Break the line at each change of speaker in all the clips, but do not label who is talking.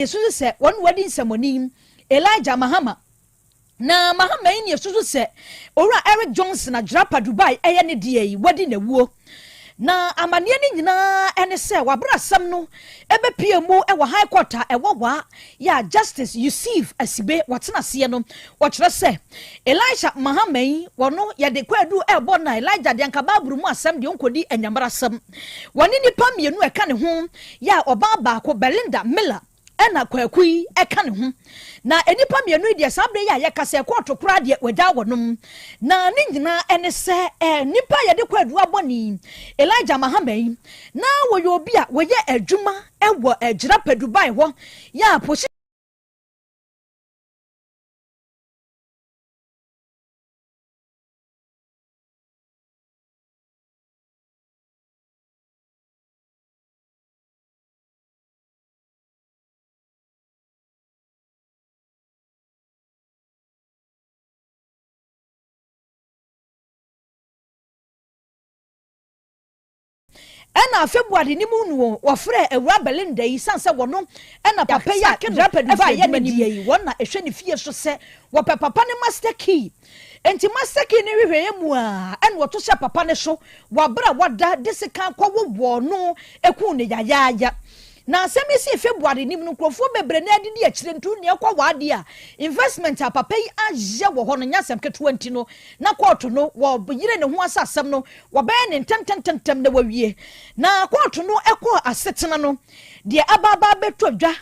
Yɛsusu sɛ wɔn na wɔadi nsɛmmɔne, Elijah Mahama. Na Mahama yi na yɛsusu sɛ Owura Eric Johnson Agyirapa Dubai ɛyɛ ne deɛ yi, wadi n'awuo. Na amaneɛ no nyinaa ne sɛ wabere asɛm no bɛpue mu wɔ High Court a ɛwɔ Wa yɛ a Justice Yusuf Asibe watena aseɛ no, wɔkyerɛ sɛ Elijah Mahama yi wɔno yɛde kwaadu ɛrebɔ no a Elijah deɛ anka Bible mu asɛm deɛ ɔnkɔdi anyammerasɛm. Wɔne nnipa mmienu a ɛka ne ho yɛ a ɔbaa baako, Belinda Miller, ɛna Kwaku yi ɛka ne ho. Na nnipa mmienu yi deɛ saa berɛ yi a yɛka sɛ kɔɔto koraa deɛ wɔagyaa wɔnom. Na ne nyinaa ɛne sɛ eh, nnipa a yɛde kwaadu abɔ ne Elijah Mahama yi, na wɔyɛ obi a wɔyɛ adwuma wɔ Agyirapa Dubai hɔ yɛ a posi Ɛna February ne mu no wɔfrɛɛ Awuraa Belinda yi sane sɛ wɔno ɛna papa yi a Rapid Dubai yɛ ne deɛ yi wɔn na ɛhwɛ ne fie so sɛ wɔpɛ papa no master key. Enti master key no nhwehwɛeɛ mu a ɛna wɔto hyɛɛ papa no so wɔ aberɛ a wada de sekan kɔwowɔɔ no kuu no yayaaya. Na asɛm yi sii February no mu no nkurɔfoɔ bebree na adidi akyire nti nea ɛkɔ wɔ adeɛ a investment a papa yi ayɛ wɔ hɔ no nyɛ asɛm ketewa nti no na kɔɔto no wɔyere ne ho asa asɛm no Wɔbɛyɛ no ntɛmntɛmntɛm na wɔawie. Na kɔɔto no kɔɔ asetena no, deɛ aba aba abɛtɔ dwa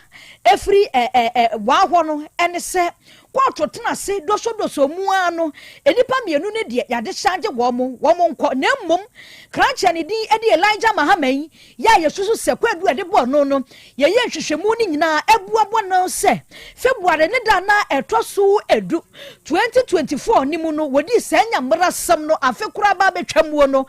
ɛfiri ɛ ɛ ɛ waa hɔ no ne sɛ, kɔɔto tena ase dosodoso mu ara no, nnipa mmienu no deɛ yɛade hyagye wɔn, wɔn nkɔ. Na mmom, krakye a ne din de Elijah Mahama yi, Yɛ a yɛsusu sɛ kwaadu a yɛde bɔɔ no no, yɛyɛɛ nhwehwɛmu no nyinaa abuabɔ no sɛ February ne da a na ɛtɔ so du, 2024 no mu no, wɔdii saa nyammerasɛm no afe koraa ba abɛtwa muo no,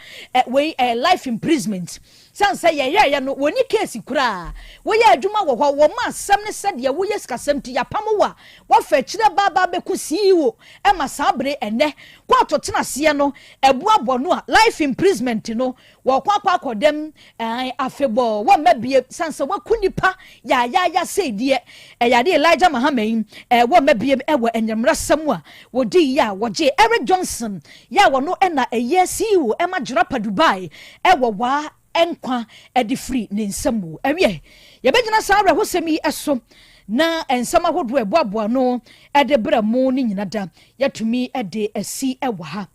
wei ɛyɛ life imprisonment. Sane sɛ yɛyɛeɛ no, wɔnni case koraa. Woyɛ adwuma wɔ hɔ, wɔma asɛm ne sɛdeɛ woyɛ sikasɛm nti yɛapamo wo a, woafa akyire aba aba abɛku CEO ma saa bere ɛnnɛ kɔɔto tena aseɛ no abuabɔ no a, life imprisonment no, Wɔkɔ akɔ akɔ dɛm ɛn afebɔɔ wɔmma bie san sɛ waku nipa yaayaaya sei deɛ ɛyɛ adeɛ Elijah Mahama yi ɛɛ wɔmma bie ɛwɔ ɛnyɛmmerɛsɛm a wɔdi yi a wɔgye Eric Johnson yɛ a wɔno ɛna ɛyɛ CEO ɛma Jirapa Dubai ɛwɔ waa nkwa ɛde firi ne nsam mu ɛwiɛ yɛbɛgyina saa awerɛhosɛm yi ɛso na nsɛm ahodoɔ ɛboaboa no ɛde brɛ mo ne nyina da yɛtumi ɛde asi ɛwɔ ha.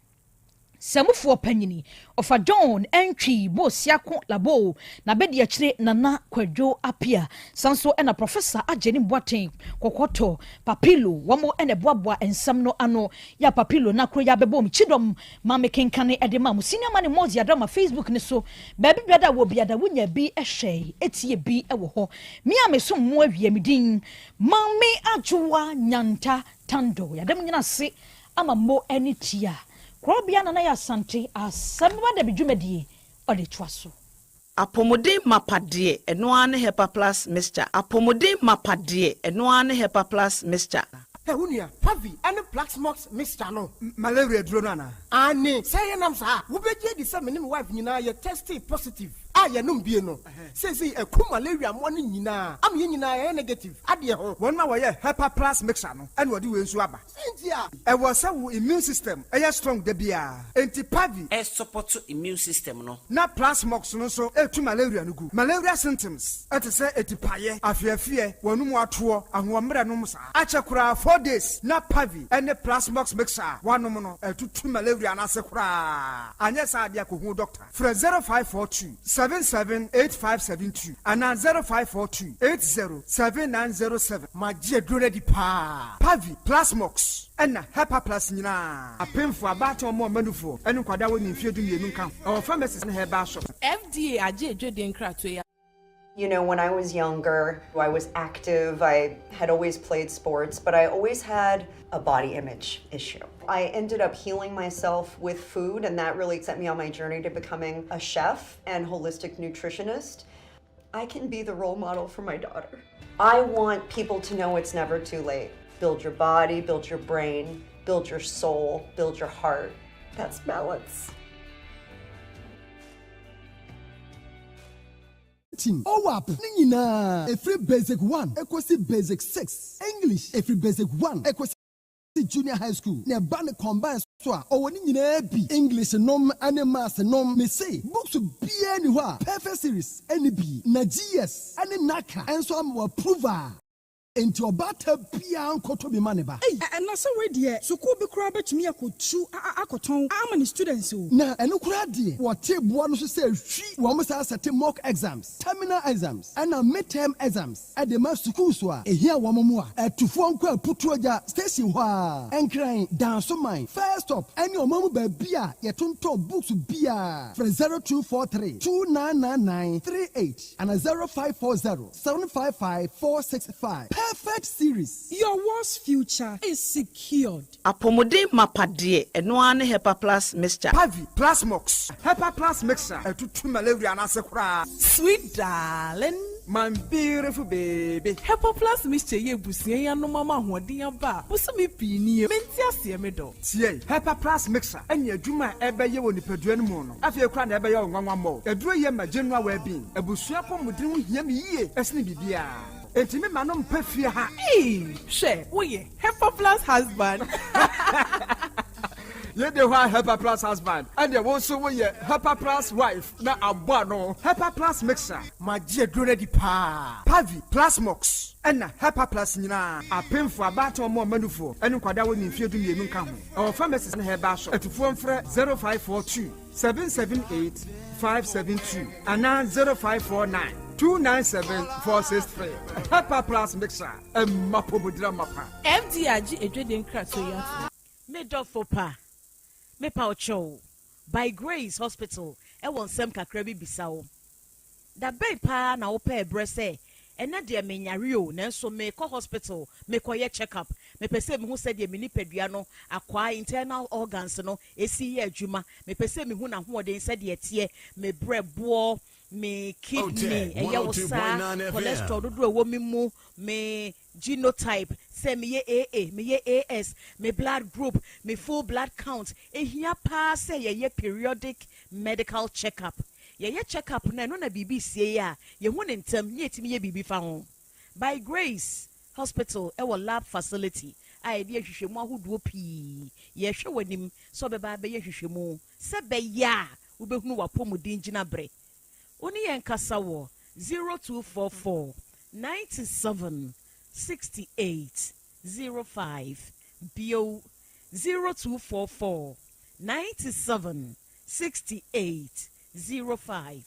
Samufoɔ panyini, Ɔfa John Antwi Bosiako Labo, n'abadiakyire Nana Kwadwo Appiah, san nso na Professor Agyenim Boateng Kɔkɔtɔ, Papilo, wɔn na ɛboaboa nsɛm no ano. Yɛ a Papilo na kuro yi abɛbom kyidɔm ma me kenkane de ma mo. Senior Money Mozi Adama Facebook no so, baabi biada wɔ biada wonya bi hwɛ, tie bi wɔ hɔ. Me a mesom mo awie, me din Maame Adwoa Nyanta Tando. Yɛada mo nyina ase ama mo ani tua. Korɔbea Nana yɛ Asante asɛm ba dabi dwumadie ɔde toa so.
Apɔmuden mapa deɛ, ɛno ara ne Hepa Plus Mixture. Apɔmuden mapa deɛ, ɛno ara ne Hepa Plus Mixture.
Hɛ wo nua, Pavi ne Plaxmox mixture no.
Malaria aduro no anaa?
Aane, sɛ ɛyɛ nam saa a, wobɛgye adi sɛ me ne me wife nyinaa yɛ testee positive a yɛnom bie no. Seesei aku malaria mmoa no nyinaa ama yɛn nyinaa yɛayɛ negative adeɛ ho.
Wɔn a wɔyɛ Hepa Plus mixture no na wɔde wei nso aba.
Sɛ nti a.
Ɛwɔ sɛ wo immune system yɛ strong da biara, enti Pavi.
Ɛsupɔto immune system no.
Na Plasmox no nso ɛtu malaria no gu. Malaria symptoms te sɛ atipaeɛ, afeafeɛ, w'anum atoɔ, ahoɔmmerɛ nom saa. Akyɛ koraa 4 days na Pavi ne Plasmox mixture a woanom no atutu malaria no ase koraa. Anyɛ saa deɛ a kɔhu doctor. Frɛ 0542 77 8572 anaa 0542 80 7907.
Magye aduro no adi paa.
Pavi, Plasmox, ɛna Hepaplus nyinaa. Apemfoɔ, abaatan, wɔn a wɔma nufoɔ, ne nkwadaa a wɔnni mfeɛ dumienu nka ho. Ɛwɔ pharmacies ne herbal shops.
FDA agye adwadie nkratoɔ yi.
You know, when I was younger, I was active, I had always played sports, but I always had a body image issue. I ended up healing myself with food, and that really set me on my journey to becoming a chef and holistic nutritionist. I can be the role model for my daughter. I want people to know it's never too late. Build your body, build your brain, build your soul, build your heart. That's balance.
Team OWAP ne nyinaa ɛfiri Basic 1 ɛkɔsi Basic 6, English ɛfiri Basic 1 ɛkɔsi Junior High School, na ɛba ne combine so a, ɔwɔ ne nyinaa bi, English nom ne Maths nom. Mese books biara ni hɔ a Perfect Series ɛni bi, na GS ne NaCCA nso ama wɔ approve a, enti ɔbaata biara nkɔtɔ bi ma ne ba.
Ei, ɛna sɛ wei deɛ, sukuu bi koraa bɛtumi akɔtu akɔtɔn ama ne students o.
Na ɛno koraa deɛ, wɔte boa no so sɛ hwi wɔn saa sɛte mock exams, terminal exams ɛna midterm exams ɛde ma sukuu so a ehia wɔn mu a ɛtufoɔ nkɔ Aputuogya station hɔ a, Nkran, Dansoman first stop ɛne ɔman mu baabi a yɛtontɔn books biara. Frɛ 0243 2999 38 ana 0540 755 465. Perfect Series.
Your world's future is secured.
Apɔmuden mapa deɛ, ɛno ara ne Hepa Plus Mixture.
Pavi, Plasmox, Hepa Plus Mixture ɛtutu malaria n'ase koraa.
Sweet darling.
My beautiful baby.
Hepa Plus Mixture yɛ ebusua yi anom ama ahoɔden aba a bosome pii nie. Mente aseɛ, me dɔ.
Tie, Hepa Plus Mixture ɛne adwuma a ɛbɛyɛ wɔ nipadua no mu no, afei koraa na ɛbɛyɛ wo nwanwa mmɔ. Aduro yɛ ma general well-being. Abusua pɔmuden ho hia me yie ɛsene biribiara. Enti me ma no mpɛ fie ha.
Ee, hwɛ, woyɛ Hepa Plus husband.
Yɛde hɔ a Hepa Plus husband, ɛdeɛ wo nso woyɛ Hepa Plus wife na abɔ ano. Hepa Plus Mixture. Magye aduro no adi paa. Pavi, Plasmox ɛna Hepa Plus nyinaa, apemfo, abaatan, ɔmo ɔmanufoɔ ɛne nkwadaa wɔ ne mfeɛ 12 nka ho. Ɛwɔ pharmacies ne herbal shop. Atufoɔ mfrɛ 0542 778 572 anaa 0549 297 463. Hepa Plus Mixture, ɛma pomodira mapa.
FDA agye edwede nkratoɔ yi ato.
Me dɔfo pa, mepa wo kyɛw, By Grace Hospital ɛwɔ nsɛm kakra bi bisa wo. Da bɛn paa na wopɛ ɛberɛ sɛ ɛnɛ deɛ menyare o, nanso mekɔ hospital mekɔyɛ check up? Mepɛ sɛ mehu sɛdeɛ me nipadua no akwaa, internal organs no, ɛsi yɛ adwuma. Mepɛ sɛ mehu n'ahoɔden sɛdeɛ ɛteɛ, me brɛboɔ, me kidney, ɛyɛ wo saa, cholesterol dodoɔ ɛwɔ me mu, me genotype, sɛ meyɛ AA, meyɛ AS, me blood group, me full blood count. Ehia paa sɛ yɛyɛ periodic medical check up. Yɛyɛ check up no, ɛno na biribi sie yi a yɛhu ne ntɛm ne yɛtumi yɛ biribi fa ho. By Grace Hospital ɛwɔ lab facility a yɛde ahwehwɛmu ahodoɔ pii. Yɛhwɛ w'anim sɛ ɔbɛba abɛyɛ hwehwɛmu sɛ bɛyɛ a wobɛhunu w'apɔmuden gyina berɛ. Wo ne yɛn kasa wɔ 0244 97 68 05 bio, 0244 97 68 05.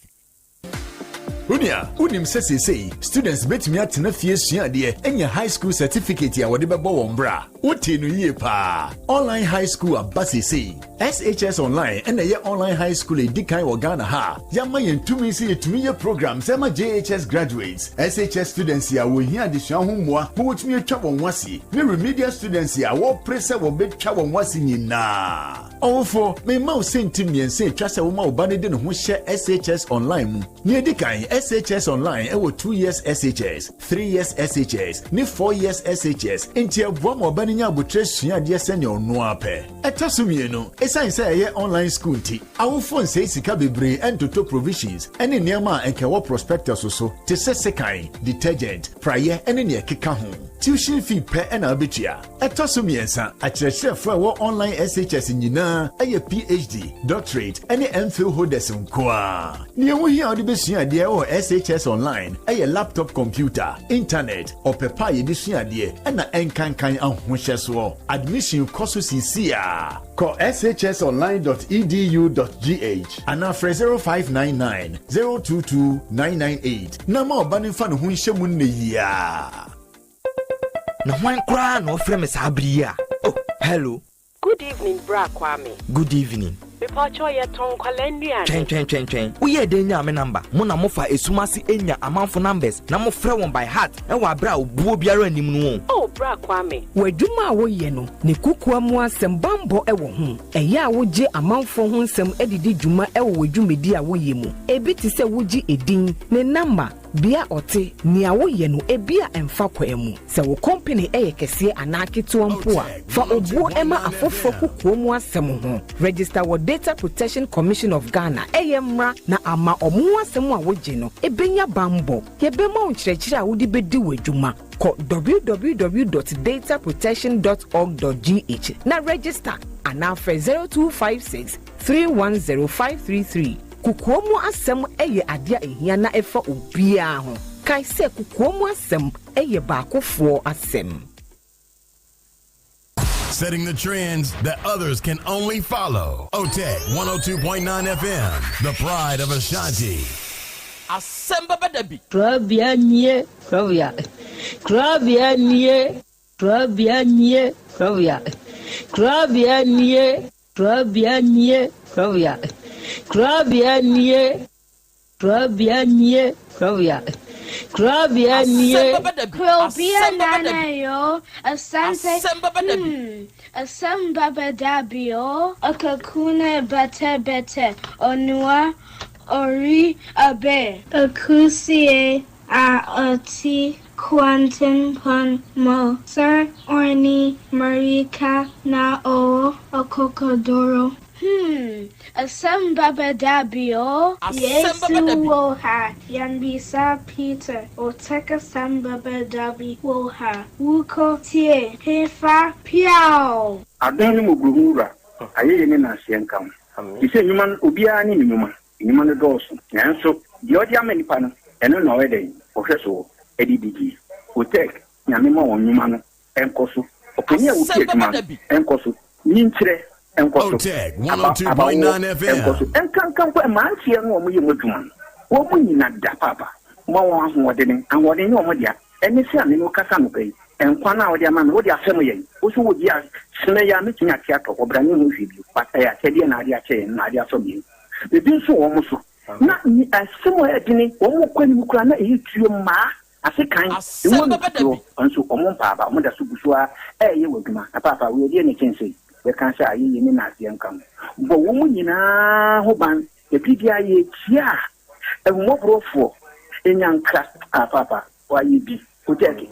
Onua, wonim sɛ seesei students bɛtumi atena fie sua adeɛ anya high school certificate a wɔde bɛbɔ wɔn bra? Wote no yie paa. Online high school aba seesei. SHS Online ɛna ɛyɛ online high school a ɛdi kan wɔ Ghana ha. Yɛama yɛn tumi sɛ yɛtumi yɛ programs ɛma JHS graduates, SHS students a wɔhia adesua ho mmoa ma wɔtumi atwa wɔn ho ase, ne remedial students a wɔpere sɛ wɔbɛtwa wɔn ho ase nyinaa. Ɔwofo, mema wo sɛnti mmiɛnsa atwa sɛ woma wo ba no de ne ho hyɛ SHS Online mu. Nea ɛdi kan, SHS Online ɛwɔ 2 years SHS, 3 years SHS ne 4 years SHS, nti ɛboa ma ɔba no nya abotire sua adeɛ sɛnea ɔno apɛ. Ɛtɔ so mmienu, ɛsiane sɛ ɛyɛ online school nti, awofo nsɛe sika bebree ɛntoto provisions ɛne nneɛma a ɛnka ɛwɔ prospectus so te sɛ sekan, detergent, praeɛ ɛne nea ɛkeka ho. Tuition fee pɛ ɛna wobɛtua. Ɛtɔ so mmiɛnsa, akyerɛkyerɛfoɔ a ɛwɔ online SHS nyinaa ɛyɛ PhD, doctorate ɛne MPhil holders nko a. Nea ɛho hia a wode bɛsua adeɛ wɔ SHS Online ɛyɛ laptop computer, internet, ɔpɛ pa a yɛde sua adeɛ ɛna ɛnkankan ahohyɛsoɔ. Admission kɔ so sisi a kɔ shsonline.edu.gh anaa frɛ 0599 022 998 na ma ɔba no mfa ne ho nhyɛ mu nnɛ yia.
Na hwan koraa na ɔfrɛ me saa bere yi a? Oh, hello.
Good evening, Bra Kwame.
Good evening.
Mepatwa, yɛtɔn nkwalaa nnuane.
Twɛn, twɛn, twɛn, twɛn. Woyɛɛ dɛn nyaa me number? Mo na mofa esum ase enya amanfo numbers na mofrɛ wɔn by heart ɛwɔ abere a obuo biara anim no o.
Oh, Bra Kwame.
W'adwuma a woyɛ no ne kukua mu asɛm bambɔ wɔ ho. Ɛyɛ a wogye amanfoɔ ho nsɛm adidi dwuma wɔ w'adwumadi a woyɛ mu. Ebi te sɛ wogye edin ne number. Bea ɔte, nea woyɛ no ebia ɛmfa kwan mu. Sɛ wo kɔmpene yɛ kɛseɛ anaa ketewa mpo a, fa obuo ma afoforɔ kokoa mu asɛm ho. Register wɔ Data Protection Commission of Ghana, ɛyɛ mmra na ama ɔmo ho asɛm a wogye no bɛnya banbɔ. Yɛbɛma wo nkyerɛkyerɛ a wode bɛdi w'adwuma. Kɔ www dot dataprotection dot org dot gh na register anaa frɛ 0256 310 533. Kokoa mu asɛm yɛ adeɛ a ɛhia na ɛfa obiara ho. Kae sɛ kokoa mu asɛm yɛ baakofoɔ asɛm.
Setting the trends that others can only follow. OTEC 102.9 FM, the pride of Ashanti.
Asɛm bɛba da bi.
Korabea nie, korabea, korabea nie, korabea nie, korabea, korabea nie, korabea nie, korabea, korabea nie, korabea nie, korabea, korabea nie.
Krobea nana yo, asante, hmm, asem baba dabi o. Akakuna bete bete, onua ori abe. Akusie a ɔte kwantempɔn mu. Sir ɔnni mmirika na ɔwɔ akokoduru. Hmm, asɛm bɛba da bi o.
Asɛm
Yesu
bɛba da bi.
wɔ ha, yɛmmisa Peter, Otec asɛm bɛba da bi wɔ ha, wokɔ tie hefa piaw!
Adom ne mmɔborɔhunu Wura, ayɛyie ne nnaseɛ nka wo. Te sɛ nnwuma no, obiara ne ne nnwuma. Nnwuma no dɔɔso, nanso deɛ ɔde ama nnipa no, ɛno na ɔyɛ dɛn? Ɔhwɛ soɔ de di die. Otec, Nyame ma wɔn nnwuma no nkɔ so. Ɔpanin a ɔdi
Asɛm bɛba
adwuma
da bi.
no nkɔ so. Nyinkyerɛ nkɔ so.
Otec
Aba, abawoɔ
102.9
nkɔ so.
FM.
Ɛnkanka mpo mmeranteɛ no a wɔyɛ mu adwuma no, wɔn nyina da paapa. Ma wɔn ahoɔdene. Ahoɔden nyɛ wɔn dea. Ɛne sɛ a me ne wo kasa anɔpa yi, nkwa no a wode ama me, wode afɛm yɛn. Wo nso wogye a, sene yi a mɛtumi ate atɔ hɔ, bra ne ho hwee bio. But ɛyɛ akyɛdeɛ na ade akyɛ yɛn, na ade asɔ yɛn. Ebi nso wɔ wɔn so. Na asɛm a ɛyɛ dene, wɔn kɔ anim koraa na ɛyɛ tuo mmaa, asekan, emu
Asɛm bɛba da
anototoɔ,
bi.
nso wɔn mpa aba, wɔn da so gu so ara reyɛ wɔn adwuma. Na paapa, wei ɛdeɛn na ɛkyɛn sei? Yɛka sɛ ayɛyie ne nnaseɛ nka ho. Bɔ wɔn nyinaa ho ban, na biribiara yɛretia a, ahummɔborɔfoɔ nya nkra. Ah, paapa, Wɔayɛ bi, Kotɛɛke,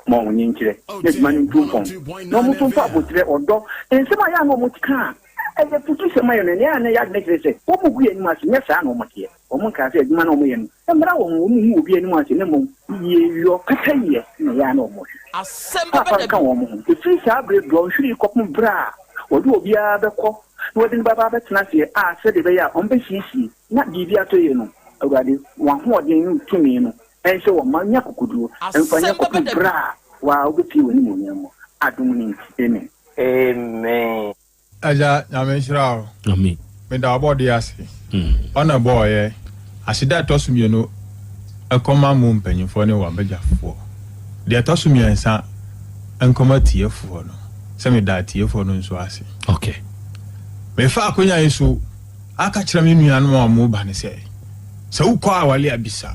ma wɔn nkyerɛ na adwuma no ntu mpɔn, na wɔn nso mfa aboterɛ, ɔdɔ, nsɛm a ɛyɛ a na wɔka a ɛyɛ afutusɛm ayɛ no, nea ɛyɛ a na ɛyɛ adwene kyerɛ sɛ wɔgu yɛn anim ase, nyɛ saa na wɔteɛ. Wɔnkaa sɛ adwuma no a wɔyɛ no mmra wɔn ho, wɔnhu obi anim ase, na mmom yieyɔ, pɛpɛyɛ na ɛyɛ a na wɔhwehwɛ.
Asɛm bɛba
Paapa
da
nka
bi.
wɔn ho. Ɛfiri saa berɛ dɔnhwere yi kɔpem berɛ a wɔde obiara bɛkɔ na wɔde no bɛba abɛtena aseɛ a sɛdeɛ ɛbɛyɛ a wɔbɛsiesie na biribi atɔ yie no, Awurade, w'ahoɔden ne wo tumi no Ɛnhyɛ wɔn mma nnya akokoduro mfa nyɛ
Asɛm bɛba
kɔpem
da
berɛ
bi.
a wo ara wobɛpue w'animuonyam mu, adom no nti, amen.
Amen.
Agya Nyame nhyira wo.
Amen.
Meda ɔbɔdeɛ ase. Ɔna ɛbɔɔyɛ. Aseda ɛtɔ so mienu nkɔma mo mpanyinfoɔ ne w'abagyafoɔ. Deɛ ɛtɔ so miɛnsa nkɔma atiefoɔ no. Sɛ meda atiefoɔ no nso ase.
Okay.
Mefa akonya yi so aka kyerɛ me nuanom a wɔn ba no sɛ, sɛ wokɔ awale a bisa.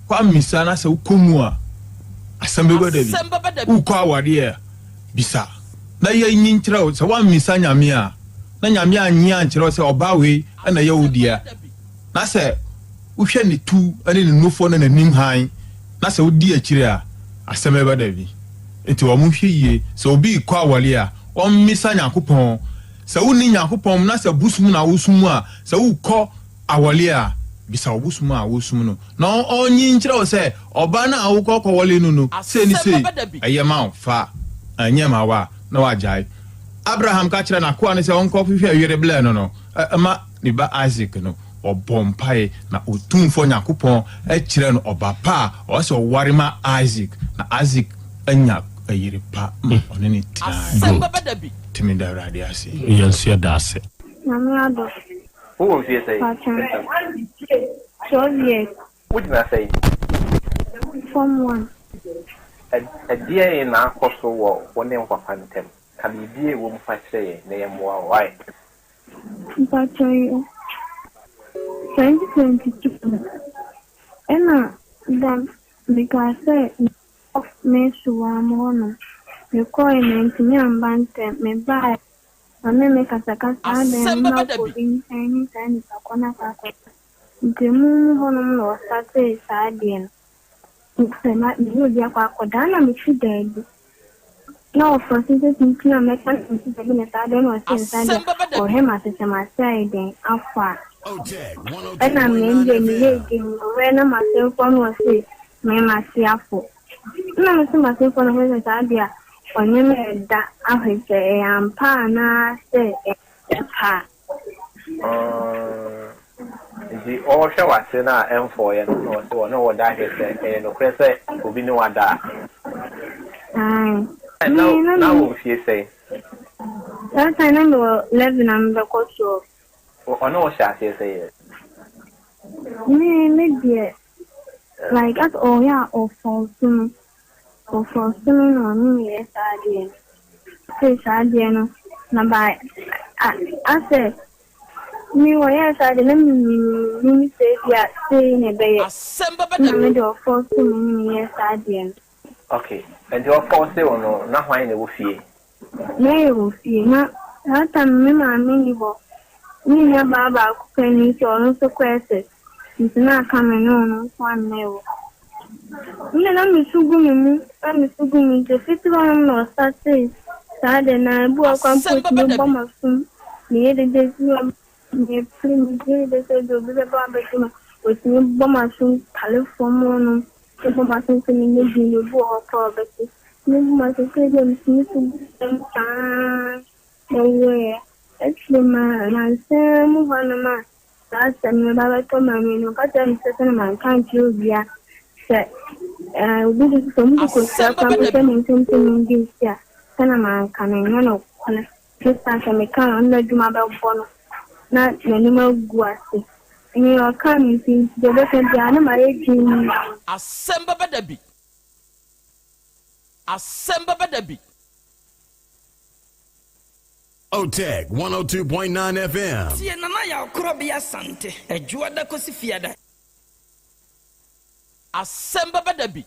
Kɔ ammisa na sɛ wokɔ mu a, asɛm bɛba da bi.
Asɛm bɛba da bi.
Wokɔ awadeɛ a, bisa na yɛnyi nkyerɛ wo. Sɛ woammisa Nyame a, na Nyame annye ankyerɛ wo sɛ ɔbaa wei na ɛyɛ wo dea, na sɛ wohwɛ ne tu ne ne nufoɔ ne n'anim hann, na sɛ wodi akyire a, asɛm bɛba da bi. Nti wɔn nhwɛ yie, sɛ obi rekɔ awareɛ a, ɔmmisa Nyankopɔn. Sɛ wonni Nyankopɔn mu na sɛ bosom na wosom a, sɛ wokɔ Awɔle a, bisa wo bosom a wosom no na ɔnyi nkyerɛ wo sɛ ɔbaa no a wokɔ kɔwɔle no no sei ne
Asɛm
sei,
bɛba da bi.
ɛyɛ ma wo, fa, ɛnyɛ ma wo a, na wagyae. Abraham ka kyerɛɛ n'akoa no sɛ ɔnkɔhwehwɛ yere blɛ no no ma ne ba Isak no, ɔbɔɔ mpae na Otumfoɔ Nyankopɔn kyerɛɛ no ɔba pa a ɔwɔ sɛ ɔware ma Isak, na Isak anya yere pa ma ɔne no tenae.
Asɛm bɛba da bi.
Nti meda Awurade ase.
Yɛn nso yɛda ase.
Nyame adom.
Wowɔ mfeɛ sɛn?
Paatwom. 12 years.
Wogyina sɛn?
Form one.
Ɛdeɛn na akɔ so wɔ wo ne wo papa ntam? Ka biribi a ɛwɔ mu fa kyerɛ yɛn na yɛmmoa wo. Wai?
Mpakyɛw yo. 2022 no, ɛna da mekaa sɛ mekɔ Mesuwaa mu hɔnom. Mekɔɔe mantumi amba ntɛm. Mebaeɛ Ɔne me kasakasa adɛn
Asɛm
mma
bɛba da
wokɔ
bi.
obi nkyɛn ne saa nipa kɔ no akɔ akɔda. Nti emu mu hɔnom na ɔstartee saa adeɛ no. Sɛ ma me ne obi akɔ akɔda na mese daabi. Na ɔfɔse sɛ tenten a mɛka na mese daabi na saa deɛ na ɔse nsa deɛ ɔhwɛ m'ase sɛ m'ase ayɛ dɛn afɔ a. Ɛna me deɛ meyɛɛ dinn ɔhwɛ na m'asemfoɔ no ɔse me m'ase afɔ. Ɛna mese m'asemfoɔ no ɔhwɛ sɛ saa deɛ a ɔne me reda ahwɛ sɛ ɛyɛ ampa anaa sɛ ɛnyɛ ampa a.
Nti ɔrehwɛ w'ase no a ɛmfɔeɛ no na ɔse ɔne wo da hwɛ sɛ ɛyɛ nokorɛ sɛ obi ne wo ada a.
Ae.
Na
Me na
na
me.
wɔ mfie sɛn?
Saa time na mewɔ 11 a mebɛkɔ 12.
Ɔne wo hyɛ aseɛ sɛ yɛ?
Me me deɛ like as ɔyɛ a ɔfɔɔso me. Ɔfɔɔso me na ɔne me yɛ saa adeɛ no. Ɔsee saa adeɛ no na by a asɛ me wɔyɛɛ saa adeɛ na me mennim sɛ ebia sei na ɛbɛyɛ
Asɛm bɛba
na
da
me
bi.
de ɔfɔɔso me ne me yɛɛ saa adeɛ no.
Ok, nti ɔfɔɔse wo no na hwan na ɛwɔ fie?
Na yɛwɔ fie na saa time no me maame nni hɔ. Me nua baa baako pɛ no nti ɔno nso kɔ SS nti na aka me ne ɔno nko ara na ɛwɔ hɔ. Me na me su gu me mu na me su gu me nti fiti hɔ nom na ɔstartee saa de na ebi wɔ hɔ koraa mpo
Asɛm
otumi
bɛba da
bɔ
bi.
m'asom meyɛ dede bi wɔ mepere meyɛ dede sɛ ebi obi bɛba abɛgye me otumi bɔ m'asom tale fam hɔ nom bɔ m'asom sɛ menyɛ dinn obi wɔ hɔ koraa a ɔbɛte. Mehu m'asese dɛ mitumi tu gu famu saa na ɔwuiɛ. Akyire ma nansa mu hɔnom a saa asɛm no ba bɛtɔ maame no, ɔka kyerɛɛ me sɛ sɛdeɛ manka ankyerɛ obiara sɛ obi de sɛ wɔde kosua
Asɛm
koraa
bɛba
mpo
da
sɛ
bi.
me nsam sɛ mendi nsi a, sɛdeɛ manka no ɛnyɛ nokorɛ. Ɛsiane sɛ meka a ɔno n'adwuma bɛbɔ no na n'anim agu ase. Nea ɔkaa no nti, deɛ ɔbɛka biara na mayɛ dinn.
Asɛm bɛba da bi. Asɛm bɛba da bi.
Otec 102.9 FM.
Tie Nana Yaw Korɔbea Asante, Ɛdwoada kɔsi Fiada.
Asɛm bɛba da bi.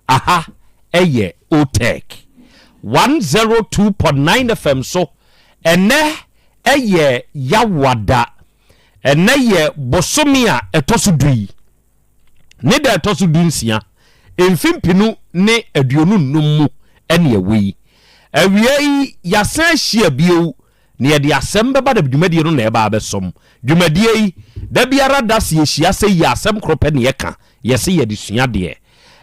Aha yɛ Otec 102.9 FM so. Ɛnnɛ yɛ Yawada. Ɛnnɛ yɛ bosome a ɛtɔ so du yi ne da ɛtɔ so dunsia, mfe mpenu ne 25 mu ɛne ɛwɔ yi. Awia yi yɛasan ahyia bio na yɛde asɛm bɛba na dwumadie no na ɛba abɛsom. Dwumadie yi, da biara da se yɛhyia sɛ yi a asɛm koro pɛ na yɛka, yɛse yɛde sua adeɛ.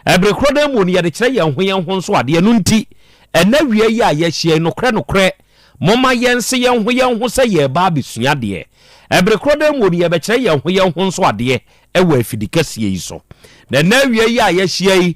Ɛbere korɔ no ara mu no yɛde kyerɛ yɛn ho yɛn ho nso adeɛ. Ɛno nti, ɛnnɛ awia yi a yɛahyia yi, nokorɛ nokorɛ, momma yɛnse yɛn ho yɛn ho sɛ yɛreba abɛsua adeɛ. Ɛbere korɔ no ara mu no yɛbɛkyerɛ yɛn ho yɛn ho nso adeɛ wɔ afidikɛseɛ yi so. Na ɛnnɛ awia yi a yɛahyia yi,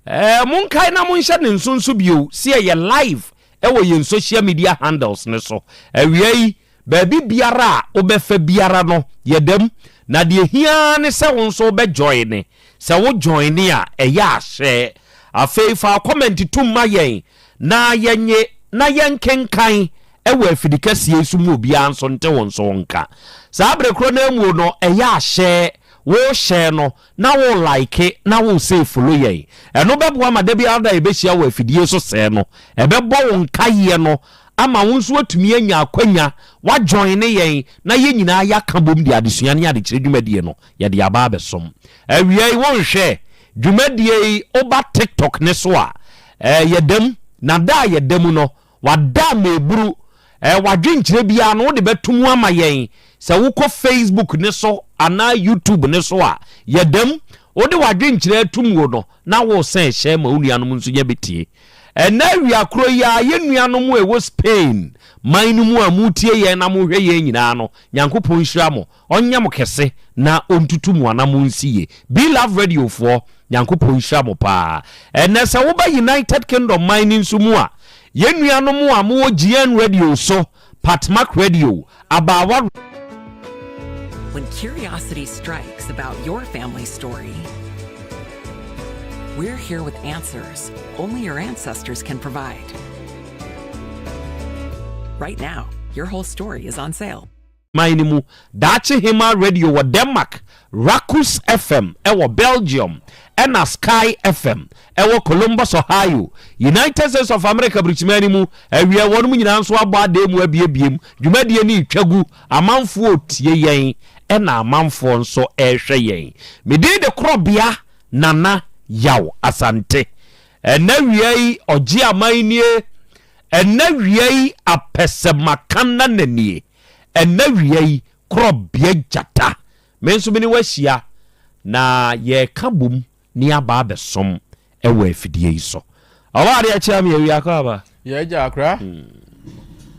Ɛɛ monkae na monhyɛ ne nso nso bio sɛ yɛyɛ live wɔ yɛn social media handles no so. Awia yi, baabi biara a wobɛfa biara no, yɛda mu. Na deɛ ɛhia ara ne sɛ wo nso wobɛ joine. Sɛ wo joine a, ɛyɛ a hyɛ. Afei fa wo comment tom ma yɛn na yɛnye na yɛnkenkan wɔ afidikɛseɛ yi so ma obiara nso nte wo nso wo nka. Saa bere korɔ no ara mu no, ɛyɛ a hyɛ. Wo hyɛ no, na wo like na wo say follow yɛn. Ɛno bɛboa ma da biara da a yɛbɛhyia wɔ afidie so sɛɛ no, ɛbɛbɔ wo nkaeɛ no ama wo nso woatumi anya akwanya wa joine yɛn na yɛn nyinaa yɛaka bom de adesua ne adekyerɛ dwumadie no yɛde aba abɛsom. Awia yi wonhwɛ dwumadie yi woba TikTok ne so a, ɛɛ yɛda mu na da a yɛda mu no Wada meburu. Eh, w'adwenkyerɛ biara no wode bɛto mu ama yɛn. Sɛ wokɔ Facebook ne so anaa YouTube ne so a, yɛda mu. Wode w'adwenkyerɛ ato mu no, na woresan hyɛ ma wo nuanom nso nya bɛtie. Ɛnnɛ awia korɔ yi ara, yɛn nuanom a ɛwɔ Spain man no mu a moretie yɛn na morehwɛ yɛn nyinaa no, Nyankopɔn nhyira mo. Ɔnyɛ mo kɛse na ɔntutu mo anamon nsi yie. Be Love Radio foɔ, Nyankopɔn nhyira mo paa. Ɛnnɛ sɛ woba United Kingdom man no nso mu a, yɛn nuanom a mowɔ GN Radio so, Patmak Radio, Abaawa.
When curiosity strikes about your family story, we're here with answers only your ancestors can provide. Right now, your whole story is on sale.
Man no mu, Daakye Hemaa Radio wɔ Denmark, Rakus FM wɔ Belgium, ɛna Sky FM wɔ Columbus, Ohio, United States of America Brikyiman no mu. Awia wɔnom nyinaa nso abɔ adan mu abiebie mu. Dwumadie no retwa gu, amanfoɔ retie yɛn ɛna amanfoɔ nso rehwɛ yɛn. Me din de Korɔbea Nana Yaw Asante. Ɛnɛ wia yi ɔgye aman nie, ɛnɛ wia yi apɛsɛmakanana nie. Ɛnnɛ awia yi, korɔbea gyata, me nso me ne wo ahyia, na yɛreka bom ne yɛaba abɛsom wɔ afidie yi so. Ɔba adeɛ kyea me awia kɔ aba.
Yɛ agya akora.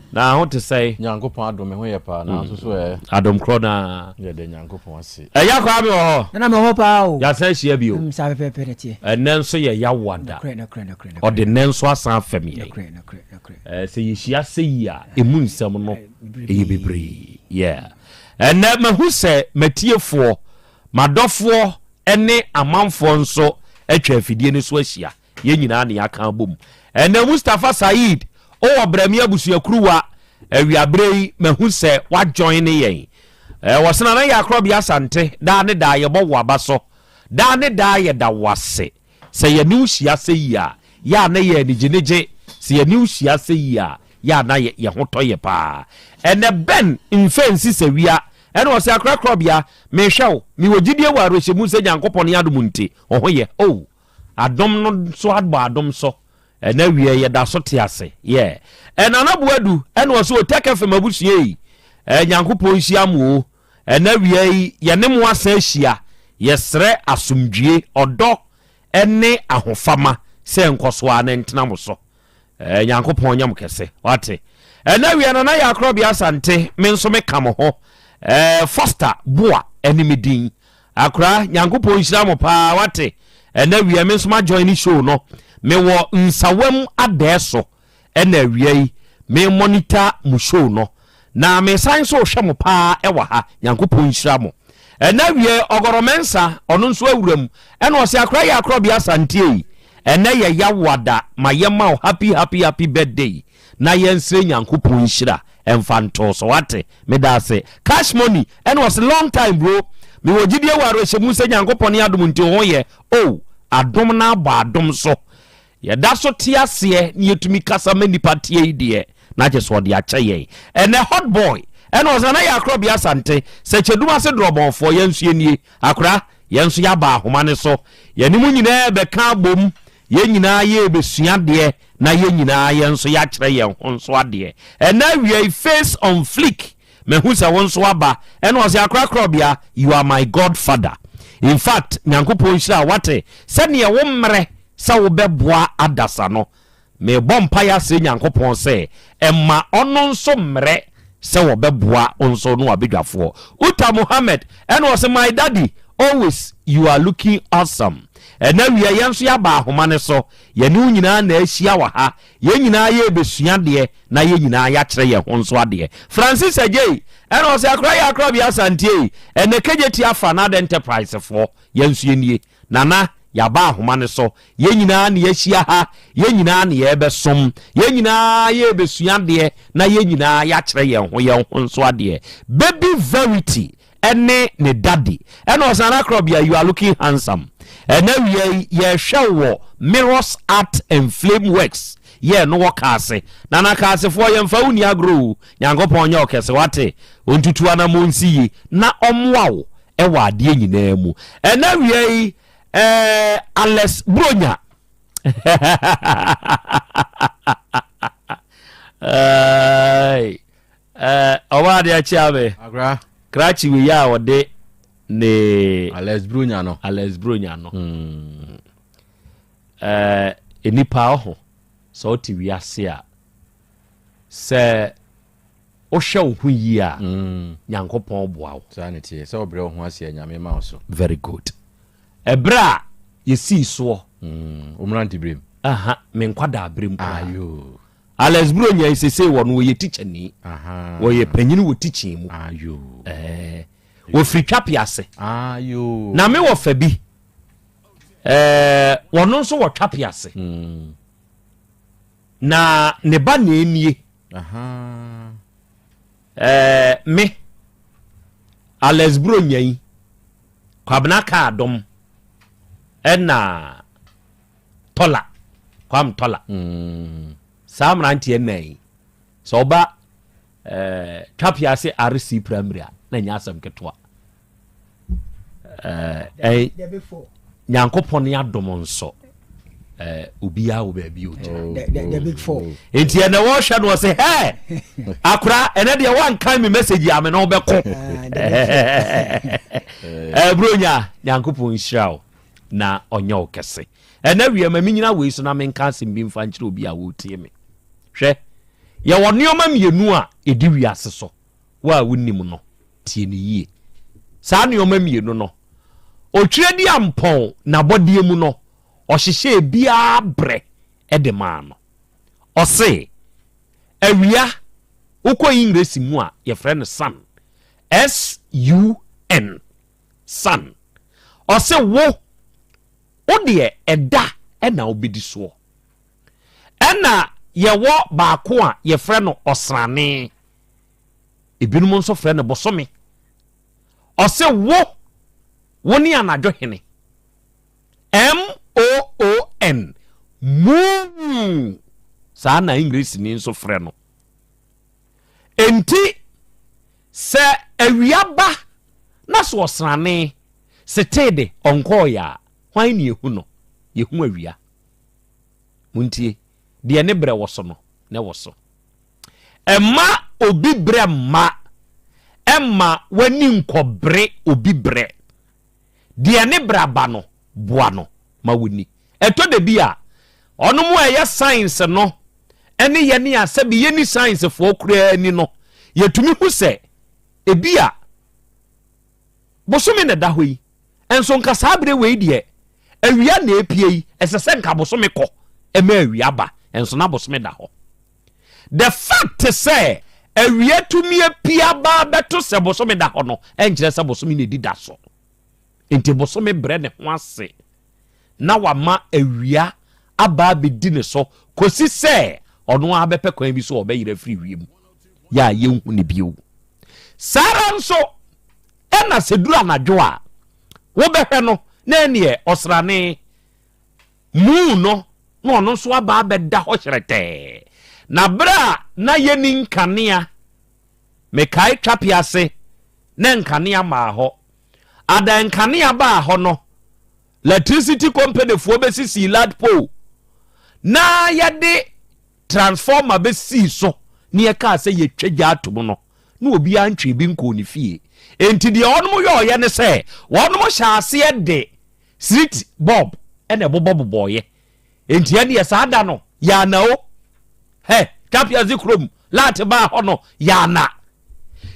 Na ho te sɛe?
Nyankopɔn adom me ho yɛ paa na nso so ɛ.
Adom korɔ naa.
Yɛda Nyankopɔn ase.
Ɛya kwaa me wɔ hɔ.
Nana me wɔ hɔ paa o.
Yɛasan ahyia bio.
Mm, saa pɛpɛɛpɛ na ɛteɛ.
Ɛnnɛ nso yɛ Yawada.
Nokorɛ, nokorɛ, nokorɛ, nokorɛ.
Ɔde nnɛ nso asan afɛm yɛn.
Nokorɛ, nokorɛ, nokorɛ.
Eh, sɛ yɛhyia sɛ yi a, ɛmu nsɛm no ɛyɛ bebree. Yeah. Ɛnɛ mahu sɛ matiefoɔ, madɔfoɔ ne amanfoɔ nso atwa afidie no so ahyia. Yɛn nyinaa ne yɛaka abom. Ɛnɛ Mustapha Said, wowɔ Brɛme abusuakuruwa, awiaberɛ yi mahu sɛ woajoin ne yɛn. Eh, wɔsena na yɛ akorɔbea Asante, daa ne daa yɛbɔ wo aba so. Daa ne daa yɛda wo ase. Sɛ yɛne wo hyia sɛ yi a, yɛ a na yɛ anigyenegye. Sɛ yɛne wo hyia sɛ yi a, yɛ a na yɛ yɛ ho tɔ yɛ paa. Ɛnɛ Ben mfɛ nsi sɛ wia. Ɛna ɔsɛ akora korɔbea, mehwɛ wo, mewɔ gyidie wɔ awerɛhyɛmu sɛ Nyankopɔn ne adom nti, wo ho yɛ. Oh, adom no nso abɔ adom so. Ɛnɛ wia yɛda so te ase. Yeah. Ɛnana Boadu, ɛna ɔsɛ Otec FM abusua yi, eh, Nyankopɔn nhyia mo o. Ɛnnɛ awia yi, yɛne mo asan ahyia. Yɛsrɛ asomdwie, ɔdɔ ne ahofama sɛ ɛnkɔ so ara na ɛntena mo so. Eh, Nyankopɔn nyɛ mo kɛse. Wate? Ɛnnɛ awia Nana Yaa Korɔbea Asante, me nso meka mo ho. Eh, Foster Boa ɛne me din. Akora, Nyankopɔn nhyira mo paa. Wate? Ɛnnɛ awia me nso ma join ne show no. Mewɔ Nsawam Adɛɛso. Ɛna awia yi me monitor mo show no na me san nso hwɛ mo paa ɛwɔ ha Nyankopɔn nhyira mo. Ɛna awia yi Ɔgɔrɔ Mensah ɔno nso awura mu ɛna ɔse akora yɛ akorɔbea Asante ei ɛnɛ yɛ Yawoada ma yɛ ma wo happy happy happy birthday na yɛ nsrɛ Nyankopɔn nhyira ɛmfa ntoo so wate meda ase Cash money ɛna ɔse long time bro mewɔ gyidie wɔ awerɛhyɛmu sɛ Nyankopɔn ne adom nti wo ho yɛ oh. Adom no abɔ adom so. Yɛda so te aseɛ na yɛtumi kasa ma nnipa teɛ yi deɛ, na kyerɛ sɛ ɔde akyɛ yɛn. Ɛnɛ Hot Boy ɛna ɔsɛ na yɛ Akorɔbea Asante, Sɛkyɛdum ase dorɔbɔnfoɔ, yɛn nso yɛnie. Akora, yɛn nso yɛaba ahoma no so. Yɛne mo nyinaa rebɛka abom. Yɛn nyinaa yɛrebɛsua adeɛ na yɛn nyinaa yɛn nso yɛakyerɛ yɛn ho nso adeɛ. Ɛnɛ awia yi, Face on Fleek, mahu sɛ wo nso aba. Ɛna ɔsɛ Akora Korɔbea, you are my godfather. In fact, Nyankopɔn nhyira wo, wate, sɛdeɛ wo mmerɛ sɛ wobɛboa adasa no. Merebɔ mpaeɛ asrɛ Nyankopɔn sɛ ɛma ɔno nso mmerɛ sɛ wɔbɛboa wo nso ne wabadwafoɔ. Uta Mohammed ɛna ɔse my daddy always you are looking awesome. Ɛnɛ awia yɛn nso yɛaba ahoma no so, yɛne wo nyinaa na ahyia wɔ ha, yɛn nyinaa yɛrebɛsua adeɛ na yɛn nyinaa yɛakyerɛ yɛn ho nso adeɛ. Francis Adjei ɛna ɔse akora yɛ akora bi Asante ei, ɛnɛ KJT afa Nad Enterprise foɔ yɛn nso yɛnie. Nana, yɛaba ahoma no so. Yɛn nyinaa na yɛahyia ha. Yɛn nyinaa na yɛrebɛsom. Yɛn nyinaa yɛrebɛsua adeɛ na yɛn nyinaa yɛakyerɛ yɛn ho yɛn ho nso adeɛ. Baby Verity ne ne daddy. Ɛna ɔsɛ Nana Krɔbea, you are looking handsome. Ɛnɛ awia yi, yɛrehwɛ wo wɔ Mirrors Art and Flame Works. Yɛ no wɔ Kaase. Nana Kaasefoɔ, yɛmfa wo nni agorɔ o. Nyankopɔn nyɛ wo kɛse, wate? Ɔntutu anammɔn nsi yie na ɔmmoa wo wɔ adeɛ nyinaa mu. Ɛnɛ awia yi, eh, Alex Bronya. Ɔba adeɛ akyia me. Krakye wei a ɔde ne
Alex Bronya no.
Alex Bronya no. Mm. Eh, nipa ɔho sɛ ɔte wiase a sɛ Wohwɛ wo ho yie a, Nyankopɔn boa wo.
Saa na ɛteɛ. Sɛ wobrɛ wo ho ase a, Nyame ma wo so.
Very good. Ɛberɛ a yɛsii soɔ.
Wo mmerante berɛ mu.
Aha, me nkwadaa berɛ mu koraa.
Ayoo.
Alex Buronya yi sesei wɔ no wɔyɛ tikyani.
Aha.
Wɔyɛ panyini wɔ teaching mu.
Ayoo.
Ɛɛ, wɔfiri Twape ase.
Ayoo.
Na me wɔ fa bi. Ɛɛ, wɔno nso wɔ Twape ase. Na ne ba na enie. Ɛɛ me Alex Buronya yi Kwabena Kaadom ɛna Tɔla Kwam Tɔla mm. saa mmeranteɛ nnan yi sɛ ɔba ɛɛ Twapease RC Primary a na ɛnyɛ asɛm ketewa. Eh, nyankopɔn ne adom nso eh, obiara wɔ baabi ɔgyina oh, nti ɛnɛ wɔhwɛ no ɔsɛ hɛ akora ɛnɛ deɛ woankan me message a me ne wobɛko ah, buronya nyankopɔn nhyira wo na ɔnyɛ wo kɛse ɛnɛ wie ma menyina wei so na menka asɛm bi mfa nkyerɛ obi a wɔretie me hwɛ yɛwɔ nneɛma mmienu a ɛdi wiase so Wo a wonnim no, tie no yie. Saa nneɛma mmienu no, Otwerɛdiampɔn n'abɔdeɛ mu no, ɔhyehyɛɛ biara berɛ de maa no. Ɔse, awia, wokɔ Engresi mu a, yɛfrɛ no sun, S-U-N, sun. Ɔse wo, wo deɛ ɛda na wobɛdi soɔ. Ɛna yɛwɔ baako a yɛfrɛ no ɔsrane. Ebinom nso frɛ no bosome. Ɔse wo, wo ne anadwo hene. M-O-O-N, moon. Saa na Engiresini nso frɛ no. Enti, sɛ awia ba na sɛ ɔsrane setee de ɔnkɔɔeɛ a, hwan ne yɛhu no? Yɛhu awia. Montie, deɛ ne berɛ wɔ so no, na ɛwɔ so. Mma obi brɛ mma. Mma w'ani nkɔbere obi brɛ. Deɛ ne brɛ aba no, boa no ma wɔnni. Ɛtɔ da bi a, wɔnom a ɛyɛ science no ne yɛne a sɛbi yɛnni sciencefoɔ koraa ni no, yɛtumi hu sɛ ebi a bosome na ɛda hɔ yi, Nso nka saa berɛ wei deɛ awia na ɛpie yi, ɛsɛ sɛ nka bosome kɔ ɛma awia ba, nso na bosome da hɔ. The fact sɛ awia tumi apue aba abɛto sɛ bosome da hɔ no, ɛnkyerɛ sɛ bosome na ɛdi da so. Nti bosome brɛ ne ho ase na wama awia aba abɛdi ne so kɔsi sɛ ɔno ara bɛpɛ kwan bi so a ɔbɛyera afiri wiem yɛ a yɛnhu ne bio. Saa ara nso Ɛna sɛ duru anadwo a, wobɛhwɛ no na ɛneɛ ɔsrane. Moon no, na ɔno nso aba abɛda hɔ hyerɛtɛɛ. Na berɛ a na yɛnni nkanea, mekae Twape ase, na nkanea maa hɔ. Ada nkanea baa hɔ no, Electricity company foɔ bɛsisii light pole na yɛde transformer bɛsii so na yɛkaa sɛ yɛtwa gya ato mu no, na obiara ntwee bi nkɔɔ ne fie. Enti deɛ wɔnom yɔɔyɛ ne sɛ, wɔnom hyɛ aseɛ de street bulb na ɛbobɔbobɔɔyɛ. Enti ɛneɛ saa da no, yɛana o. Hɛ, Tapiazi kurom, light baa hɔ no, yɛana.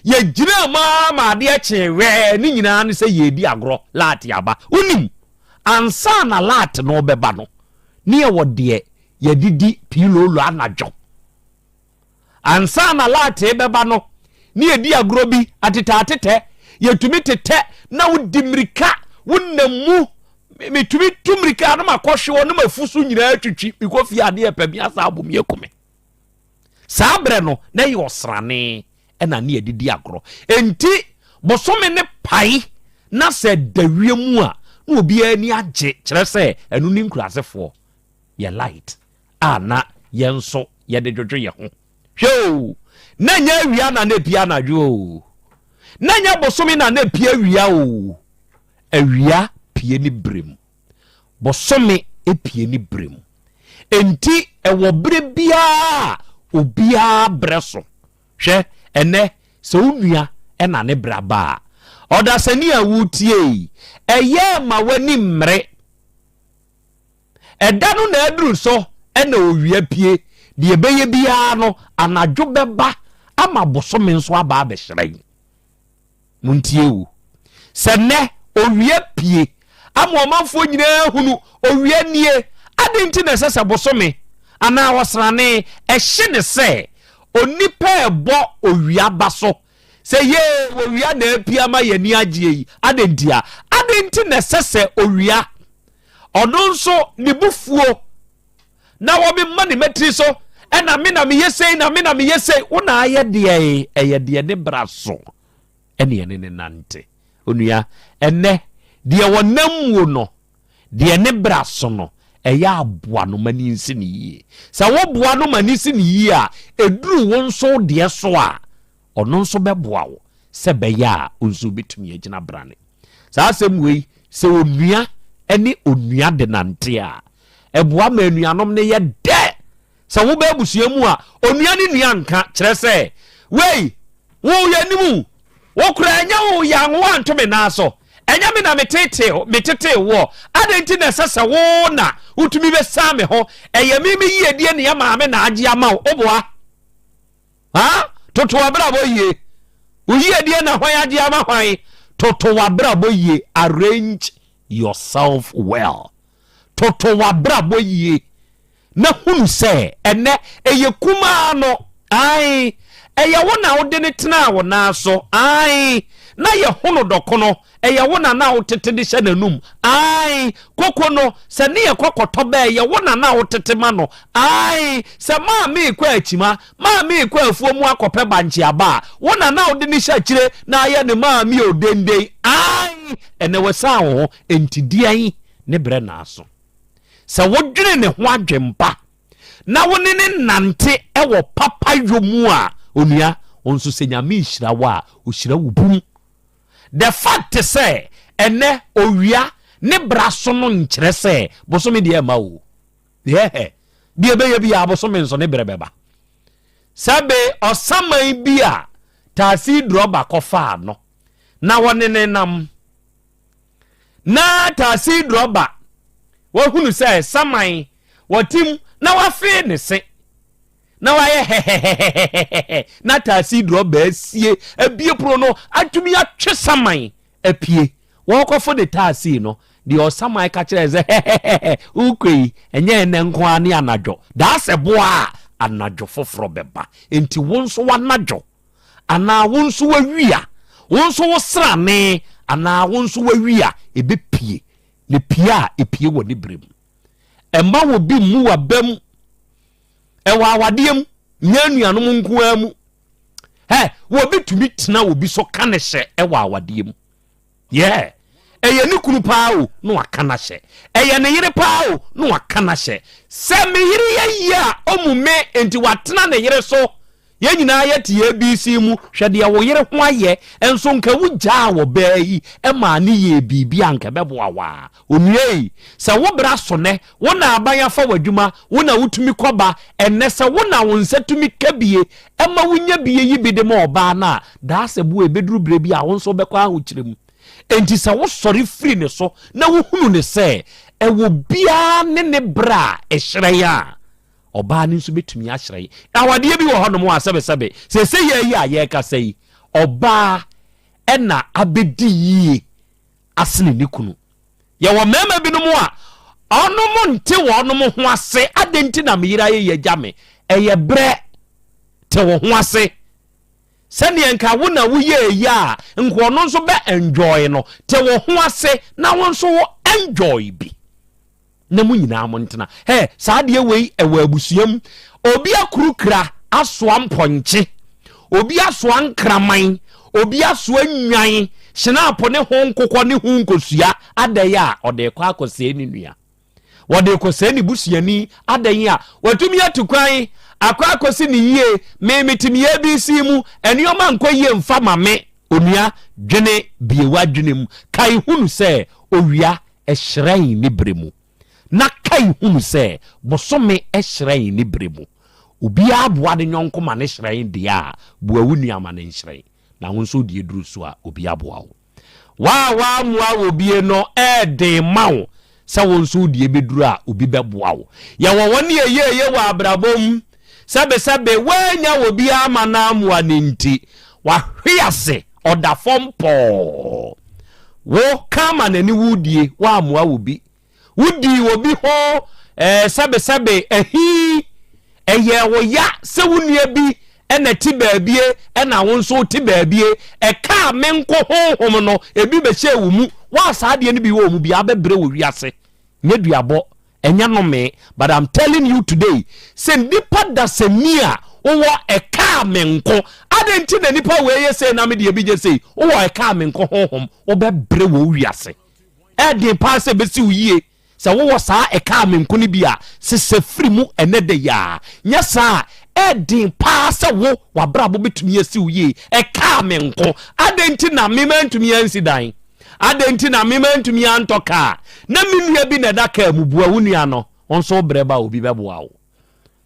Yɛgyinaa mu ara ma adeɛ kyee wɛɛ, ne nyinaa ne sɛ yɛredi agorɔ, light aba. Wonim, ansa na light no bɛba no, ne yɛwɔ deɛ yɛde di piiloolo anadwo. Ansa na laatee bɛba no, ne yɛdi agorɔ bi, atetɛatetɛ. Yɛtumi tetɛ na wodi mmirika, wonam mu. Metumi tu mmirika na makɔhwe hɔ na mafu so nyinaa twitwi. Mekɔ fie adeɛ pɛ me asa abɔ me aku me. Saa berɛ no, na ɛyɛ ɔsrane ɛna ne yɛde di agorɔ. Enti bosome ne pae na sɛ da wiem a, na obiara ani agye, kyerɛ sɛ ɛno ne nkurasefoɔ yɛ light. a na yɛn nso yɛde dwodwo yɛn ho. Hwɛ o, na ɛnyɛ awia na na epie anadwo o, na ɛnyɛ bosome na na epie awia o. Awia pie ne bere mu, bosome pie ne bere mu. Enti ɛwɔ bere biara a obiara brɛ so. Hwɛ, ɛnɛ sɛ wo nua na ne bra ba a, ɔdasani a woretie yi, ɛyɛ ma w'ani mmere. Ɛda no na aduru so na owia pue, deɛ ɛbɛyɛ biara no, anadwo bɛba ama bosome nso aba abɛhyerɛn. Montie o, sɛ nnɛ owia pue ama ɔmanfoɔ nyinaa hunu owia nie, adɛn nti na ɛsɛ sɛ bosome anaa ɔsrane ɛhye ne sɛ onipa ɛbɔ owia ba so sɛ yee owia na apue ama yɛn ani agyeɛ yi, adɛn ntia? Adɛn nti na ɛsɛ sɛ owia Ɔno nso ne bo fuo na wɔmema ne matiri so ɛna me na meyɛ sei na me na meyɛ sei. Wo na ayɛ deɛ ɛyɛ deɛ ne bra so ɛne ɛne ne nante. Onua, ɛnɛ deɛ wɔnam muo no, deɛ ne bra so no, ɛyɛ aboa no ma ne nsi ne yie. Sɛ woboa no ma ne si ne yie a, ɛduru wo nso deɛ so a, ɔno nso bɛboa wo sɛ ɛbɛyɛ a wo nso wobɛtumi agyina brane. Saa asɛm wei, sɛ onua ne onua de nante a, ɛboa ma anuanom no yɛ dɛ. Sɛ woba abusua mu a, onua ne nua nka, kyerɛ sɛ, wei, wo yɛ nim wo koraa ɛnyɛ wo yɛ anwo anto me nan so, ɛnyɛ me na metetee metetee woɔ, adɛn nti na ɛsɛ sɛ wo na wotumi bɛsan me ho, ɛyɛ me me yiedie ne yɛ maame na agye ama wo, woboa? Ha? Toto w'abrabɔ yie. Wo yiedie na hwan agye ama hwan? Toto w'abrabɔ yie. Arrange yourself well. Toto w'abrabɔ yie na hunu sɛ ɛnɛ ɛyɛ kumaa no. Ae, ɛyɛ wo na wode no tenaa wo nan so. Ae, na yɛhono dɔkono. Ɛyɛ wo na na wotete de hyɛ n'anum. Ae, koko no, sɛ ne yɛ kɔkɔtɔ bɛ, ɛyɛ wo na na wotete ma no. Ae, sɛ maame rekɔ akyima, maame rekɔ afuo mu akɔpɛ bankye aba a, wo na na wode no hyɛ akyire na ayɛ ne maame o denden. Ae, ɛnnɛ wasian wo ho, enti deɛn ne berɛ na aso? Sɛ wodwene ne ho adwempa na wo ne no nante wɔ papayɔ mu a, onua, wo nso sɛ Nyame rehyira wo a, ɔhyira wo bum. The fact sɛ ɛnɛ owia ne bra so no nkyerɛ sɛ bosome deɛ ɛma o. Yɛhɛ, deɛ ɛbɛyɛ biara bosome nso ne berɛ bɛba. Sɛ be ɔsaman bi a taxi drɔba kɔfaa no na wɔne ne nam na taxi drɔba wahunu sɛ saman wɔtim na wafee ne se na wayɛ hɛhɛhɛhɛhɛhɛ na taxi drɔba asie abie pono no atumi atwe saman apue wɔkɔfo ne taxi no deɛ ɔsaman ka kyerɛ sɛ hɛhɛhɛhɛ wokɔ yi ɛnyɛ ɛnɛ nko ara ne anadwo daa sɛ boa a anadwo foforɔ bɛba nti wo nso w'anadwo anaa wo nso w'awia wo nso wo srane anaa wo nso w'awia ɛbɛpie ne pie a ɛpie wɔ ne berɛ mu ɛma wɔ bi mmu w'aba mu Ɛwɔ awadeɛ mu, nyɛ anuanom nko ara mu. Ɛ, wɔbi tumi tena obi so ka ne hyɛ ɛwɔ awadeɛ mu. Yeah. Ɛyɛ ne kunu paa o, na waka no ahyɛ. Ɛyɛ ne yere paa o, na waka no ahyɛ. Sɛ me yere yɛ yie a, ɔmmu me, enti watena ne yere so. Yɛn nyinaa yɛte ABC mu, hwɛ deɛ wo yere ho ayɛ, nso nka wogyaa ɔbaa yi maa no yɛɛ biribi a anka ɛbɛboa wo a. Onua ei, sɛ wo bra so nnɛ, wo na aban afa w'adwuma, wo na wotumi kɔ ba, ɛnnɛ sɛ wo na wo nsa tumi ka bie ma wonya bie yi bi de ma ɔbaa no a, daasɛboa ɛbɛduru berɛ bi a wo nso wobɛkɔ ahokyerɛ mu. Enti sɛ wosɔre firi ne so na wohunu no sɛ ɛwɔ biara ne ne berɛ a ɛhyerɛn a, ɔbaa no nso bɛtumi ahyerɛn. Awadeɛ bi wɔ hɔnom a sɛbesɛbe, seesei yɛ yi a yɛrekasa yi, ɔbaa na abɛdi yie asene ne kunu. Yɛwɔ mmarima binom a ɔnom nte wɔnom ho ase. Adɛn nti na me yere ayɛ yi agya me? Ɛyɛ berɛ. Te wo ho ase. Sɛdeɛ nka wo na woyɛ eyi a, nka ɔno nso bɛ enjoy no. Te wo ho ase na wo nso wo enjoy bi. Na mo nyinaa mo ntena. Hɛ, saa adeɛ wei ɛwɔ abusua mu. Obi akurukura asoa mpɔnkye, obi asoa nkraman, obi asoa nnwan, hyenaapo ne ho nkokɔ ne ho nkosua, adɛn a ɔde rekɔ akɔsɛe ne nua. Wɔde rekɔsɛe ne busuani, adɛn a watumi atu kwan akɔ akɔsi ne yie, me mete me ABC mu, nneɛma nkɔ yie mfa ma me. Onua, dwene, bue w'adwene mu, kae hunu sɛ owia hyerɛn ne berɛ mu, na kae hunu sɛ bosome hyerɛn ne berɛ mu. Obiara boa ne yɔnko ma no hyerɛn deɛ a, boa wo nua ma no nhyerɛn, na wo nso wo deɛ duru so a, obi aboa wo. Wo a woammoa obie no, ɛyɛ den ma wo sɛ wo nso wo deɛ bɛduru a, obi bɛboa wo. Yɛwɔ wɔn a ɛyɛɛyɛ wɔ abrabɔ mu, sɛbesɛbe woannya obiara ama no ammoa no nti, wahwe ase, ɔda fam pɔɔ. Wo ka ama n'ani wodie, woammoa obi. Wodii obi ho eh, sɛbesɛbe ahi. Ɛyɛɛ wo ya sɛ wo nua bi na ɛte baabie ɛna wo nso wote baabie. Ɛkaa me nko honhom no, ebi bɛhyɛɛ wo mu. Wo a saa adeɛ no bi wɔ wo mu biara bɛbrɛ wɔ wiase. Nyɛ duabɔ, ɛnyɛ nomee, but I'm telling you today sɛ nipa dasani a wowɔ ɛkaa me nko. Adɛn nti na nipa wei yɛ sei na me deɛ bi nyɛ sei? Wowɔ ɛkaa me nko honhom, wobɛbrɛ wɔ wiase. Ɛyɛ den paa sɛ ɛbɛsi wo yie sɛ wowɔ saa ɛkaa me nko no bi a, sesa firi mu ɛnnɛ da yi ara. Nyɛ saa a, ɛyɛ den paa sɛ wo, w'abrabɔ bɛtumi asi wo yie. Ɛkaa me nko. Adɛn nti na me mantumi ansi dan? Adɛn nti na me mantumi antɔ kaa? Na me nua bi na ɛda kaa mu. Boa wo nua no. Wo nso wobrɛ ba a, obi bɛboa wo.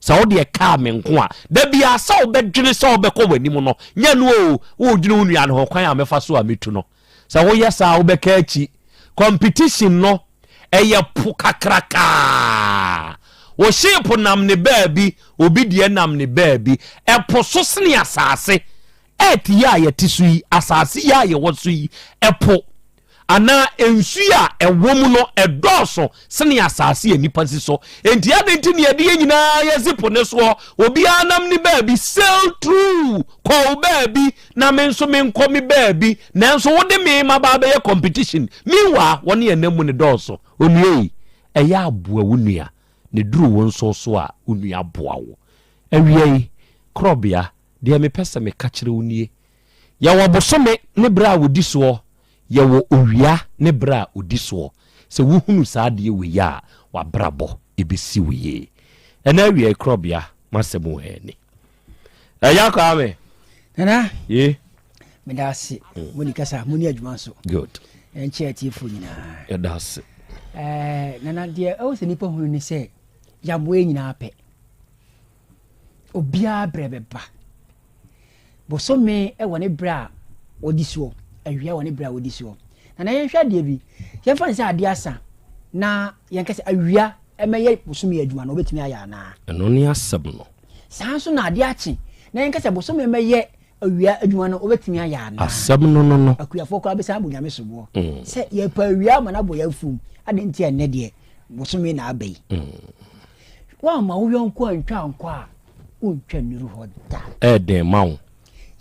Sɛ wo deɛ kaa me nko a, da biara sɛ wobɛdwene sɛ wobɛkɔ w'anim no, nyɛ no o, woredwene wo nua no ho, kwan a mɛfa so a mɛtu no. Sɛ woyɛ saa a wobɛka akyi. Competition no ɛyɛ po kakrakaa. Wo ship nam ne baabi, obi deɛ nam ne baabi. Ɛpo so sene asase. Earth yi a yɛte so yi, asase yi a yɛwɔ so yi, ɛpo anaa nsu a ɛwɔ mu no ɛdɔɔso sene asase a nnipa si so. Enti adɛn nti na yɛde yɛn nyinaa yɛsi po no soɔ? Obiara nam ne baabi, sail through, kɔ wo baabi na me nso menkɔ me baabi, nanso wode me maba abɛyɛ competition. Meanwhile, wɔne yɛn nam mu no dɔɔso. Onua yi, ɛyɛ a boa wo nua, na ɛduru wo nso so a, wo nua boa wo. Awia yi, korɔbea, deɛ mepɛ sɛ meka kyerɛ wo nie, Yɛwɔ bosome ne berɛ a wɔdi soɔ, yɛwɔ owia ne berɛ a ɔdi soɔ. Sɛ wohunu saa adeɛ wei a, w'abrabɔ ɛbɛsi wo yie. Ɛnɛ awia yi, korɔbea, m'asɛm wɔ ha ni. Ɛya Kwame.
Nana.
Ye.
Meda ase. Mo ni kasa, mo ni adwuma nso.
Good.
Ɛnkyɛ atiefo nyinaa.
Yɛda ase.
Ɛɛ nana deɛ ɛwɔ sɛ nipa hunu ne sɛ yaboa nyinaa pɛ. Obiara brɛ bɛba. Bosome wɔ ne berɛ a wɔdi soɔ, awia wɔ ne berɛ a wɔdi soɔ. Nana yɛnhwɛ adeɛ bi, yɛmfa no sɛ adeɛ asa na yɛnka sɛ awia ɛmɛyɛ bosome adwuma no, ɔbɛtumi ayɛ anaa?
Ɛno ne asɛm no.
Saa nso na adeɛ akye na yɛnka sɛ bosome mɛyɛ awia adwuma no, ɔbɛtumi ayɛ anaa?
Asɛm no no no.
Akuafoɔ koraa bɛsan abɔ Nyame soboɔ sɛ yɛpɛ awia ama no abɔ yɛn afuom, adɛn nti a ɛnnɛ deɛ bosome na aba yi? Woamma wo yɔnko antwa ankɔ a, wontwa nnuru hɔ da.
Ɛyɛ den ma wo.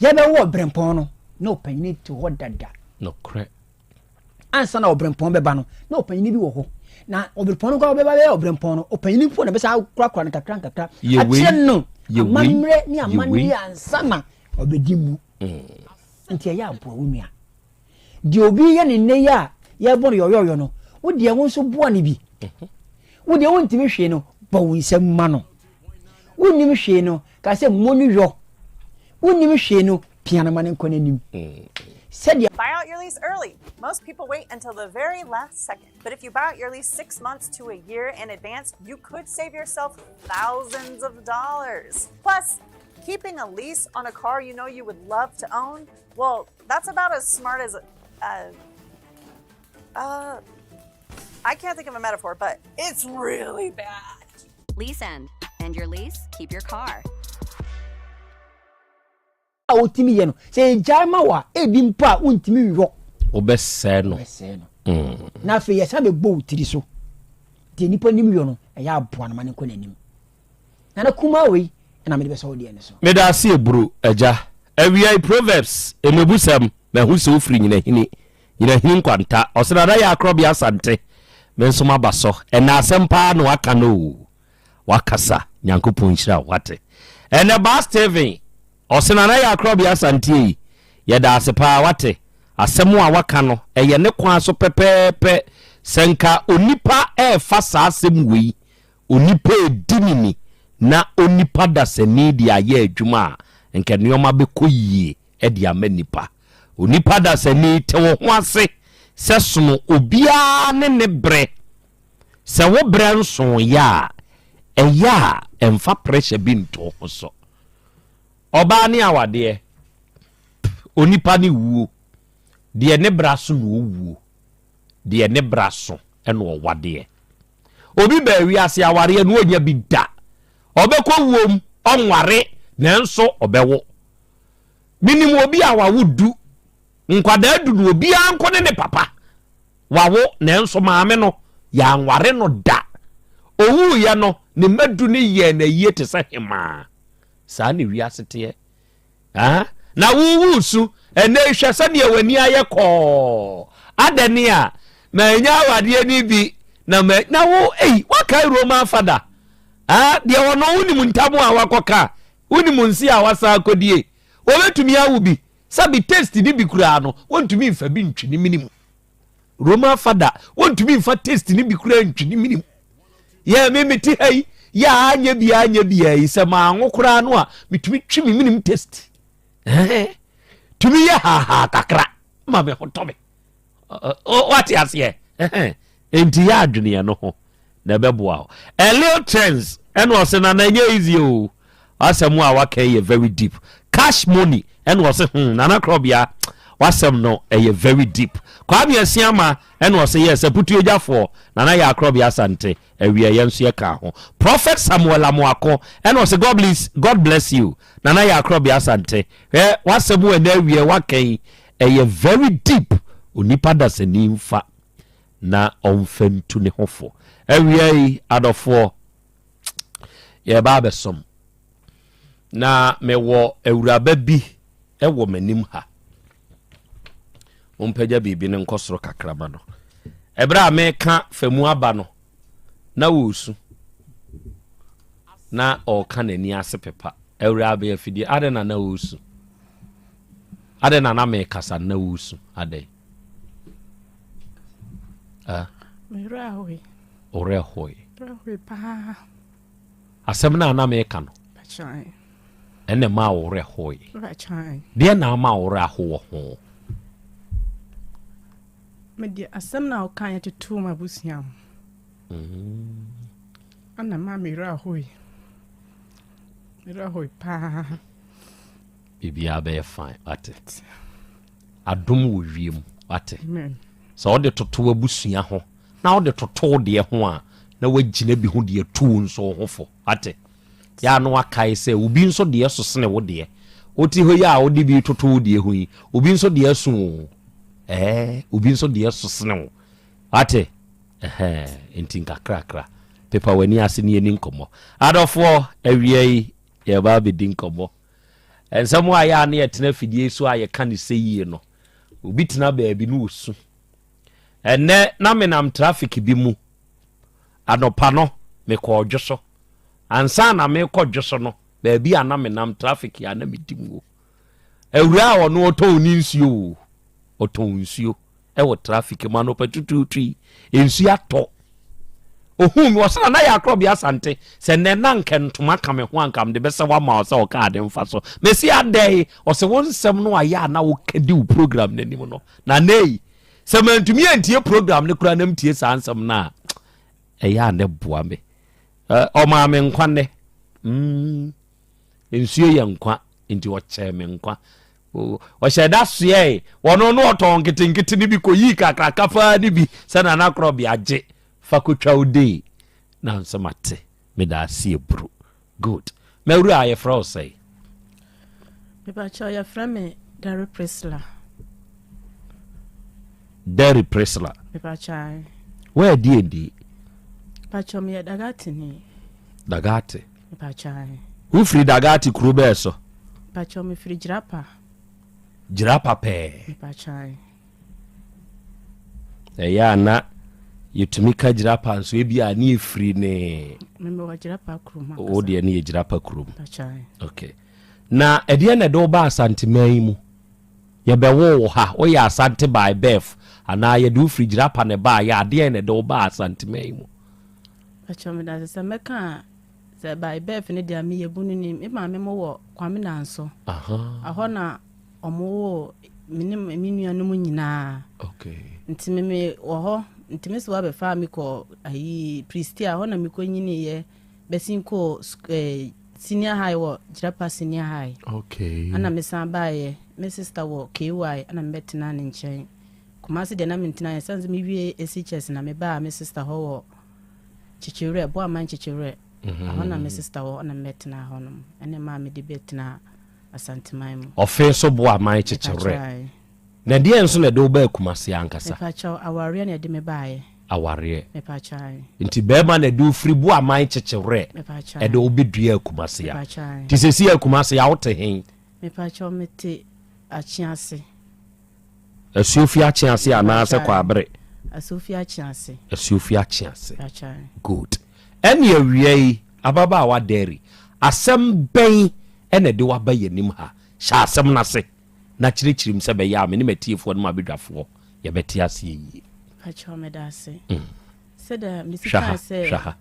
Yɛbɛwo ɔberempɔn no, na ɔpanyini te hɔ dada.
Nokorɛ.
Ansa na ɔberempɔn bɛba no, na ɔpanyini bi wɔ hɔ. Na ɔberempɔn no koraa bɛba bɛyɛ ɔberempɔn no, ɔpanyini mpo na bɛsa akorakora no kakra nkakra. Akyerɛ no amammerɛ ne amanneɛ ansa na ɔbɛdi mu. Nti ɛyɛ aboa wo nua. Deɛ obi yɛ ne nnɛ yi a, yɛbɔ no yɔyɔyɔ no, wo deɛ wo nso boa no bi. Wo deɛ wontumi hwee no, bɔ wo nsam ma no. Wonnim hwee no, ka sɛ mmɔ no yɔ. Wonnim hwee no, pia no ma no nkɔ n'anim. Sɛdeɛ.
Buy out your lease early. Most people wait until the very last second. But if you buy out your lease six months to a year in advance, you could save yourself thousands of dollars. Plus, keeping a lease on a car you know you would love to own, well, that's about as smart as. Uh, uh, I can't think of a metaphor, but it's really bad.
Lease end. End your lease, keep your car.
a wotumi yɛ no sɛ egyae ma wo a ebi mpo a wontumi nyɔ.
Wobɛsɛe no.
Wobɛsɛe no. Mm. Na afei yɛsan bɛbɔ wo tiri so. Deɛ nipa nim yɔ no ɛyɛ aboa no ma no nkɔ n'anim. Nana kumaa wei ɛna mede bɛsɔ wo deɛ no so.
Meda ase eburu agya. Awia yi Proverbs, Mmebusɛm, Mahu sɛ wofiri Nyinahini, Nyinahini nkwanta, Ɔse Nana yɛ akorɔbea Asante, me nso maba sɔ, ɛnɛ asɛm paa na waka no oo, wakasa, Nyankopɔn nhyira wo wate. Ɛnɛ Baa Steven, Ɔse Nana yɛ akorɔbea Asante ei, yɛda ase paa wate, asɛm a waka no ɛyɛ ne kwan so pɛpɛɛpɛ, sɛ nka onipa ɛɛfa saa asɛm wei Onipa redi no ni na onipa dasani de ayɛ adwuma a, nka nneɛma bɛkɔ yie de ama nnipa. Onipa dasani, te wo ho ase sɛ sono obiara ne ne berɛ. Sɛ wo berɛ nsoeɛ a, ɛyɛ a mfa pressure bi nto wo ho so. Ɔbaa ne awadeɛ, onipa ne wuo. Deɛ ne bra so na ɔwuo, deɛ ne bra so na ɔwadeɛ. Obi baa wiase awareɛ no ɔnya bi da. Ɔbɛkɔ wuom ɔnware nanso ɔbɛwo. Menim obi a wawo du. Nkwadaa du no obiara nko ne ne papa. Wawo nanso maame no yɛanware no da. Owuiɛ no ne mma du no yɛɛ no ayie te sɛ hemaa. Saa ne wiase teɛ. Ah, na wowu su ɛnɛ yi hwɛ sɛdeɛ w'ani ayɛ kɔɔ adɛne a manya awadeɛ no bi na ma na wo ei wakae Roman fada ah, deɛ ɔno wonim ntam a wakɔka wonim nse a wasan akɔdie wɔbɛtumi awo bi sɛbi taste ne bi koraa no wɔntumi mfa bi ntwi ne mene mu Roman fada wɔntumi mfa taste ne bi koraa ntwi ne mene mu Yɛ me mete ha yi yɛ a anyɛ bia anyɛ bia yi sɛ manwo koraa no a metumi twe me menim taste tumi yɛ haahaa kakra ma me ho tɔ me wate aseɛ enti yɛ adweneɛ no ho na ɛbɛboa wo a little trends ɛna ɔse na na ɛnyɛ easy o asɛm a waka yɛ very deep cash money ɛna ɔse hmm nana korɔbea wasɛm no ɛyɛ very deep kwame asiama Ɛna ɔse yes aputuagyafoɔ Nana Yaa Akorɔbea Asante awia yɛn nso yɛka ho Prophet Samuel Amoako ɛna ɔse God bless God bless you Nana Yaa Akorɔbea Asante hwɛ w'asɛm wɔ ɛnɛ awia waka yi ɛyɛ very deep onipa dasani nfa na ɔnfa ntu ne ho fo awia yi adɔfoɔ yɛba abɛsom na mewɔ awuraba bi wɔ m'anim ha Mompagya biribi no nkɔ soro kakra ma no. Ɛberɛ a meka fa mu aba no, na ɔresu. Na ɔreka n'ani ase pepa. Awuraa bɛyɛ afidie, adɛn na na ɔresu? Adɛn na na mekasa na ɔresu? Adɛn? Ah?
Me werɛ ahoe.
Wo werɛ hoe.
Werɛ hoe paa.
Asɛm no a na meka no, ɛna ɛmaa wo werɛ hoe. Deɛ na ama wo werɛ aho wɔ ho?
Mede asɛm no a wokaeɛ totoo m'abusua ho. Mm. Ɛna maa me werɛ ahoe. Me werɛ ahoe paa.
Biribiara bɛyɛ fine, wate. Adom wɔ wiem, wate. Sɛ wode toto w'abusua ho na wode toto wo deɛ ho a, na woagyina bi ho de atu wo nso wo ho fo. Wate? Yɛ a na wakae sɛ obi nso deɛ so sene wo deɛ. Wote hɔ yi a wode bi toto wo deɛ ho yi, obi nso deɛ so o. Ɛɛ, obi nso deɛ so sene wo. Wate? Ɛhɛn, nti nkakrakra. Pepa w'ani ase ne yɛni nkɔmmɔ. Adɔfoɔ, awia yi, yɛreba abɛdi nkɔmmɔ. Nsɛm a yɛ a na yɛtena afidie so a yɛka ne sɛ yie no, obi tena baabi na ɔsu. Ɛnnɛ na menam traffic bi mu. Anɔpa no, mekɔɔ dwo so. Ansa na merekɔ dwo so no, baabi a na menam traffic a na medi mu o. Awuraa a ɔno ɔtɔn ne nsuo o, ɔtɔn nsuo. Ɛwɔ traffic mu anɔpa tutuutu yi, nsuo atɔ. Ohuu me, ɔse Nana yɛ akorɔbea Asante, sɛ nnɛ na anka ntoma ka me ho a anka mede bɛsɛ wo ama wo sɛ ɔka ade mfa so. Mese adɛn? Ɔse wo nsɛm no ayɛ a na woka di wo program no anim no. Nana ei, sɛ mantumi antie program no koraa na metie saa nsɛm no a, ɛyɛ a na ɛboa me. Ɔmaa me nkwa nnɛ. Mm. Nsuo yɛ nkwa, nti ɔkyɛɛ me nkwa. Ɔhyɛ da soɛe, ɔno no ɔtɔn nketenkete no bi kɔyii kakraka paa no bi sɛ Nana Korɔbea gye fa kɔtwa wo dei. Na nso mate, meda ase aburu. Good. Mawura, yɛfrɛ wo sɛn?
Mepakyɛw, yɛfrɛ me Derry Priscilla.
Derry Priscilla.
Mepakyɛw.
Woadi adi?
Mepakyɛw, meyɛ Dagatini.
Dagate.
Mepakyɛw.
Wofiri Dagate kuro bɛɛ so?
Mepakyɛw, mefiri Jirapa.
Jirapa pɛɛ.
Mepakyɛw.
Ɛyɛ a na yɛtumi ka Jirapa nso ebi a ne yɛfiri ne.
Mewɔ Jirapa kurom.
Wo deɛ ne yɛ Jirapa kurom.
Mepakyɛw.
Okay. Na ɛdeɛ na ɛde wo ba Asanteman yi mu? Yɛbɛwoo wo ha, woyɛ Asante by birth anaa yɛde wo firi Jirapa na ɛbaeɛ a, adeɛn na ɛde wo baa Asanteman yi mu?
Pakyɛw medase sɛ mɛka a sɛ by birth no deɛ meyɛ bununi me maame mo wɔ Kwame Nanso ɛhɔ na ɔmo woo me ne me nuanom nyinaa nti me me wɔ hɔ nti me so abɛfa me kɔ ayi Pristia hɔ na me kɔ nyiniiɛ bɛsin kɔ eh, senior high wɔ Jirapa senior high
okay.
ɛna me san baeɛ me sister wɔ KY ɛna mebɛtena ne nkyɛn Kumasi deɛ na mentena yɛ sane sɛ mewie SHS na mebaa me sister hɔ wɔ Kyekyewerɛ, Boaman Kyekyewerɛ. Ɛhɔ na me sister wɔ na mebɛtena hɔ nom. Ɛne maa mede bɛtena Asanteman mu.
Ɔfe so Boaman Kyekyewerɛ. Na ɛdeɛn nso na ɛde wo baa Kumasi ankasa?
Mepakyɛw, awareɛ na ɛde me baeɛ.
Awareɛ.
Mepakyɛw ae.
Nti bɛɛma na ɛde wo firi Boaman Kyekyewerɛ
Mepakyɛw
ɛde wo bɛduaa Kumasi a.
Mepakyɛw ae.
Nti seesei a Kumasi a wote hen?
Mepakyɛw, mete Akyease.
Asuofi Akyease anaasɛ Kwaabere?
Asuofi Akyease.
Asuofi Akyease. Good. Ɛne awia yi, ababaawa Derry, asɛm bɛn na ɛde wo aba yɛn anim ha? Hyɛ asɛm no ase na kyerɛkyerɛ mu sɛ ɛbɛyɛ a me ne m'atiefoɔ ne m'abadwafoɔ yɛbɛte aseɛ yie.
Pakyɛw meda ase. Sɛdeɛ mesi kaa sɛ
Hwɛ ha.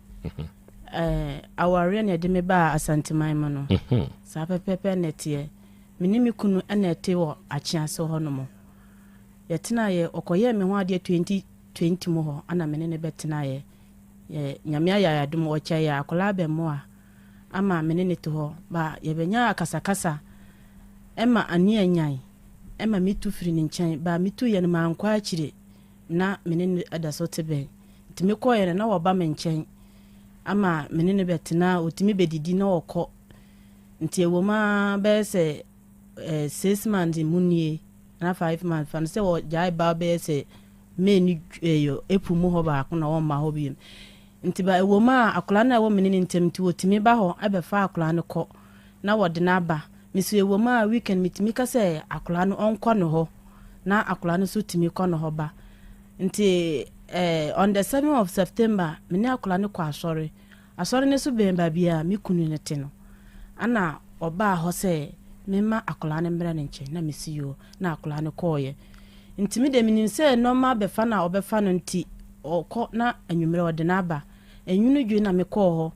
Awareɛ na ɛde me baa Asanteman mu no, saa pɛpɛɛpɛ na ɛteɛ. Me ne me kunu na ɛte wɔ Akyease hɔ nom. Yɛtenaeɛ, ɔkɔyɛɛ me ho adeɛ 2020 mu hɔ ana me ne no bɛtenaeɛ. Yɛ, Nyame ayɛ yɛn adom, ɔkyɛɛ yɛn akwadaa abɛmoa ama me ne no te hɔ. Ba yɛbɛnyaa akasakasa ɛma ani anyan ɛma me tu firi ne nkyɛn. Ba me tuiɛ no mankɔ akyire na me ne no da so te bɛn. Nti me kɔeɛ no na waba me nkyɛn ama me ne no bɛtena, ɔtumi bɛdidi na ɔkɔ. Nti ɛwom ara bɛyɛ sɛ eh, 6 months mu nie anaa 5 months fa no sɛ wɔgyae ba bɛyɛ sɛ May ne eh, April mu hɔ baako na wɔmma hɔ bio. Nti ba ɛwom a akwadaa no a ɛwɔ me ne ne ntam nti wɔtumi ba hɔ ɛbɛfa akwadaa no kɔ na wɔde no aba. Me so ɛwom a weekend metumi ka sɛ akwadaa no ɔnkɔ ne hɔ na akwadaa no nso tumi kɔ ne hɔ ba. Nti eh, on the 7 of September me ne akwadaa no kɔ asɔre. Asɔre no so bɛn baabi a me kunu no te no. Ɛna ɔbaa hɔ sɛ memma akwadaa no mmrɛ ne nkyɛn, na mese yoo, na akwadaa no kɔeɛ. Nti me deɛ menim sɛ nnoɔma abɛfa no a ɔbɛfa no nti ɔkɔ na anwummerɛ ɔde no aba. Anwunu dwe na mekɔɔ hɔ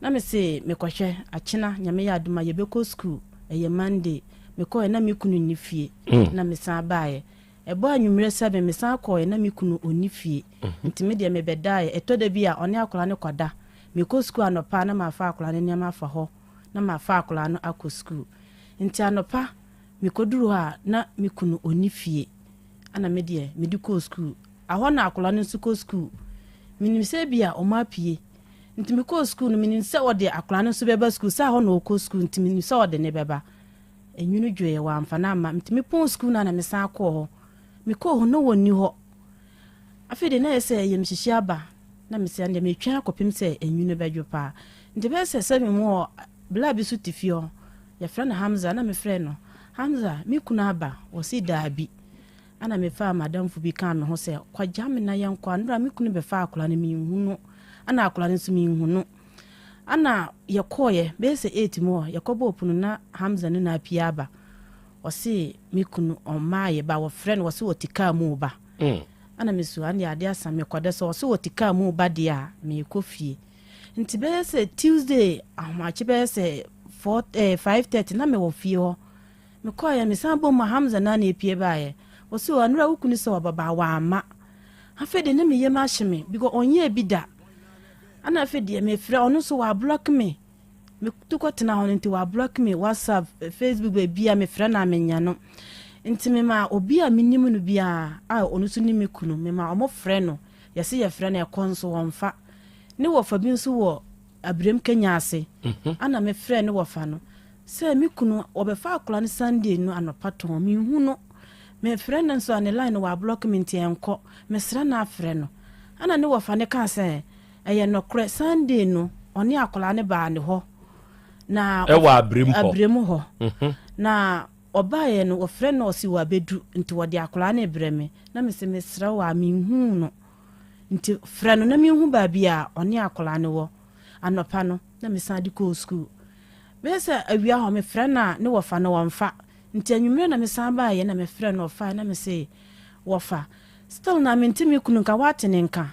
na mese mekɔhwɛ, akyena Nyame yɛ adom a yɛbɛkɔ sukuu, ɛyɛ Monday. Mekɔeɛ na me kunu nni fie na mesan baeɛ. Ɛbɔɔ anwummerɛ 7 mesan kɔeɛ na me kunu ɔnni fie nti me deɛ mebɛdaeɛ. Ɛtɔ da bi a ɔne akwadaa no kɔda. Mekɔ sukuu anɔpa a na mafa akwadaa no nneɛma afa hɔ na mafa akwadaa no akɔ sukuu. Nti anɔpa mekɔduru hɔ a na me kunu ɔnni fie ɛna me deɛ mede kɔɔ sukuu. Ahɔ na akwadaa no nso kɔ sukuu. Menim sɛ ebia wɔn apue. Nti mekɔɔ sukuu no menim sɛ ɔde akwadaa no nso bɛba sukuu sɛ ahɔ na ɔkɔ sukuu nti menim sɛ ɔde ne bɛba. Enwunu dwoeɛ, wamfa no amma. Nti mepɔn sukuu no a na mesan kɔɔ hɔ. Mekɔɔ hɔ na wɔnni hɔ. Afei deɛ na ɛyɛ sɛ ayamhyehye aba. Na mese ɛndeɛ metwɛn akɔpem sɛ enwunu bɛdwo paa. Nti ɛbɛyɛ sɛ 7 mu hɔ, bla bi nso te fie hɔ. Yɛfrɛ no Hamza. Na mefrɛɛ no, Hamza, me kunu aba? Ɔse daabi. Ɛna mefaa m'adamfo bi kaa me ho sɛ, kɔgya me na yɛnkɔ. Anora me kunu bɛfaa akwadaa no, menhu no. Ɛna akwadaa no nso menhu no. Ana yɛkɔɔeɛ bɛyɛ sɛ 8 mu hɔ, yɛkɔbɔɔ pono na Hamza no na apue aba. Ɔse me kunu ɔmmaeɛ ba wɔfrɛ no wɔse ɔte kaa mu reba. Ɛna me so ɛndeɛ adeɛ asa mekɔda sɛ ɔse ɔte kaa mu reba deɛ a meekɔ fie. Nti bɛyɛ sɛ Tuesday ahomakye bɛyɛ sɛ 4 eh, 5:30 na mewɔ fie hɔ. Mekɔeɛ mesan bɔ mu a Hamza naa na epie baeɛ. Ɔse o anora wo kunu sɛ ɔba baa wamma. Afei deɛ na me yam ahye me because ɔnyɛɛ bi da. Ɛna afei deɛ mefrɛ ɔno nso wablɔk me. Metu kɔtena hɔ no nti wablɔk me WhatsApp, Facebook baabi a mefrɛ no a menya no. Nti mema obi a menim no biara a ɔno nso nim me kunu mema ɔmo frɛ no. Yɛse yɛfrɛ no ɛkɔ nso wɔmfa. Ne wɔfa bi nso wɔ Abirem Kenya ase. Ɛna mefrɛ ne wɔfa no sɛ me kunu wɔbɛfa akwadaa no Sunday no anɔpa tɔn menhu no. Mefrɛ no nso a ne line no wablɔk me nti ɛnkɔ. Mesrɛ no afrɛ no. Ɛna ne wɔfa no kaa sɛ Ɛyɛ nɔkorɛ, Sunday no ɔne akwadaa no baa ne hɔ na
Ɛwɔ Abirem hɔ.
Abirem hɔ. Na ɔbaeɛ no wɔfrɛ no ɔse wabɛdu nti wɔde akwadaa no rebrɛ me na mese mesrɛ wo a menhuu no nti frɛ no na menhu baabi a ɔne akwadaa no wɔ. Anɔpa no na mesan de kɔɔ sukuu. Bɛyɛ sɛ awia hɔ mefrɛ no a ne wɔfa no wɔmfa nti anwummerɛ na mesan baeɛ na mefrɛ no ɔfaeɛ na mese wɔfa still na mente me kunu nka woate ne nka.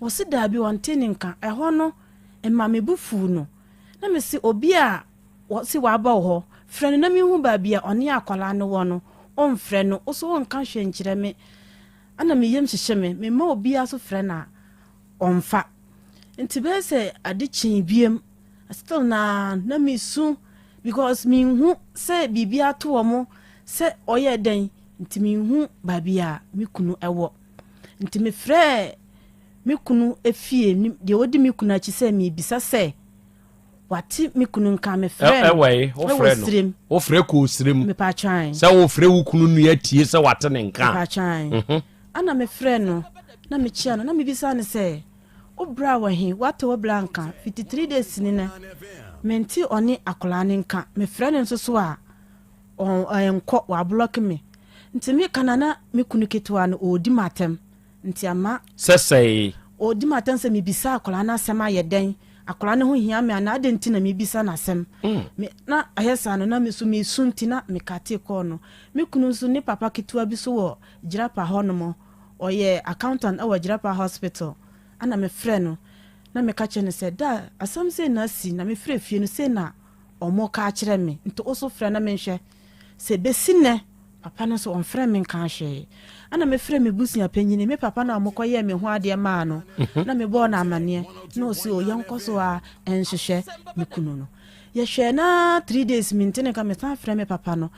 Ɔse daabi ɔnte ne nka. Ɛhɔ no ɛma me bo fuu no. Na me se obi a wɔse waba wo hɔ, frɛ no na menhu baabi a ɔne akwadaa no wɔ no, womfrɛ no, wo so wonka hwee nkyerɛ me. Ɛna me yam hyehye me, mema obiara so frɛ no a, ɔmfa. Nti bɛyɛ sɛ ade kyee biam, still na na mesu because menhu sɛ biribi ato wɔn, sɛ ɔyɛ dɛn, nti menhu baabi a me kunu wɔ. Nti mefrɛɛ me kunu fie, deɛ ɔdi me kunu akyi sɛ mebisa sɛ wate me kunu nka. Mefrɛɛ no
ɛwɔ
sirem.
Wofrɛ kɔɔ sirem?
Mepatwan.
Sɛ wofrɛ wo kunu nua tie sɛ wate ne nka?
Mepatwan. Ana mefrɛ no na mekyia no na mebisa no sɛ wo bra wɔ he, wate wo bra nka fiti 3 days ni nɛ mente ɔne akwadaa no nka. Mefrɛ no nso so a Ɔnkɔ, wablɔke me. Nti meka no a na me kunu ketewa no ɔredi m'atɛm. Nti ama.
Sɛ sɛe.
Ɔredi m'atɛm sɛ mebisa akwadaa no asɛm ayɛ dɛn? Akwadaa no ho hia me anaa? Adɛn nti na mebisa no asɛm? Me, na ayɛ saa no na me nso mesu nti na mekatee kɔɔ no. Me kunu nso ne papa ketewa bi nso wɔ Jirapa hɔnom. Ɔyɛ accountant wɔ Jirapa hospital. Ɛna mefrɛɛ no na meka kyerɛɛ no sɛ, Da, asɛm sei na asi na mefiri fie no sei na Wɔka akyerɛ me nti wo so frɛ na menhwɛ sɛ bɛsi nnɛ papa no nso ɔmfrɛ me nkaa hwee. Ɛna mefrɛ me busua panyini, me papa no a wɔkɔyɛɛ me ho adeɛ maa no na mebɔɔ no amanneɛ na ɔsi o yɛnkɔ so a nhwehwɛ me kunu no. Yɛhwɛɛ no ara three days mente ne nka, mesan frɛ me papa no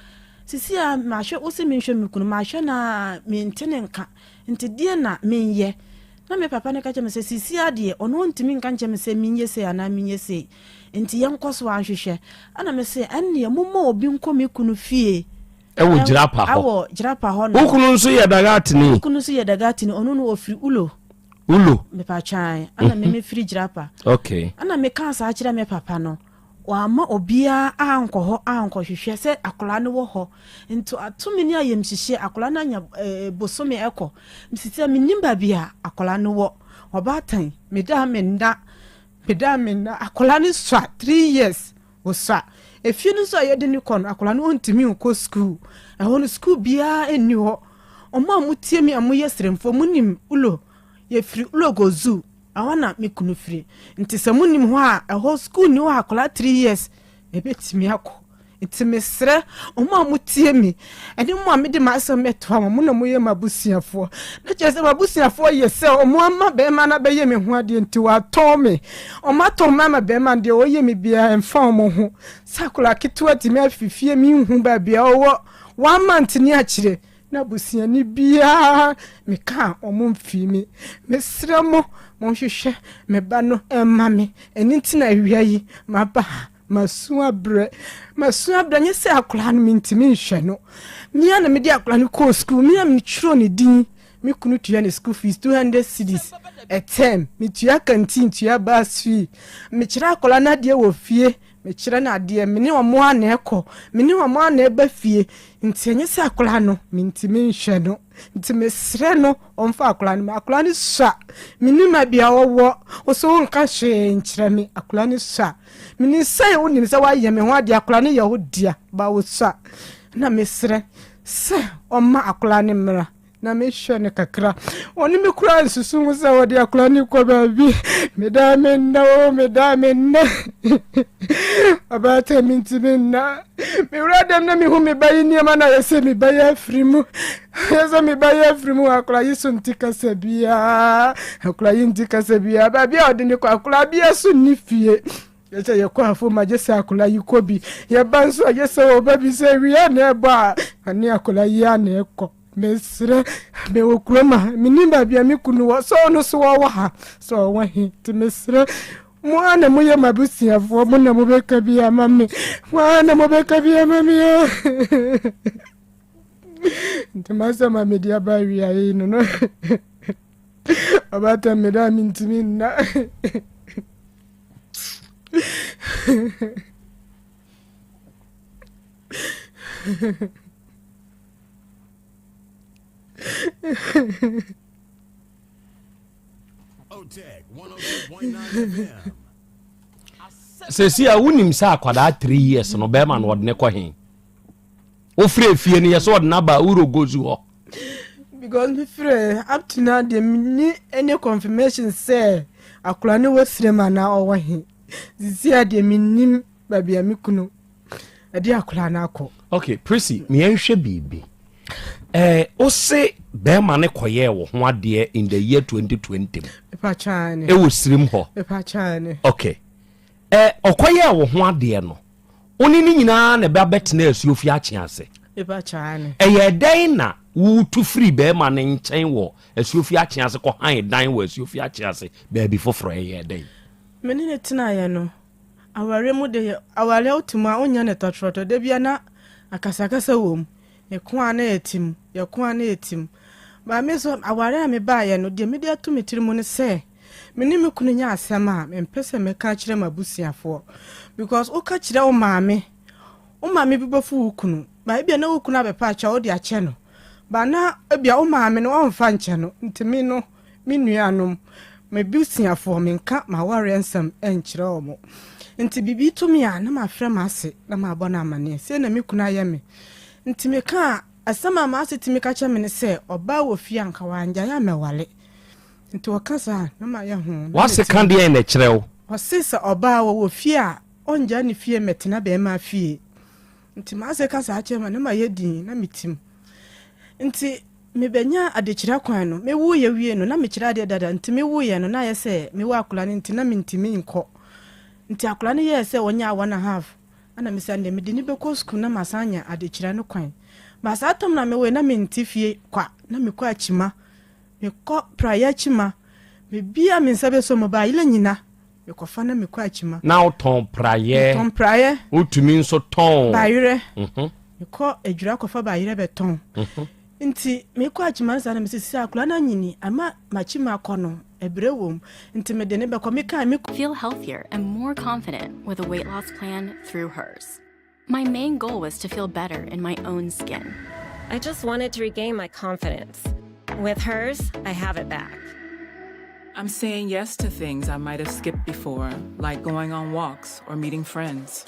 sisi a mahwɛ wo se menhwɛ me kunu mahwɛ no a mente ne nka nti deɛ na menyɛ. Na me papa no ka kyerɛ me sɛ sisi a deɛ ɔno ɔntumi nka nkyerɛ me sɛ menyɛ sei anaa menyɛ sei. Nti yɛnkɔ so ara nhwehwɛ. Ɛna me se, ɛnneɛ momma obi nkɔ me kunu fie.
Ɛwɔ Jirapa hɔ.
Ɛwɔ Jirapa hɔ nom.
Wo kunu nso yɛ Dagatini?
Me kunu nso yɛ Dagatini, ɔno no ɔfiri Ulo.
Ulo?
Mepatwan, ɛna me mefiri Jirapa.
Okay.
Ɛna mekaa saa kyerɛ me papa no, wamma obiara ankɔ hɔ ankɔhwehwɛ sɛ akwadaa no wɔ hɔ. Nti ato me ne ayamhyehyeɛ, akwadaa no anya eh, bosome ɛkɔ. Mesisi a mennim baabi a akwadaa no wɔ. Ɔbaatan, meda a menna. Meda me nna akwadaa no sua three years osua efie no nso a yɛde no kɔ no akwadaa no ɔntumi nkɔ sukuu ɛhɔ no sukuu biara nni hɔ wɔn a wɔtie mi a wɔyɛ sremfoɔ mo nim ulo yɛfiri ulo gozu ɛhɔ na me kunu firi nti sɛ mo nim hɔ a ɛhɔ sukuu ni hɔ a akwadaa three years ɛbɛtumi akɔ. Nti mesrɛ wɔn a motie me ne mo a mede m'asɛm bɛtoa mo, mo na moyɛ m'abusuafoɔ. Na kyerɛ sɛ m'abusuafoɔ yɛ sɛ wɔn ama bɛrima no abɛyɛ me ho adeɛ nti wɔatɔn me. Wɔn atɔn me ama bɛrima no, deɛ ɔyɛ me biara ɛmfa wɔn ho. Sɛ akwadaa ketewa tumi afi fie menhu baabi a ɔwɔ one month ne akyire na abusuani biara meka a wɔn mfii me. Mesrɛ mo monhwehwɛ me ba no mma me. Ɛno nti na awia yi maba ha. Masu abrɛ, masu abrɛ, nyɛ sɛ akwadaa no mentumi nhwɛ no. Me ara na mede akwadaa no kɔɔ sukuu, me ara metwerɛ ne din. Me kunu tua ne school fees 200 cedis a term. Metua canteen, tua bus fee. Mekyerɛ akwadaa no adeɛ wɔ fie, mekyerɛ no adeɛ. Me ne wɔn ara na ɛkɔ, me ne wɔn ara na ɛba fie. Nti ɛnyɛ sɛ akwadaa no mentumi nhwɛ no. Nti mesrɛ no ɔmfa akwadaa no ma. Akwadaa no sua, mennim baabi a ɔwɔ. Wo so wonka hwee nkyerɛ me. Akwadaa no sua. Menim sɛ wonim sɛ woayɛ me ho adeɛ, akwadaa no yɛ wo dea, ba wosua. Na mesrɛ sɛ ɔmma akwadaa no mmra.
Na mehwɛ no kakra. Ɔne me koraa nsusu ho sɛ ɔde akwadaa no kɔ baabi. Meda me nna o, meda me nna. Ɔbaatan mentumi nna. Mewura dɛm na mehu me ba yi nneɛma na ayɛ sɛ me ba yi afiri mu. Ayɛ sɛ me ba yi afiri mu. Akwadaa yi so nte kasa biara. Akwadaa yi nte kasa biara. Baabi a ɔde ne kɔ akwadaa biara so nni fie. Yɛ sɛ yɛkɔ afom a gye sɛ akwadaa yi kɔ bi. Yɛba nso a gye sɛ ɔba bi sɛ wia na ɛbɔ a ɔne akwadaa yi a na ɛkɔ. Mesrɛ, mewɔ kurom a mennim baabi a me kunu wɔ, sɛ ɔno so ɔwɔ ha, sɛ ɔwɔ he, nti mesrɛ, mo ara na moyɛ m'abusuafoɔ, mo na mobɛka bi ama me, mo ara na mobɛka bi ama me o. Nti m'asɛm a mede aba awiaeɛ yi no no, ɔbaatan meda a mentumi nna.
Sɛsi a wonim sɛ akwadaa 3 years no bɛrima no ɔde ne kɔ he wofrɛ fie no yɛ sɛ ɔde no aba wuro gozu hɔ.
Because mefrɛ up to now deɛ menni any confirmation sɛ akwadaa no wɔ srem anaa ɔwɔ he. Sisi a deɛ mennim baabi a me kunu ɛde akwadaa no akɔ.
Ok, Prissy, meɛnhwɛ biribi. Eh, wo se bɛrima no kɔyɛɛ wo ho adeɛ in the year 2020 mu.
Mepatwa ne.
Ɛwɔ sirim hɔ.
Mepatwa ne.
Ok. Eh, ɔkɔyɛɛ wo ho adeɛ no, wo ne ne nyinaa na ɛbɛ abɛtena asuofi akye ase.
Mepatwa ne.
Ɛyɛ dɛn na wotu firi bɛrima no nkyɛn wɔ asuofi akye ase kɔ han dan wɔ asuofi akye ase baabi foforɔ? Ɛyɛ dɛn?
Me ne no tenaeɛ no, Awareɛ mu de, awareɛ wote mu a wonyɛ no tɔtrɔtɔ, da biara na akasakasa wɔ mu, yɛko a na yɛte mu, yɛko a na yɛte mu. But me nso awareɛ a mebaeɛ no, deɛ mede ato me tiri mu ne sɛ, me ne me kunu nya asɛm a, mempɛ sɛ mɛka akyerɛ m'abusuafoɔ. Because woka kyerɛ wo maame, wo maame bi bɛfu wo kunu, but ebia na wo kunu abɛpa akyɛ wode akyɛ no, but na ebia wo maame no ɔmfa nkyɛ no, nti me no, Me nuanom, m'abusuafoɔ, menka m'awareɛ nsɛm nkyerɛ wɔn. Nti biribi to me a, na mafrɛ m'ase na mabɔ no amaneɛ. Sei na me kunu ayɛ me. Nti meka a, asɛm a m'ase tumi ka kyerɛ me ne sɛ, ɔbaa wɔ fie a, anka wangyae ammɛware. Nti ɔka saa a, na mayɛ ho. Na
W'ase ka
metumi.
deɛn na ɛkyerɛ wo?
Ɔse sɛ ɔbaa wɔwɔ fie a, ɔngyae ne fie mmɛtena bɛɛma fie. Nti m'ase ka saa kyerɛ me a, na mayɛ dinn, na metim. Nti mebɛnyaa adekyerɛ kwan no, mewoeɛ wiei no, na mekyerɛ adeɛ dada, nti mewoeɛ no, na ayɛ sɛ mewɔ akwadaa no nti na mentumi nkɔ. Nti akwadaa no yɛɛ sɛ ɔnyaa one and half, ɛna mese ɛndeɛ mede no bɛkɔ sukuu na masan anya adekyerɛ no kwan. But saa tam no a mewoeɛ na mente fie kwa, na mekɔ akyima, mekɔ praeɛ akyima, baabiara me nsa bɛsɔ mu, bayerɛ nyina mekɔfa na mekɔ akyima.
Na wotɔn praeɛ?
Metɔn praeɛ.
Wotumi nso tɔn?
Bayerɛ. Mekɔ adwira kɔfa bayerɛ bɛtɔn. Nti mekɔ akyima no saa na mese sisi akwadaa no anyini ama m'akyima akɔ no ɛbrɛ wom nti mede no bɛkɔ. Mekae me.
Feel healthier and more confident with a weight loss plan through hers. My main goal was to feel better in my own skin.
I just wanted to regain my confidence. With hers, I have it back.
I'm saying yes to things I might have skipped before, like going on walks or meeting friends.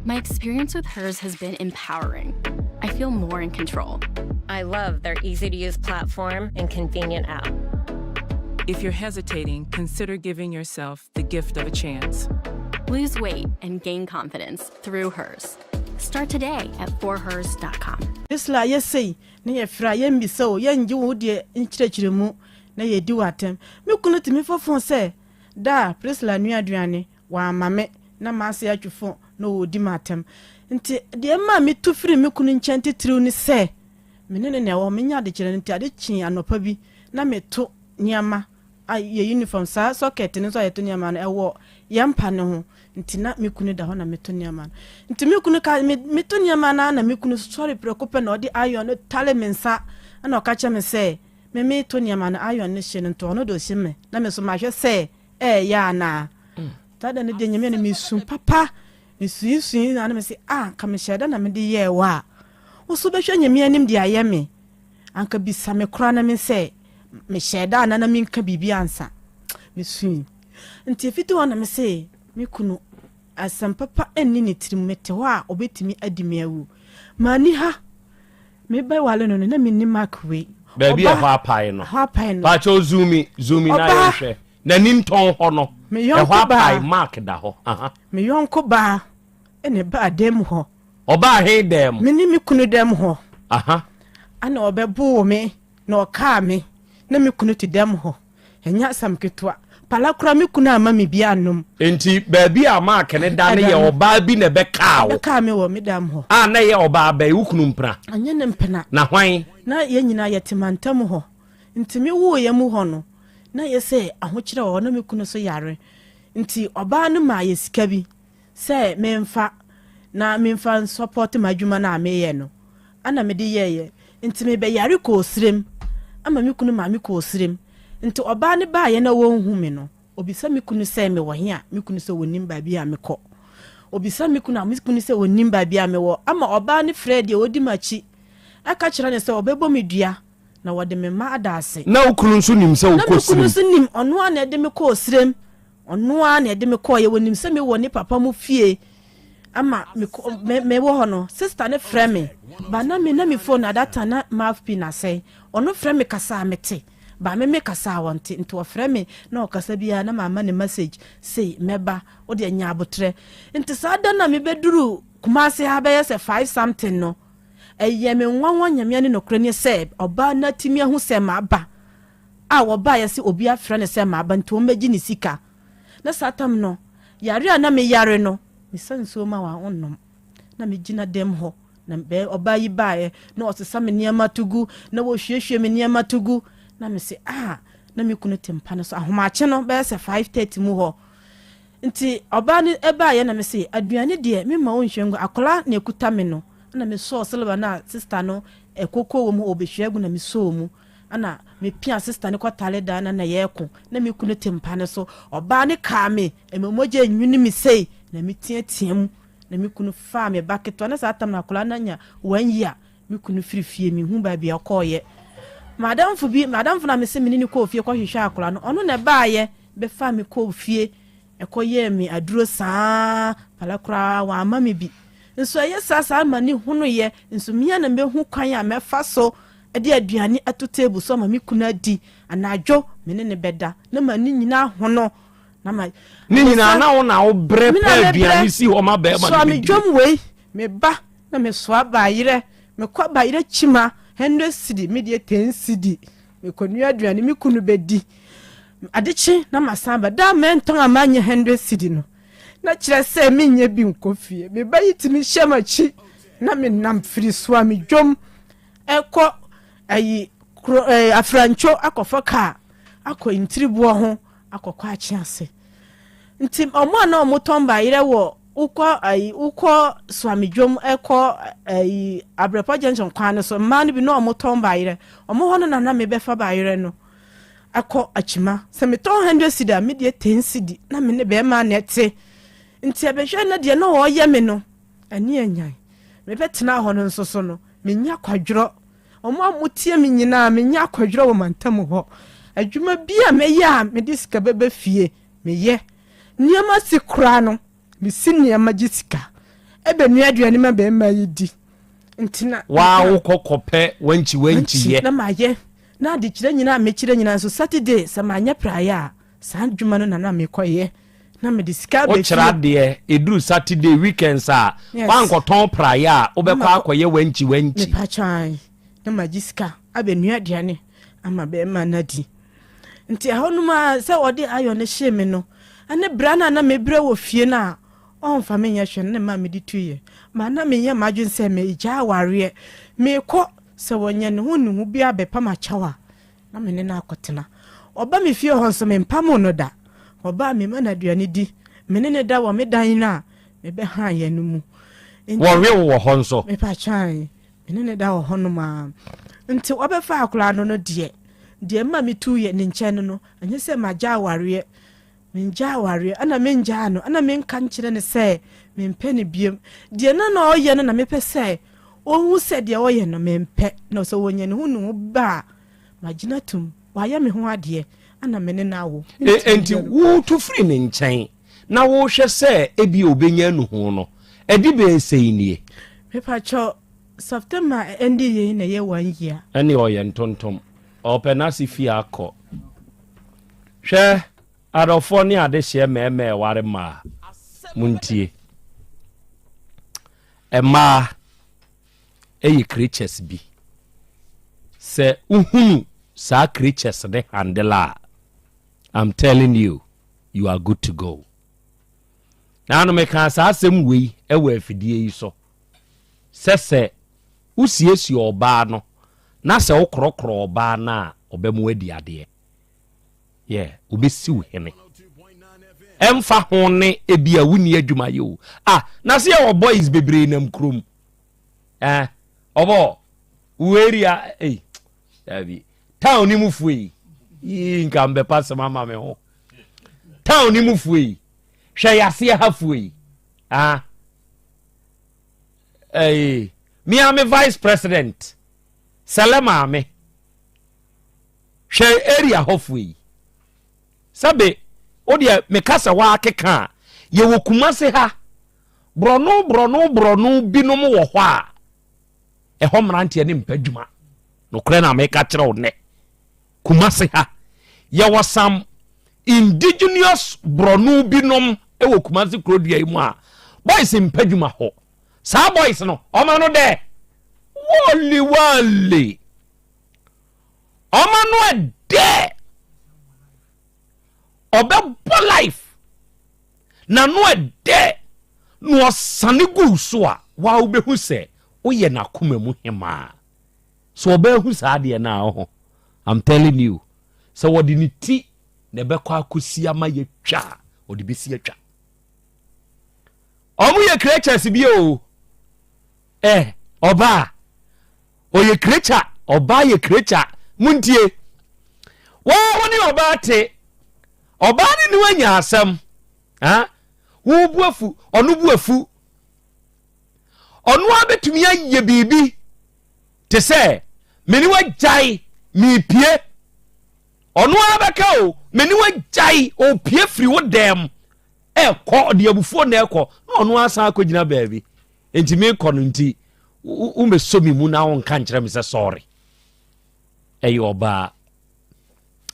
My experience with hers has been empowering. I feel more in control.
I love their easy to use platform and convenient app.
If you're hesitating, consider giving yourself the gift of a chance.
Lose weight and gain confidence through hers. Start today at forhers.com.
Isla yɛ sei na yɛfrɛ a yɛmmisa o, yɛngye wo deɛ nkyerɛkyerɛmu na yɛdi wo atɛm. Me kunu tumi fa fon sɛ, Da a Priscilla noa aduane, wamma me na m'ase atwe fon na ɔredi me atɛm. Nti deɛ ɛmaa metu firii me kunu nkyɛn titiriw ne sɛ, me ne no na ɛwɔ hɔ, menya adekyerɛ no nti ade kyee anɔpa bi na meto nneɛma a yɛ uniform saa socket no nso a yɛto nneɛma no ɛwɔ yɛn mpa no ho nti na me kunu da hɔ na meto nneɛma no nti me kunu ka me meto nneɛma no na me kunu sɔre prɛko pɛ na ɔde iron no tale me nsa ɛna ɔka kyerɛ me sɛ me meto nneɛma no iron no hye no nti ɔno de ɔhyɛ me na me nso mahwɛ sɛ ɛɛyɛ anaa mm. saa da no deɛ nyame no mesu papa mesuisui na me se ah nka mehyɛ da na mede yɛɛ wɔ a wo so bɛhwɛ nyame anim de ayɛ me Anka bisa me koraa na me sɛ mehyɛɛ da anaa na menka biribi ansa. Mesui. Nti ɛfiti hɔ na mese me kunu asɛm papa nni ne tirim, mete hɔ a ɔbɛtumi adi me awu. Manni ha. Mebɛwale no no, na menni mark wei.
Baabi a ɛhɔ apae no.
Ɛhɔ apae no.
Paakyɛw zoomi, zoomi na yɛnhwɛ. N'ani ntɔn hɔ no.
Me yɔnko
baa. Ɛhɔ apae, mark da hɔ. Aha.
Me yɔnko baa ɛna ɛbaa dan mu hɔ.
Ɔbaa he dan mu?
Me ne me kunu dan mu hɔ.
Aha.
Ɛna ɔbɛboo me na ɔkaa me na me kunu te dan mu hɔ. Ɛnyɛ asɛm ketewa. Pala koraa me kunu amma me bi annom.
Enti baabi a mark no da no yɛ ɔbaa bi na ɛbɛkaa wo?
Ɔbɛkaa me wɔ me dan mu hɔ.
A na ɛyɛ ɔbaa bɛn? Wo kunu mpena?
Ɛnyɛ ne mpena.
Na hwan?
Na yɛn nyinaa yɛte mantam hɔ. Nti me wooeɛ mu hɔ no, na ɛyɛ sɛ ahokyerɛ wɔ hɔ, na me kunu nso yare. Nti ɔbaa no maa yɛ sika bi sɛ memfa na memfa nsɔpɔte m'adwuma no a meyɛ no. Ɛna mede yɛeɛ. Nti mebɛyare kɔɔ serem, ama me kunu maa me kɔɔ serem. Nti ɔbaa no baeɛ na ɔnhu me no, ɔbisa me kunu sɛ mewɔ he a, me kunu sɛ ɔnnim baabi a mekɔ. Ɔbisa me kunu a, me kunu sɛ ɔnnim baabi a mewɔ. Ama ɔbaa no frɛɛ deɛ ɔdi m'akyi ka kyerɛ no sɛ ɔbɛbɔ me dua na wɔde me mma ada ase.
Na wo kunu nso nim sɛ
Na
wokɔ
me kunu
serem?
nso nim, ɔno ara na ɛde me kɔɔ serem. Ɔno ara na ɛde me kɔeɛ. Ɔnim sɛ mewɔ ne papa mu fie ama mekɔ me mewɔ hɔ no, sister no frɛ me. But na me na me phone at that time na mouth pin asɛe. Ɔno frɛ me kasa a mete, but me me kasa a ɔnte. Nti ɔfrɛ me na ɔkasa biara na mama no message sei mɛba, wo deɛ nya aboterɛ. Nti saa da no a mebɛduru Kumasi ha bɛyɛ sɛ five something no, ɛyɛ me nwanwa Nyame ne nokorɛ nie sɛ ɔbaa no atumi ahu sɛ maba. A wɔbaeɛ sɛ obi afrɛ no sɛ maba nti ɔmmɛgye ne sika. Na saa tam no, yare a na meyare no, mesa nsuo ma wɔn a wɔnnom. Na megyina dɛm hɔ, na bɛ ɔbaa yi baeɛ, na ɔsesa me nneɛma to gu, na wɔhwiehwie me nneɛma to gu. Na mese, ah, na me kunu te mpa no so. Ahomakye no, bɛyɛ sɛ 5:30 mu hɔ. Nti ɔbaa no baeɛ na mese, aduane deɛ, memma wonhwie ngu, akwadaa na ɛkuta me no. Ɛna mesɔɔ silver no a sista no ɛkoko wɔ mu, ɔbɛhwie agu na mesɔɔ mu. Ɛna me pia sister no kɔ tare dan na na yɛko na me kunu te mpa no so ɔbaa no kaa me ɛma mogya nwini me sei na me teatea mu na me kunu faa me ba ketewa na saa tam na akwadaa no anya one year me kunu firi fie me hu baabi a ɔkɔɔyɛ madamfo bi madamfo na me se me ne ne kɔɔ fie kɔhwehwɛ akwadaa no ɔno na ɛbaayɛ bɛfaa me kɔɔ fie Ɛkɔyɛɛ me aduro saa pala koraa wamma me bi. Nso ɛyɛ saa saa ma ne hunuiɛ nso me ara na mɛhu kwan a mɛfa so de aduane ato table so ama me kunu adi. Anadwo me ne no bɛda na ma ne nyinaa ahono na ma.
Ne nyinaa na wo na wo brɛ
Me na
pɛ
me
aduane
brɛ.
si hɔ ma bɛrima no
Soa me
bɛdi.
dwom wei me ba na me soa bayerɛ me kɔ bayerɛ kyima hundred cedi me deɛ ten cedi me kɔ nua aduane me kunu bɛdi. Ade kye na masan aba. Da a mantɔn a manyɛ hundred cedi no, na kyerɛ sɛ menyɛ bi nkɔ fie. Me ba yi tumi hyɛ m'akyi na menam firi Suame dwom kɔ ayi kuro ɛɛ Afrantwo akɔfa kaa akɔ Ntiriboɔ ho akɔkɔ Akyease. Nti wɔn a na wɔtɔn bayerɛ wɔ wokɔ ayi wokɔ Suame dwom kɔ ayi Abrɛpɔ junction kwan no so mmaa no bi na wɔtɔn bayerɛ. Wɔn hɔ no na na mebɛfa bayerɛ no. akɔ akyima. Sɛ metɔn hundred cedi a, me deɛ ten cedi na me ne bɛrima na ɛte. Nti ɛbɛhwɛ na deɛ na ɔreyɛ me no, ɛne anyan. Mebɛtena hɔ no nso so no, menya kwadworɔ. Wɔn a wɔtie me nyinaa, menya akwadworɔ wɔ mantam hɔ. Adwuma bi a mɛyɛ a mede sika bɛba fie, meyɛ. Nneɛma si koraa no, Mesi nneɛma gye sika bɛnoa aduane ma bɛrima yi di nti na.
Waa wokɔ kɔpɛ wankyi wankyi yɛ.
Na mayɛ na adekyerɛ nyinaa a mekyerɛ nyinaa nso Saturday sɛ manyɛ praeɛ a saa adwuma no na na mekɔyɛ na mede sika aba fie.
Wokyerɛ adeɛ ɛduru Saturday weekends a woankɔtɔn praeɛ a wobɛkɔ akɔyɛ wankyi wankyi.
Mepa kyɛw na magye sika abɛnoa aduane ama bɛrima no adi. Nti ɛhɔ nom ara sɛ ɔde iron no hyee me no, ɛne berɛ no a na mebrɛ wɔ fie no a ɔmfa me nyɛ hwee no na ɛmaa mede tuiɛ. Ma na menyɛ m'adwene sɛ megyae awareɛ, meekɔ, sɛ wɔnyɛ ne ho ne ho bi abɛpam akyɛw a, na me ne no akɔtena. Ɔba me fie hɔ nso mempamoo no da. Ɔba a mema no aduane di, me ne no da wɔ me dan no a mebɛhaeɛ no mu. Nti,
Wɔwe wo wɔ hɔ nso?
Mepa kyɛw, Me ne no da wɔ hɔnom ara. Nti wɔbɛfaa akwadaa no no deɛ, deɛ ɛma metuu yɛ ne nkyɛn no no, ɛnyɛ sɛ magya awareɛ. Mengyaa awareɛ, ɛna mengyaa no, ɛna menka nkyerɛ no sɛ mempɛ no biom. Deɛ na na ɔyɛ no na mepɛ sɛ ɔhu sɛ deɛ ɔyɛ no mempɛ, na sɛ ɔnya ne ho ne ho ba a, magyina atom. Wayɛ me ho adeɛ, ɛna me ne no awo.
Enti wotu firi ne nkyɛn na wohwɛ sɛ ebia ɔbɛnya anuhu no, ɛde bɛyɛ sɛn nie?
Mepakyɛw. September ɛndi yei na ɛyɛ one year.
Ɛne ɔyɛ ntontom. Ɔpɛ n'ase fie akɔ. Hwɛ adɔfoɔ ne adehyeɛ mɛɛmɛ ɛware mmaa. Montie. Mmaa ɛyɛ creatures bi. Sɛ wohunu saa creatures ne handle a, I'm telling you, you are good to go. Naano mekaa saa asɛm wei wɔ afidie yi so sɛ sɛ wosiesie ɔbaa no na sɛ wokorɔkorɔ ɔbaa no a ɔbɛma wadi adeɛ. Yeah, ɔbɛsi wo hene. Ɛmfa ho ne ebi a wonni adwuma yɛ o. Ah, na sɛ yɛwɔ boys bebree nam kurom. Eh, ɔbɔ, wo area, ei, dabi, town ni mu fue yi, yii nka mbɛpa sɛm ama me ho. Town ni mu fue yi, hwɛ yaseɛ ha fue yi. Ah, eh, me a me vice president, sɛlɛ maame, hwɛ area hɔ fue yi. Sɛbe, wo deɛ meka sɛ woakeka a, yɛwɔ Kumase ha, borɔno borɔno borɔno binom wɔ hɔ a, ɛhɔ mmeranteɛ ne mpɛ adwuma. Nokorɛ na meka kyerɛ wo nnɛ. Kumase ha, yɛwɔ some indigenous borɔno binom wɔ Kumase kurodua yi mu a, boys mpɛ adwuma hɔ. Saa boys no, ɔma no dɛ, wɔle wɔle. Ɔma no ɛdɛ. Ɔbɛbɔ life. Na no ɛdɛ. Na ɔsane gu so a, waa wobɛhu sɛ woyɛ n'akoma mu hemaa. So ɔbɛhu saa adeɛ no a ɔho. I'm telling you. Sɛ wɔde ne ti na ɛbɛkɔ akɔsi ama yɛtwa a, ɔde bɛsi atwa. Ɔmo yɛ creatures bi o. Eh, ɔbaa. Ɔyɛ creature, ɔbaa yɛ creature. Montie. Wɔn wo ne ɔbaa te. Ɔbaa ne ne wanya asɛm. Ha? Wo bu afu, ɔno bu afu. Ɔno ara bɛtumi ayɛ biribi te sɛ me ne wagyae mepie. Ɔno ara bɛka o, me ne wagyae ɔpie firi wo dɛm ɛkɔ, ɔde abufuo na ɛkɔ na ɔno ara san akɔgyina baabi. Nti mekɔ no nti womɛsɔ me mu na wonka nkyerɛ me sɛ sɔre. Ɛyɛ ɔbaa.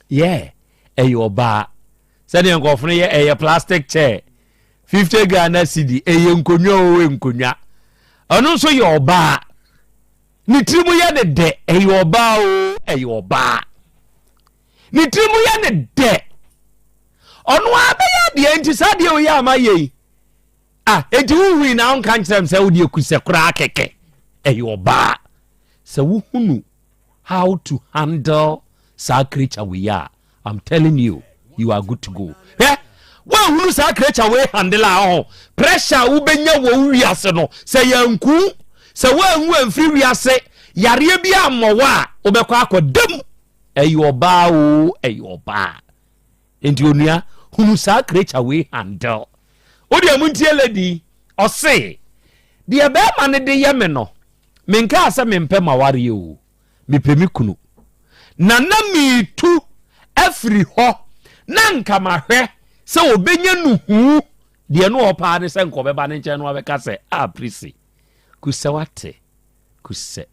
Yeah, ɛyɛ ɔbaa. Sɛdeɛ nkurɔfo no yɛ ɛyɛ plastic chair. 50 Ghana cedi ɛyɛ nkonnwa o nkonnwa. Ɔno nso yɛ ɔbaa. Ne tiri mu yɛ ne dɛ ɛyɛ ɔbaa o ɛyɛ ɔbaa. Ne tiri mu yɛ ne dɛ. Ɔno ara bɛyɛ adeɛ nti saa adeɛ oyɛ ama yɛ yi. Ah, enti wohui na wonka nkyerɛ m sɛ wode akusɛ koraa kɛkɛ. Ɛyɛ ɔbaa. Sɛ wohunu how to handle saa creature wei a, I'm telling you, you are good to go. Hwɛ, woahunu saa creature wei handle a ɔho, pressure a wobɛnya wɔ wo wiase no, sɛ yɛanku, sɛ woanwu amfiri wiase, yareɛ bi ammɔ wo a, wobɛkɔ akɔ dam. Ɛyɛ ɔbaa o, ɛyɛ ɔbaa. Enti onua, hunu saa creature wei handle. Wo deɛ montie lady yi, ɔse, deɛ bɛrima no de yɛ me no, menkaa sɛ mempɛ m'awareɛ o, mepɛ me kunu. Na na meretu afiri hɔ na nka mahwɛ sɛ ɔbɛnya nuhuu. Deɛ no ɔpaa ne sɛ nka ɔbɛba ne nkyɛn no abɛka sɛ, ah Prissy, kusɛ wate, kusɛ.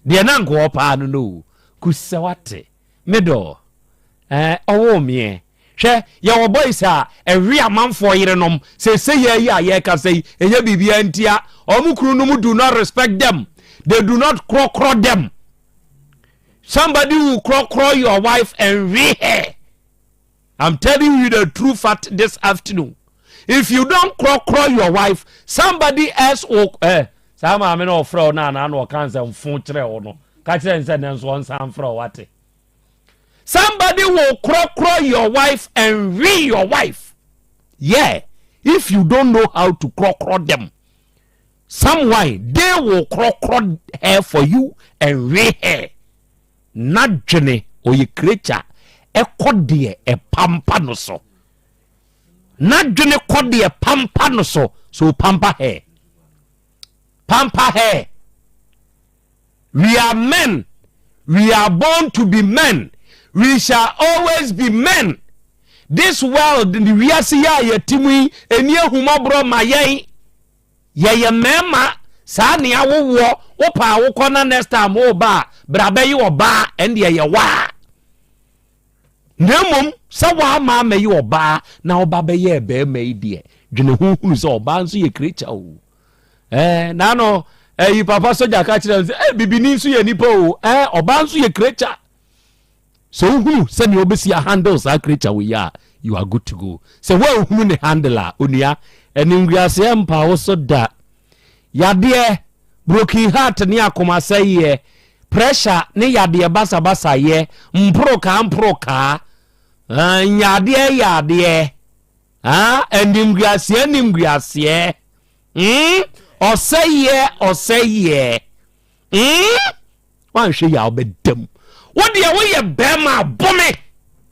Deɛ na nka ɔpaa no no o, kusɛ wate. Me dɔ eh ɔwoo meɛ. Hwɛ yɛwɔ boys a ɛwe amanfoɔ yerenom seesei yi a yɛrekasa yi ɛnyɛ biribiara ntia wɔn kunu nom do not respect them they do not korɔkorɔ them somebody will korɔkorɔ your wife and we her I'm telling you the true fact this afternoon if you don't korɔkorɔ your wife somebody else will eh saa maame na ɔfrɛ wo no anaa na ɔka nsɛmfo kyerɛ wo no ka kyerɛ n sɛ nɛ nso ɔnsan mfrɛ wo wate somebody will korɔkorɔ your wife and we your wife yeah if you don't know how to korɔkorɔ them someone they will korɔkorɔ her for you and we her N'adwene, ɔyɛ creature, ɛkɔ deɛ ɛpampa no so. N'adwene kɔ deɛ pampa no so, so pampa her. Pampa her. We are men. We are born to be men. We shall always be men. This world, ne wiase yi a yɛte mu yi, ɛni ahumɔborɔ ma yɛn. Yɛyɛ mmarima. Saa nea wowoɔ, wopɛ a wokɔ na next time woba a, bra bɛye ɔbaa, ɛndeɛ yɛ waa. Na mmom sɛ woama amɛye ɔbaa na woba bɛyɛɛ barima yi deɛ, dwene ho hunu sɛ ɔbaa nso yɛ creature o. Ɛɛ, naano, ɛyi papa sogya ka kyerɛ sɛ, ɛɛ bibini nso yɛ nipa o, ɛɛ ɔbaa nso yɛ creature. Sɛ wohunu sɛnea wobɛsi ahandle saa creature wei a, you are good to go. Sɛ woanhunu ne handle a, onua, animguaseɛ mpa wo so da. Yadeɛ, broken heart ne akomasɛeɛ, pressure ne yadeɛ basabasayɛ, mporokaa mporokaa, ah, nyadeɛ yadeɛ, ah, animguaseɛ animguaseɛ, mm, ɔsɛeɛ ɔsɛeɛ, mm. Woanhwɛ yie a wobɛda mu. Wo deɛ woyɛ bɛrima a bɔ me.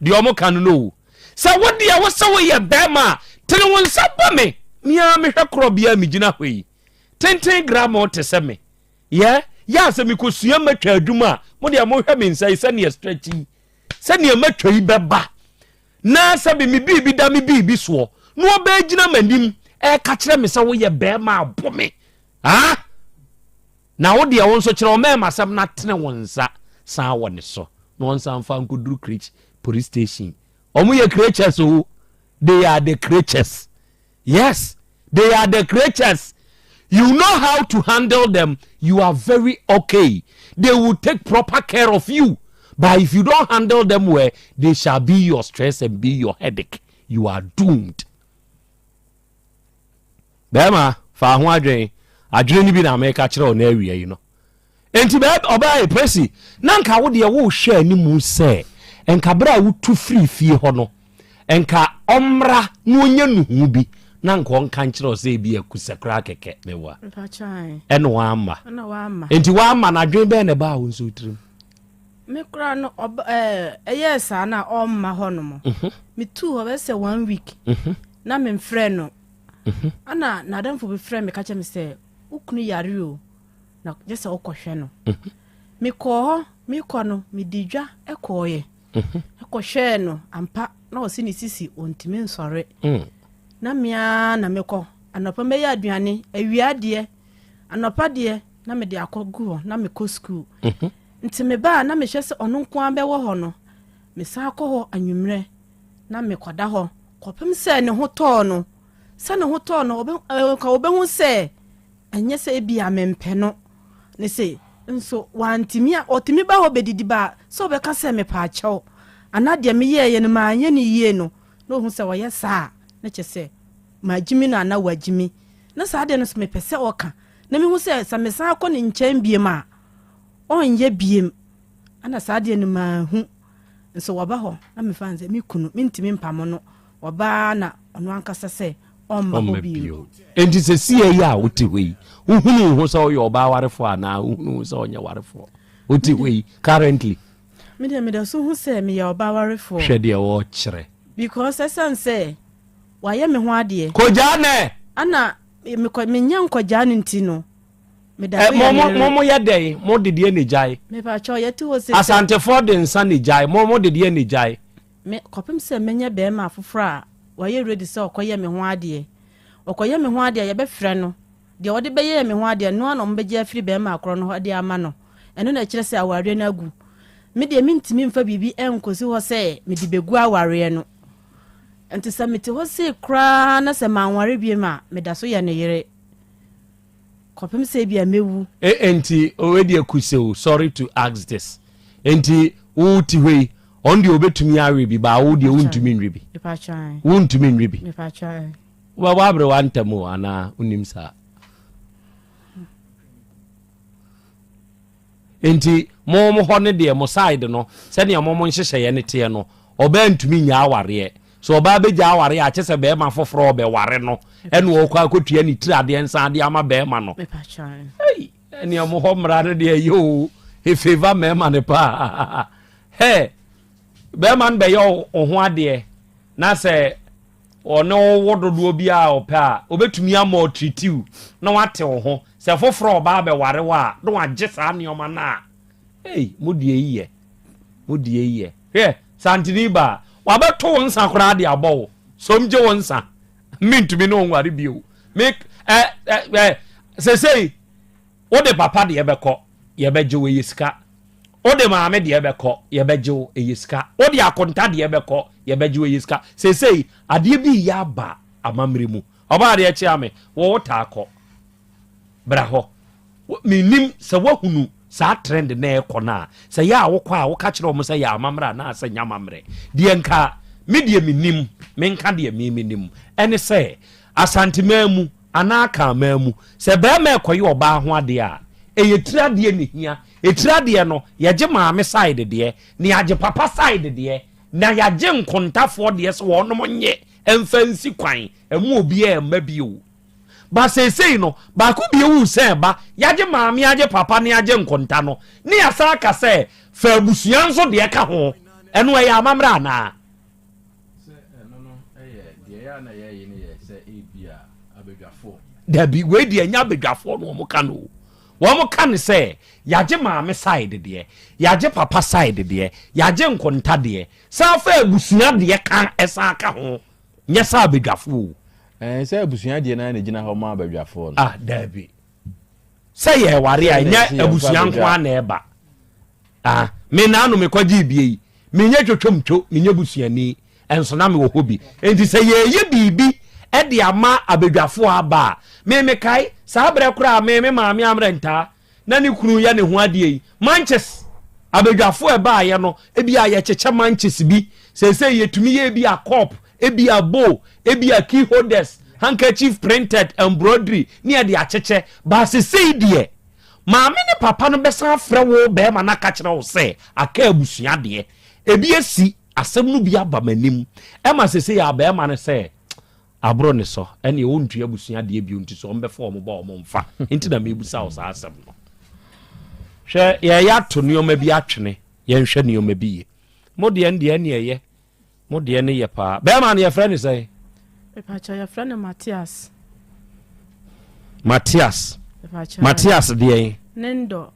Deɛ ɔmo ka no no o. Sɛ wo deɛ wo sɛ woyɛ bɛrima a tene wo nsa bɔ me. Me ara mehwɛ korɔ bia megyina hɔ yi. Tenten gramo te sɛ me. Yɛ yɛ a sɛ mekɔsua matwa adwuma a mo deɛ mohwɛ me nsa yi sɛdeɛ stretch yi sɛdeɛ matwa yi bɛba na sɛ me biribi da me biribi soɔ na ɔbɛgyina m'anim ɛka kyerɛ me sɛ woyɛ bɛrima a bɔ me. Ah! Na wo deɛ, wo nso kyerɛ ɔmɛɛmasɛm na tene wo nsa san wɔ ne so na ɔnsan mfa nkɔduru Creech police station. Ɔmo yɛ creatures o, they are the creatures. Yes, they are the creatures. You know how to handle them, you are very okay. They will take proper care of you. But if you don't handle them well, they shall be your stress and be your headache. You are doomed. Bɛrima, fa ho adwene. Adwene no bi na meka kyerɛ wo na awia yi no. Enti bɛɛ ɔbaa yi Presi, na nka wo deɛ wohwɛ anim sɛ nka berɛ a wotu firi fie hɔ no, nka ɔmmra na ɔnyɛ nuhu bi na nka ɔnka nkyerɛ wo sɛ ebi akusɛ koraa kɛkɛ mewa. Ɛna wamma. Enti wamma no adwene bɛn na ɛbaa wo nso tirim?
Me koraa no ɔba ɛɛ ɛyɛɛ saa na ɔmma hɔ nom. Mhm. Metuu hɔ bɛyɛ sɛ one week. Mhm. Na memfrɛ no. Mhm. Ɛna n'adamfo bi frɛ me ka kyerɛ me sɛ wo kunu yare o na gye sɛ wokɔhwɛ no. Mekɔɔ hɔ mekɔ no medi dwa kɔɔeɛ. Ɛkɔhwɛɛ no ampa na ɔse ne sisi ɔntumi nsɔre. Mm. Na me ara na mekɔ anɔpa mɛyɛ aduane awia deɛ anɔpa deɛ na mede akɔ gu hɔ na mekɔ sukuu. Nti meba a na mehwɛ sɛ ɔno nko ara bɛwɔ hɔ no, mesan kɔ hɔ anwummerɛ na mekɔda hɔ kɔpem sɛ ne ho tɔɔ no. Sɛ ne ho tɔɔ no, ɔbɛ, nka ɔbɛhu sɛ ɛnyɛ sɛ ebia mempɛ no ne se nso wantumi a, ɔtumi ba hɔ bɛdidi ba a, sɛ ɔbɛka sɛ mepaakyɛw anaa deɛ meyɛeɛ no manyɛ no yie no, na ɔhu sɛ ɔyɛ saa a, na kyerɛ sɛ magyimi no anaa wagyimi. Na saa adeɛ no nso mepɛ sɛ ɔka na mehu sɛ sɛ mesan kɔ ne nkyɛn biom a, ɔnyɛ biem ɛna saa adeɛ no manhu nso wɔba hɔ na mefa no sɛ me kunu mentumi mpamo no ɔbaa na ɔno ankasa sɛ ɔmma hɔ bio.
Enti sɛ sie yi a wote hɔ yi wohunu wo ho sɛ woyɛ ɔbaa warefoɔ anaa wohunu wo sɛ ɔnyɛ warefoɔ wote hɔ yi currently?
Me deɛ meda so hu sɛ meyɛ ɔbaa warefoɔ.
Hwɛ deɛ wɔrekyerɛ.
Because ɛsiane sɛ wayɛ me ho adeɛ.
Kogyaa nɛ!
Ɛna mekɔ menya nkɔgyaa no nti no.
Eh, mo mo mo mo yɛ dɛn? Mo de deɛ na egyae.
Mepakyɛw yɛte hɔ sɛ.
Asantefoɔ de nsa na egyae. Mo mo de deɛ na egyae.
Me kɔpem sɛ mɛnya bɛɛma foforɔ a wayɛ ready sɛ ɔkɔyɛ me ho adeɛ. Ɔkɔyɛ me ho adeɛ a yɛbɛfrɛ no. Deɛ ɔde bɛyɛɛ me ho adeɛ no ara na wɔbɛgye afiri bɛɛma korɔ no hɔ de ama no. Ɛno na ɛkyerɛ sɛ awareɛ no agu. Me deɛ mentumi mfa biribi nkɔsi hɔ sɛ mede bɛgu awareɛ no. Nti sɛ mete hɔ sei koraa na sɛ manware biom a, meda so yɛ ne yere. Kɔpem sɛ ebia mɛwu.
E enti wei deɛ kusew sorry to ask this enti wo te hɔ yi ɔno deɛ ɔbɛtumi awe bi baa wo deɛ wontumi nwe bi wontumi nwe bi wobɛbɔ aberewa ntɛm o anaa wonim saa Enti mo mo hɔ no deɛ, mo side no, sɛdeɛ mo mo nhyehyɛeɛ no teɛ no, ɔbaa ntumi nnyaa awareɛ. Sɛ ɔbaa bɛgya awareɛ a, kyɛ sɛ barima foforɔ ɔbɛware no, ɛna ɔkɔ akɔtua ne tiri adeɛ nsa de ama barima no. Ei, ɛneɛ mo hɔ mmara no deɛ ɛyɛ o, efeva mmarima no paa. Hɛ, barima no bɛyɛ wo ho adeɛ, na sɛ Ɔne wo wo dodoɔ biara a ɔpɛ a, ɔbɛtumi ama ɔtriti wo na wate wo ho. Sɛ foforɔ ɔba abɛware wo a, na wagye saa nneɛma no a. Ei, mo deɛ yi yɛ. Mo deɛ yi yɛ. Hwɛ, Santini ba a, wabɛto wo nsa koraa de abɔ wo. Som gye wo nsa. Mentumi ne wo nware bio. Me, ɛ, ɛ, ɛ, sesei. Wode papa deɛ bɛkɔ, yɛbɛgye wo, ɛyɛ sika. Wode maame deɛ bɛkɔ, yɛbɛgye wo, ɛyɛ sika. Wode akonta deɛ bɛkɔ, yɛbɛgye wo, ɛyɛ sika. Seesei, adeɛ bi reyɛ aba amammerɛ mu. Ɔbaa adeɛ kyea me, wo wotaa kɔ. Bra hɔ. Mennim sɛ woahunu saa trend no a ɛrekɔ no a, sɛ yɛ a wokɔ a woka kyerɛ wɔn sɛ yɛ amammerɛ anaasɛ nyɛ amammerɛ. Deɛ nka me deɛ menim, menka deɛ me menim, ɛne sɛ Asanteman mu anaa Akanman mu, sɛ barima rekɔyɛ ɔbaa ho adeɛ a, ɛyɛ tiri adeɛ na ɛhia. Ɛtiri adeɛ no, yɛgye maame side deɛ, na yɛagye papa side deɛ, na yɛagye nkontafoɔ deɛ sɛ wɔnom nye mfa nsi kwan, ɛmu obiara mma bio. Ba seesei no, baako bio wu sɛ ba, yɛagye maame, agye papa ne agye nkonta no, ne yɛasan aka sɛ fa abusua nso deɛ ka ho. Ɛno ɛyɛ amammerɛ anaa?
Sɛ ɛno no yɛ deɛ ɛyɛ a na yɛyɛ no yɛ sɛ ebia abadwafoɔ.
Dabi, wei deɛ ɛnyɛ abadwafoɔ na wɔn ka no o. Wɔn ka no sɛ yɛagye maame side deɛ, yɛagye papa side deɛ, yɛagye nkonta deɛ, san fa abusua deɛ ka ɛsan ka ho. Nyɛ sɛ abadwafoɔ o.
Ɛɛ sɛ abusua deɛ naa na egyina hɔ ma abadwafoɔ no.
Ah daabi. Sɛ yɛware a ɛnyɛ abusua nko ara na ɛba. Ah me naano mekɔgyee bie yi menyɛ twotwomtwo menyɛ busuani nso na mewɔ hɔ bi. Enti sɛ yɛreyɛ biribi de ama abadwafoɔ aba a me mekae saa berɛ koraa me me maame amrɛ ntaa na ne kunu yɛ ne ho adeɛ yi, manches, abadwafoɔ a ɛbaeɛ no, ebia yɛkyekyɛ manches bi, seesei yɛtumi yɛ ebia cup, ebia bowl, ebia key holders, handkerchief printed, embroidery, ne yɛde akyekyɛ, but seesei deɛ, maame ne papa no bɛsan afrɛ wo barima no aka kyerɛ wo sɛ aka abusua deɛ, ebi asi, asɛm no bi aba m'anim, ɛma seesei a barima no sɛ, Aboro ne sɔ, ɛneɛ wontua abusua deɛ bio nti sɛ wɔbɛfa wɔn ba wɔn mfa nti na mebusa wo saa asɛm no. Hwɛ yɛyɛ ato nneɛma bi atwene yɛnhwɛ nneɛma bi yie. Mo deɛ no deɛ ɛne ɛyɛ mo deɛ no yɛ paa. Bɛrima no yɛfrɛ no sɛn?
Mepakyɛ yɛfrɛ no Matias.
Matias. Matias deɛn?
Ne ndɔ.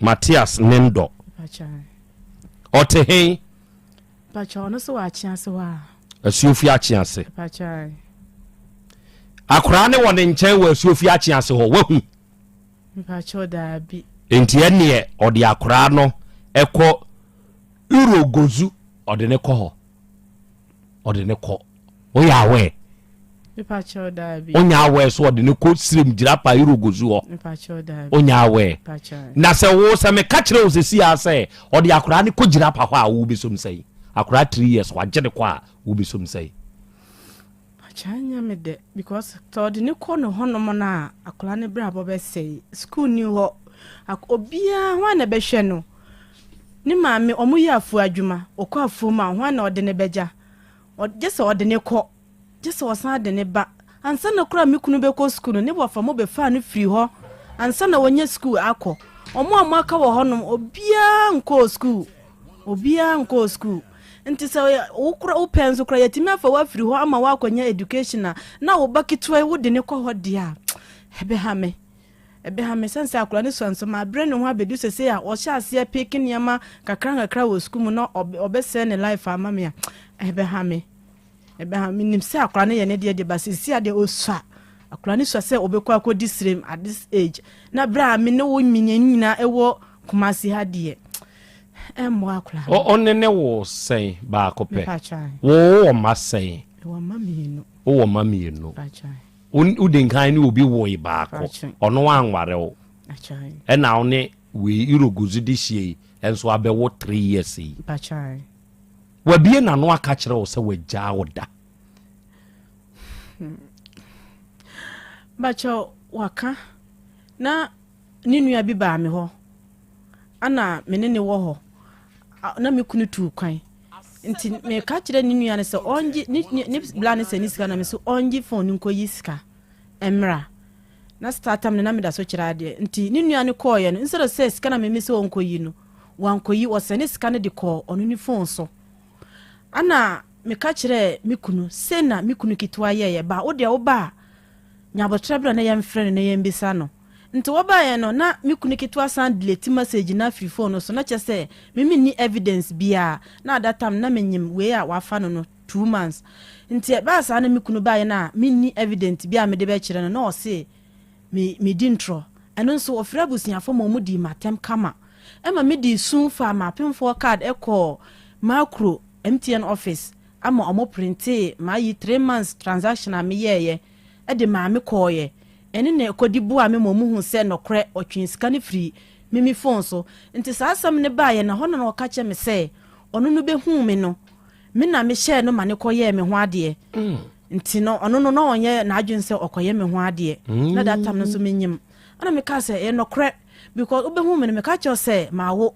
Matias ne ndɔ. Ɔte he?
Mpakyɛw ɔno so wɔ akyease hɔ a.
Asuofi akyease.
Mpakyɛw.
Akoraa ne wɔ ne nkyɛn wɔ asuofi akyease hɔ wahu.
Mpakyɛw daabi.
Nti ɛneɛ ɔde akoraa no ɛkɔ Urogozu ɔde ne kɔ hɔ ɔde ne kɔ woyɛ aware.
Mepakyɛw daabi.
Onya aware so ɔde no kɔ sirem gyirapa Irogozu hɔ.
Mepakyɛw daabi.
Onya aware.
Mepakyɛw.
Na sɛ wo sɛ meka kyerɛ wo sɛsi ara sɛ ɔde akoraa no kɔ gyirapa hɔ a wo bɛsom sɛn? Akoraa 3 years wagye no kɔ a wo bɛsom sɛn?
Pakyɛ nyɛ me dɛ because sɛ ɔde no kɔ ne hɔnom no a akoraa no brabɔ bɛsɛe. School ni hɔ. Obiara hwan na ɛbɛhwɛ no? Ne maame ɔmo yɛ afuo adwuma ɔkɔ afuo mu a hwan na ɔde no bɛgya? Gye sɛ ɔde no kɔ. Gye sɛ ɔsan de no ba. Ansa na koraa me kunu bɛkɔ sukuu no, ne wɔfa mo bɛfaa no firii hɔ ansa na wanya sukuu akɔ. Wɔn a wɔaka wɔ hɔnom, obiara nkɔɔ sukuu. Obiara nkɔɔ sukuu. Nti sɛ wo kora wo pɛ nso koraa yɛtumi afa wo afiri hɔ ama woakɔnya education a, na wo ba ketewa yi wode no kɔ hɔ deɛ a, ɛbɛha me. Ɛbɛha me sɛne sɛ akwadaa no sua nso mabrɛ ne ho abɛdu sɛsei a ɔhyɛ aseɛ peke nneɛma kakra nkakra wɔ sukuu mu na ɔbɛsɛe ne life ama me a, ɛbɛha me. Ɛbɛha me. Menim sɛ akwadaa no yɛ ne deɛ deɛ ba seesei a deɛ ɔsua. Akwadaa no sua sɛ ɔbɛkɔ akɔdi serem at this age. Na berɛ a me ne wo mmienu nyinaa ɛwɔ Kumasi ha deɛ, ɛmmoa akwadaa no.
Ɔne ne wo sɛn baako pɛ? Wo wɔ mma sɛn?
Mewɔ mma mmienu.
Wowɔ mma mmienu. Wodi nkan ne obi woe baako, ɔno anware wo. Ɛna wo ne wei Iroguzu de hyia yi nso abɛwo 3 years yi. Wabue n'ano aka kyerɛ wo sɛ wagyaa wo da?
Bakyɛ waka na ne nua bi baa me hɔ ana me ne ne wɔ hɔ na me kunu tuu kwan nti meka kyerɛ ne nua no sɛ ɔngye ne ne bla ne sɛ ne sika na me so ɔngye phone no nkɔyi sika mmra na start time no na meda so kyerɛ adeɛ nti ne nua no kɔɔyɛ no instead of sɛ sika na meme sɛ ɔnkɔyi no Wankɔyi, ɔsɛne sika no de kɔɔ ɔno ne phone so. Ɛna meka kyerɛɛ me kunu, sei na me kunu ketewa yɛeɛ, ba wo deɛ woba a, nya aboterɛ bra na yɛmfrɛ no na yɛmbisa no. Nti wɔbaeɛ no, na me kunu ketewa san delete message no afiri phone no so, na kyerɛ sɛ me menni evidence biara. Na at that time no na menyim wei a wafa no no 2 months. Nti ɛbaa saa na me kunu baeɛ no a menni evidence biara a mede bɛkyerɛ no, na ɔse me medi ntorɔ. Ɛno nso wɔfrɛɛ abusuafoɔ ma wɔdii m'atɛm kama. Ɛma medii su faa m'apemfoɔ card kɔɔ Makro MTN office ama wɔn printee m'ayi 3 months transaction a meyɛeɛ de maa me kɔeɛ. Ɛno na ɛkɔdi boaa me ma wɔhuu sɛ nɔkorɛ wɔtwee sika no firii me me phone so. Nti saa asɛm no baeɛ no, ɛhɔ na na ɔka kyerɛ me sɛ ɔno no bɛhuu me no, me na mehyɛɛ no ma no kɔyɛɛ me ho adeɛ. Nti no ɔno no na ɔnyɛ n'adwene sɛ ɔkɔyɛ me ho adeɛ. Na that time no nso menyim. Ɛna mekaa sɛ ɛyɛ nɔkorɛ because wobɛhu me no meka kyerɛ wo sɛ mawo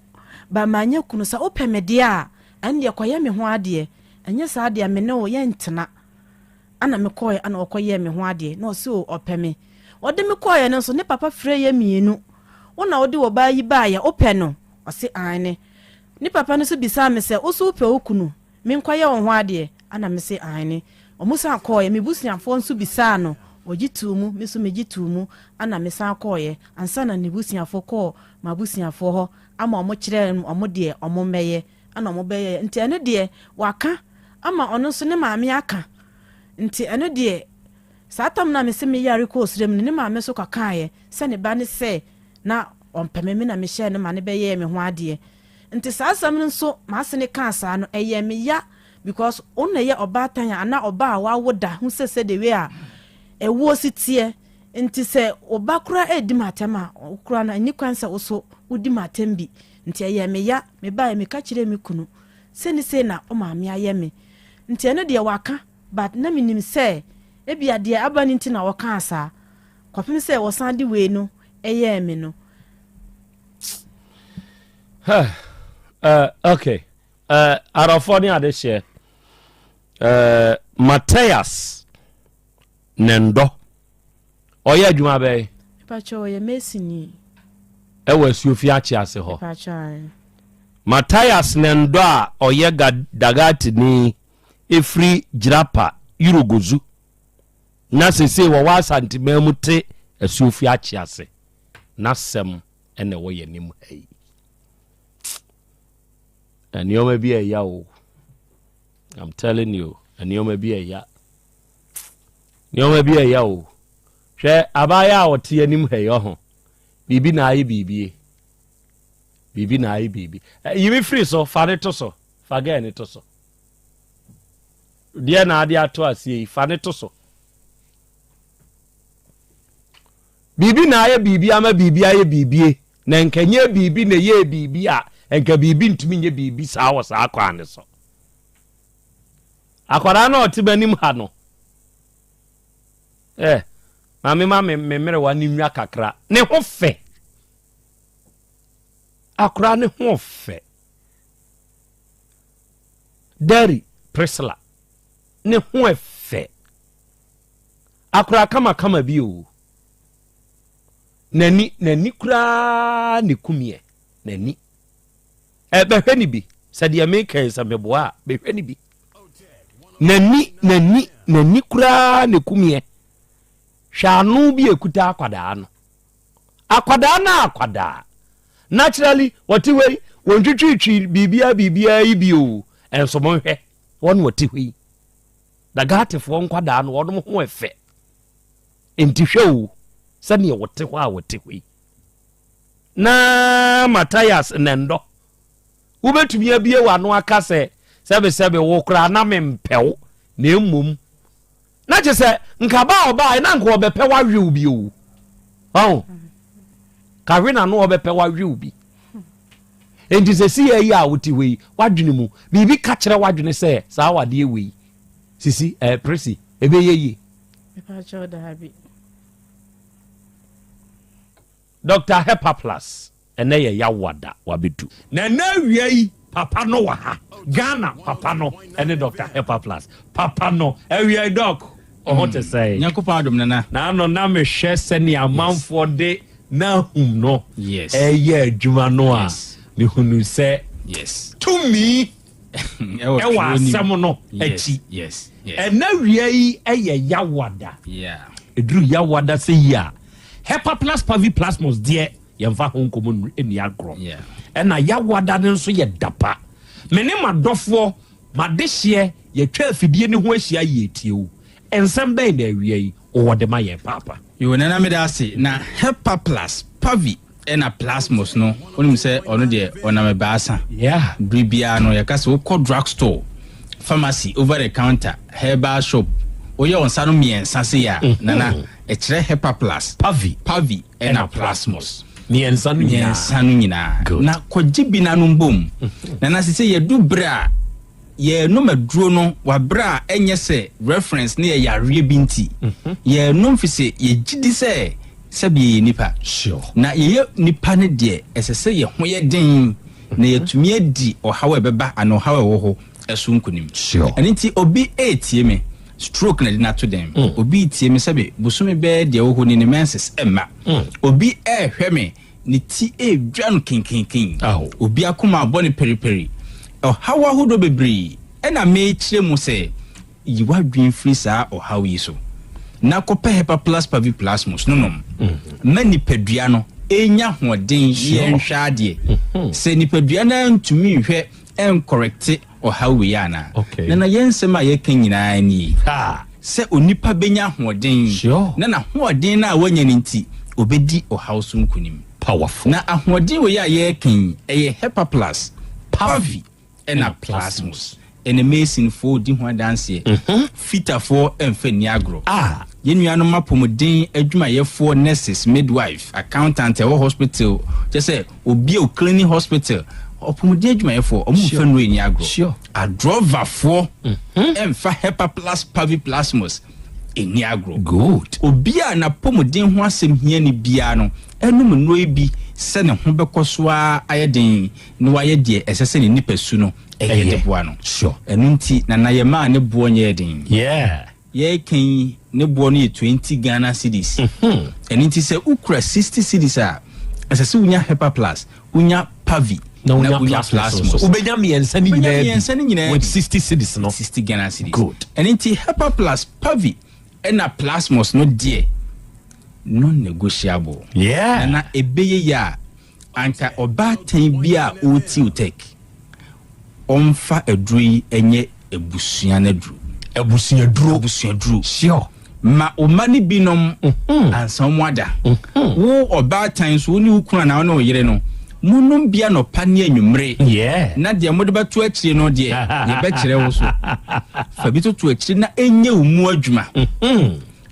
but manyɛ kunu. Sɛ wopɛ me deɛ a ɛndeɛ kɔyɛ me ho adeɛ, ɛnyɛ saa deɛ a me ne wo yɛntena. Ɛna mekɔeɛ ɛna ɔkɔyɛɛ me ho adeɛ na ɔse o ɔpɛ me. Ɔde me kɔeɛ no nso ne papa frɛɛ yɛn mmienu, wo na wode ɔbaa yi baeɛ, wopɛ no? Ɔse aane. Ne papa no nso bisaa me sɛ wo nso wopɛ wo kunu? Menkɔyɛ wo ho adeɛ? Ɛna mese aane. Wɔsan kɔeɛ, me busuafoɔ nso bisaa no, ɔgye too mu, me nso megye too mu, ɛna mesan kɔeɛ ansa na ne busuafoɔ kɔɔ m'abusuafoɔ hɔ ama wɔkyerɛɛ wɔn deɛ wɔmmɛyɛ, ɛna wɔbɛyɛeɛ. Nti ɛno deɛ waka ama ɔno nso ne maame aka. Nti ɛno deɛ saa tam no a mese meyare kɔɔ serɛ mu no, ne maame nso kɔkaeɛ sɛ ne ba ne sɛ na ɔmpɛ me, me na mehyɛɛ no ma no bɛyɛɛ me ho adeɛ. Nti saa asɛm no nso m'asene kaa saa no ɛyɛɛ me ya because wo na ɛyɛ ɔbaatan a anaa ɔbaa a wawo da ho sɛ sɛdeɛ wei a ɛwoɔ si teɛ nti sɛ wo ba koraa ɛredi m'atɛm a wo koraa no ɛnni kwan sɛ wo so wodi m'atɛm bi nti ɛyɛɛ me ya. Mebaeɛ meka kyerɛɛ me kunu sei ne sei na wo maame ayɛ me nti ɛno deɛ waka but na menim sɛ ebia deɛ aba no nti na ɔkaa saa kɔpem sɛ wɔsan de wei no ɛyɛɛ me no.
Okay. Arɔfoɔ ne adehyeɛ. Matthias Nendɔ. Ɔyɛ adwuma bɛn?
Mepakyɛ ɔyɛ masonni.
Ɛwɔ Asuofi Akyease hɔ.
Mepakyɛ ae.
Matthias Nendɔ a ɔyɛ Dagatini ɛfiri Jirapa, Yurogozu na sesei wɔwɔ Asanteman mu te Asuofi Akyease n'asɛm na ɛwɔ yɛn anim ha yi. Nneɛma bi ɛya o. I'm telling you, nneɛma bi ɛya. Nneɛma bi ɛya o. Hwɛ abaayewa a ɔte anim ha yi ɔho. Biribi na ayɛ biribi. Biribi na ayɛ biribi. Yi me firi so, fa ne to so. Fa gɛɛ ne to so. Deɛ na ade ato aseɛ yi, fa ne to so. Biribi na ayɛ biribi ama biribi ayɛ biribie, na nka nyɛ biribi na ɛyɛɛ biribi a, nka biribi ntumi nyɛ biribi saa wɔ saa kwan no so. Akwadaa no a ɔte m'anim ha no, eh, maame ma me mmerewa no nwa kakra. Ne ho fɛ. Akwadaa ne ho fɛ. Derry Priscilla, ne ho fɛ. Akora kamakama bi o. N'ani, n'ani koraa ne kumiɛ. N'ani. Ɛ, bɛhwɛ ne bi. Sɛ deɛ meka yi sɛ meboa a, bɛhwɛ ne bi. N'ani, n'ani, n'ani koraa ne kumiɛ. Hwɛ ano bi ekuta akwadaa no. Akwadaa no akwadaa. Naturally, wɔte hɔ yi, wɔntwitwitwi biribiara biribiara yi bi o. Ɛnso monhwɛ, wɔn wɔte hɔ yi. Na Gatfoɔ nkwadaa no, wɔn ho ɛfɛ. Enti hwɛ o, sɛdeɛ wɔte hɔ a wɔte hɔ yi. Na Matthias Nɛndɔ, wobɛtumi abie w'ano aka sɛ, sɛbesɛbe wo koraa na mempɛ wo, na mmom, na kyerɛ sɛ nka ba a ɔbaa na nka ɔbɛpɛ wawe bi o. Ɔho, kahwe na no ɔbɛpɛ wawe bi. Enti sesei yi a wote hɔ yi, w'adwene mu, biribi ka kyerɛ w'adwene sɛ saa awadeɛ wei, sisi, ɛɛ, eh, Presi, ɛbɛyɛ yie?
Mepakyɛw daabi.
Dr. Hepaplus, ɛnɛ yɛ yawada wabedu. Na ɛnɛ awia yi, papa no wɔ ha. Ghana papa no ɛne Dr. Hepaplus. Papa no, awia yi dɔk. Wo ho te sɛn?
Nyankopɔn adom nana.
Naano na mehwɛ sɛnea amanfoɔ de Nahum no reyɛ adwuma no a, mehunuu sɛ tumi wɔ asɛm no akyi. Ɛna wia yi yɛ Yawada. Ɛduru Yawada sɛ yi a, Hepaplus Paviplasmus deɛ yɛmfa ho nkɔmmɔ nni agorɔ. Ɛna Yawada no nso yɛ dapa. Me ne m'adɔfoɔ, m'adehyeɛ, yɛatwa afidie no ho ahyia yɛretie wo. Nsɛm bɛn na awia yi wowɔ de ma yɛn paapa?
Yoo Nana meda ase na Hepa plus Pavi ɛna Plasmos no wonim sɛ ɔno deɛ ɔnam ɛbaasa
yeah.
Bere biara no yɛka sɛ wokɔ drug store, pharmacy, over the counter, herbal shop woyɛ wo nsa no mmiɛnsa sei a mm -hmm. Nana ɛkyerɛ Hepa plus
Pavi
Pavi ɛna Plasmos
mmiɛnsa no nyinaa
mmiɛnsa no nyinaa na kɔgye bi nanom bom mhm. Nana sɛ sɛ yɛdu bere a Yɛrenom aduro no wɔ berɛ a ɛnyɛ sɛ reference no yɛ yareɛ bi nti. Yɛrenom firi sɛ yɛgye di sɛ sɛbe yɛyɛ nnipa. Na yɛyɛ nnipa no deɛ, ɛsɛ sɛ yɛn ho yɛ den na yɛatumi adi ɔhaw a ɛbɛba anaa ɔhaw a ɛwɔ hɔ so nkonim. Ɛno nti obi retie me, stroke na ɛde no ato dɛm. Obi retie me, sɛbe bosome bɛyɛ deɛ ɛwɔ hɔ ni ne menses mma. Obi rehwɛ me, Ne ti redwa no kenkenken. Obi akoma abɔ no periperi. Ɔhaw ahodoɔ bebree na merekyerɛ mu sɛ yi w'adwene firi saa ɔhaw yi so na kɔpɛ Hepaplus Paviplasmus no nom ma nipadua no ɛnya ahoɔden yɛnhwɛ adeɛ. Sɛ nipadua no antumi nhwɛ ɛnkɔrɛkte ɔhaw wei anaa? Nana, yɛn nsɛm a yɛka nyinaa nie, sɛ onipa bɛnya ahoɔden, na n'ahoɔden no a wanya no nti, ɔbɛdi ɔhaw so nkonim. Na ahoɔden wei a yɛreka yi, ɛyɛ Hepaplus, Pavi, ɛna Plasmus. Ɛnɛ Masonfoɔ redi ho adanseɛ. Fitafoɔ mfa nni agorɔ. Yɛn nuanom apɔmuden adwumayɛfoɔ, nurses, midwife, accountant a ɛwɔ hospital, kyerɛ sɛ Obi a ɔcleani hospital, ɔpɔmuden adwumayɛfoɔ, ɔmo nfa nnuro nni agorɔ. Adrɔvafoɔ ɛnfa Hepaplus paviplasmus nni agorɔ.
Good.
Obi a n'apɔmuden ho asɛm hia no biara no ɛnom nnuro yi bi sɛ ne ho bɛkɔ so ara ayɛ den na wayɛ deɛ ɛsɛ sɛ ne nipasu no yɛ de boa no.
Sure.
Ɛno nti Nana yɛmaa ne boɔ nyɛɛ den.
Yeah.
Yɛreka yi ne boɔ no yɛ 20 Ghana cedis. Ɛno nti sɛ wokura 60 cedis a, ɛsɛ sɛ wonya Hepa Plus, wonya Pavi,
na wonya Plasmos. Wobɛnya mmiɛnsa no nyinaa bi
mmiɛnsa no nyinaa
with 60 cedis no.
60 Ghana cedis.
Good.
Ɛno nti Hepa Plus, Pavi, ɛna Plasmos no deɛ non-negotiable.
Yeah.
Nana ɛbɛyɛ yie a, Anka ɔbaatan bi a ɔretie Tech, ɔmfa aduro yi nyɛ abusua no aduro.
Abusuaduro.
Abusuaduro.
Sure.
Ma wo mma no bi nom ansa wɔn ada. Wo ɔbaatan nso, wo ne wo kunu anaa wo ne wo yere no, monom bi anɔpa ne anwummere.
Yeah.
Na deɛ mode bɛto akyire no deɛ, yɛbɛkyerɛ wo so. Fa bi toto akyire na ɛnyɛ wo mu adwuma.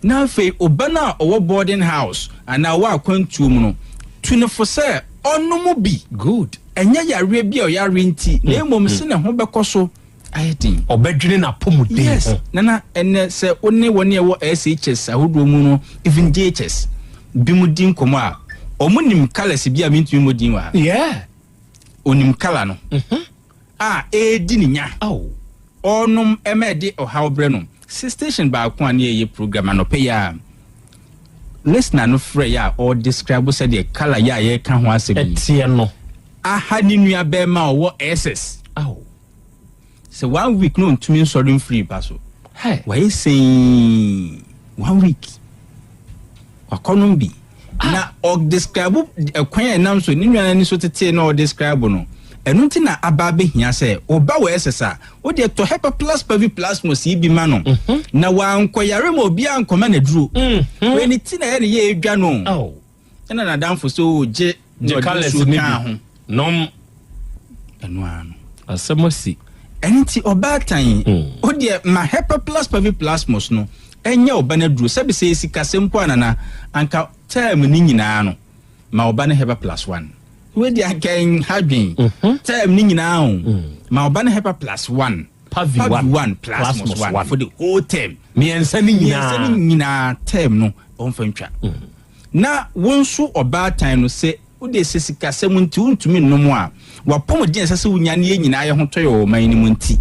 Na afei oba no a ɔwɔ boarding house anaa ɔwɔ akwantuo mu no, tu no fo sɛ ɔnnom bi.
Good.
Ɛnyɛ yareɛ bi a ɔyare nti, na mmom se ne ho bɛkɔ so ayɛ den.
Ɔbɛdwene n'apɔmuden ho.
Yes, Nana, ɛnnɛ sɛ wo ne wɔn a ɛwɔ SHS ahodoɔ mu no, even JHS, binom di nkɔmmɔ a, wɔnim colours bi a mentumi mmɔ din wɔ ha.
Yeah.
Ɔnim colour no. A ɛredi ne nya. Ɔrenom ma ɛde ɔhaw brɛ no. Se station baako a ne yɛyɛ program anɔpa yi a listener no frɛ yɛ a ɔredescribe sɛdeɛ colour yi a yɛreka ho asɛm yi
ɛteɛ no
aha ne nua bɛrima a ɔwɔ SS. Sɛ one week na ɔntumi nsɔre mfiri mpa so. Wayɛ sɛn one week. Wakɔnom bi. Na ɔdescribe ɛkwan a ɛnam so ne nua no ani so tetee na ɔdescribe no. Ɛno nti na aba abɛhia sɛ ɔba wɔ SS a, wo deɛ tɔ Hepa Plus Pavi Plasmos yi bi ma no. Na wankɔyare ma obiara ankɔma no aduro. Wei ne ti na ɛyɛ ne yɛ ɛdwa no. Ɛna n'adamfo sɛ o gye na ɔde nsuo kaa ho.
Nom.
Ɛno ara no.
Asɛm asi.
Ɛno nti ɔbaatan, wo deɛ ma Hepa Plus Pavi Plasmos no ɛnyɛ wo ba no aduro. Sɛbi sɛ yɛ sikasɛm mpo a Nana, anka term no nyinaa no, ma wo ba no Hepa Plus One. Wei deɛ anka ɛnha dwen. Term no nyinaa o, ma wo ba no Hepa Plus One,
Pavi
One, Plasmos One for the whole term.
Mmiɛnsa no nyinaa.
Mmiɛnsa no nyinaa term no, ɔmfa ntwa. Na wo nso ɔbaatan no, sɛ Wo deɛ sɛ sikasɛm nti wontumi nnom a, w'apɔmuden a ɛsɛ sɛ wonya ne yɛn nyinaa yɛ ho tɔ yɛ wɔ ɔman no mu nti,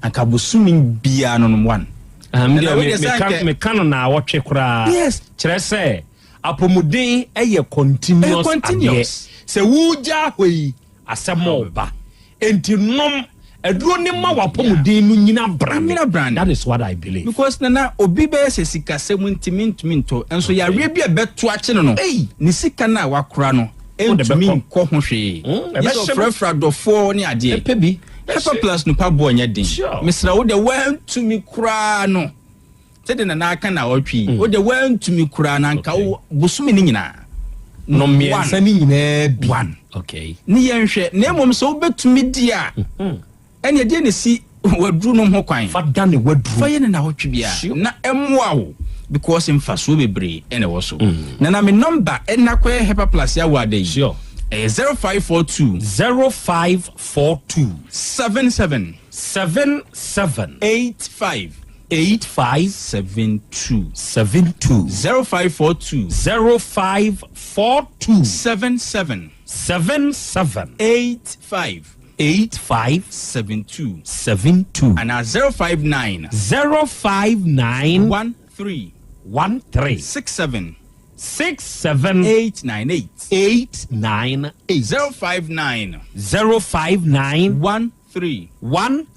anka bosome biara no nom one.
Ah, me
Ɛna
deɛ
wei deɛ sɛ
meka
anka
meka no naawɔtwe koraa.
Yes.
Kyerɛ sɛ apɔmuden yɛ continuous
Ɛyɛ continuous.
adeɛ. Sɛ wogya hɔ yi, asɛm reba. Enti nom aduro no ma w'apɔmuden no nyina brane.
Nyina brane.
That is what I believe.
Because nana obi bɛyɛ sɛ sikasɛm nti mentumi ntɔ nso yareɛ bi a ɛbɛto akye no no ne sika no a wakora no ntumi nkɔ ho hwee. Gye sɛ ɔfrafra dɔfoɔ ne adeɛ.
Ɛpɛ bi.
Hepa plus no pa boɔ nyɛ den.
Sure.
Mesrɛ wo deɛ woantumi koraa no. Sɛdeɛ Nana aka naawɔtwe yi, wo deɛ woantumi koraa na anka wo bosome no nyinaa.
No mmiɛnsa no nyinaa bi.
One.
Okay.
Ne yɛnhwɛ, na mmom sɛ wobɛtumi di a, mhm. ɛne ɛdeɛ na ɛsi waduru nom ho kwan.
Fa da ne waduru.
Fa yɛ ne naawɔtwe biara. Na ɛmmoa wo because mfasoɔ bebree ɛna ɛwɔ so. Mm. Na na me nɔmba ɛna kɔyɛ Hepa Plus awɔ ada yi.
Sure.
Ɛyɛ 0542.
0542.
77.
77.
85.
85
72.
72.
0542.
0542.
77.
77.
85.
85
72.
72.
Anaa 059.
059.
13.
13.
67.
67.
898.
898.
059.
059.
13.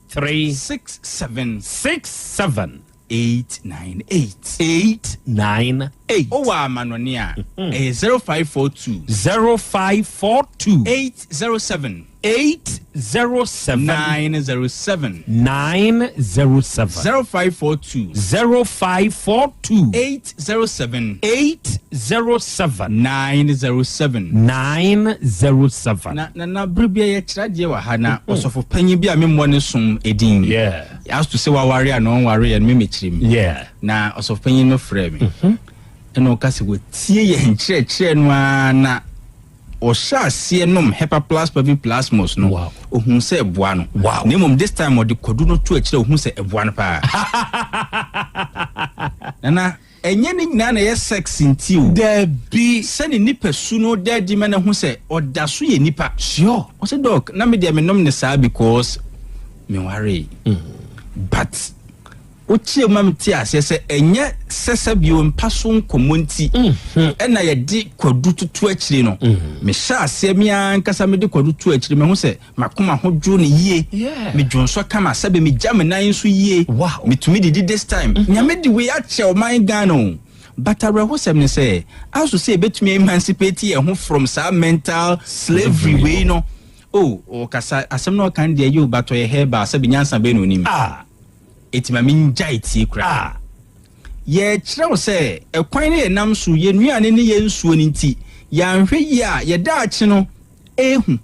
13.
67.
67.
898.
898.
Wowɔ amanɔne a, ɛyɛ 0542.
0542.
807.
807.
907.
907.
0542.
0542.
807.
807.
907.
907.
Na na na bere bi a yɛkyerɛ adeɛ wɔ ha na ɔsɔfo panyin bi a memmɔ ne som edin.
Yeah.
As to sɛ waware a na ɔnware yɛ no memekyerɛ mu.
Yeah.
Na ɔsɔfo panyin no frɛɛ me. Ɛna ɔka sɛ wɔtie yɛn nkyerɛkyerɛ no ara na ɔhyɛ aseɛ nom Hepaplus Paviplasmus no.
Wow.
Ohun sɛ ɛboa no.
Wow.
Na mmom this time ɔde kwadu no to akyire a ohun sɛ ɛboa no paa. Nana, ɛnyɛ ne nyinaa na ɛyɛ sex nti o.
Dabi.
Sɛ ne nipasu no da adi ma no hu sɛ ɔda so yɛ nipa.
Sure.
Ɔsɛ doc, na me deɛ menom ne saa because menwaree. But wokyerɛ mu ma mete aseɛ sɛ ɛnyɛ sɛ sɛ bio mpa so nkɔmmɔ nti ɛna yɛde kwadu toto akyire no. Mehyɛ aseɛ me ara ankasa mede kwadu to akyire mahu sɛ makoma ho dwo ne yie. Medwo nsɔ kama sɛbe megya me nan nso yie.
Wow.
Metumi didi this time. Nyame de wei akyɛ ɔman Ghana o. But awerɛhosɛm ne sɛ aso sɛ yɛbɛtumi emancipate yɛn ho from saa mental slavery wei no. Oh, ɔkasa asɛm na ɔka no deɛ yɛ o but ɔyɛ herbal sɛbe nyansa bɛn na onim.
Ah.
Eti ma mengyae tie koraa.
Ah.
Yɛkyerɛ wo sɛ ɛkwan ne yɛnam so yɛn nnuane ne yɛn nsuo no nti yɛanhwɛ yie a yɛdaakye no ehu.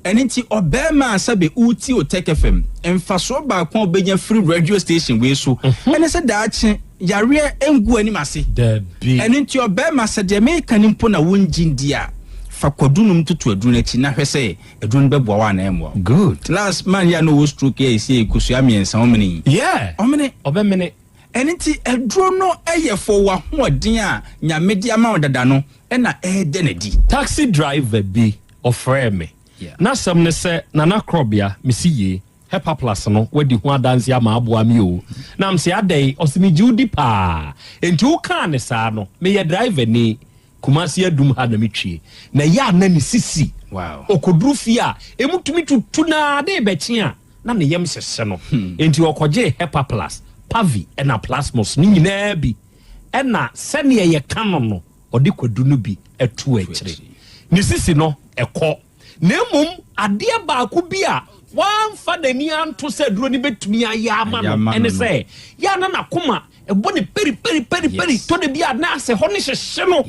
Ɛno nti ɔbarima a sɛbe wotie Otec FM mfasoɔ baako a wobɛnya firi radio station wei so ɛne sɛ daakye yareɛ ngu anim ase.
Dabi.
Ɛno nti ɔbarima sɛ deɛ meka no mpo na wongye ndi a fa kwadu nom toto aduro no akyi na hwɛ sɛ aduro no bɛboa wo anaa ɛmmoa wo.
Good.
Last man yi a na ɔwɔ stroke yi a ɛsi kosua mmiɛnsa ɔmene yi.
Yeah.
Ɔmene.
Ɔbɛmene.
Ɛno nti aduro no yɛ fɔ w'ahoɔden a Nyame de ama wo dada no ɛna ɛɛdɛ n'adi.
Taxi driver bi ɔfrɛɛ me. N'asɛm ne sɛ Nana Korɔbea mesi yie Hepaplus no wadi ho adanse ama aboa me o. Na mese adɛn? Ɔse megye wo di paa. Enti wokaa ne saa no meyɛ driver ni Kumasi Adum ha na metwie. Na ɛyɛ a na ne sisi.
Wow.
Ɔkɔduru fie a emu tumi tutu na ade rebɛkye a na ne yam hyehye no. Enti ɔkɔgyee Hepaplus, Pavi ɛna Plasmos no nyinaa bi ɛna sɛdeɛ yɛka no no ɔde kwadu no bi to akyire. Ne sisi no ɛkɔ. Na mmom adeɛ baako bi a wamfa n'ani anto sɛ aduro no bɛtumi ayɛ ama no ɛne sɛ yɛ a na n'akoma ɛbɔ ne peri peri peri peri tɔ da bi a na asɛ hɔ ne hyehye no.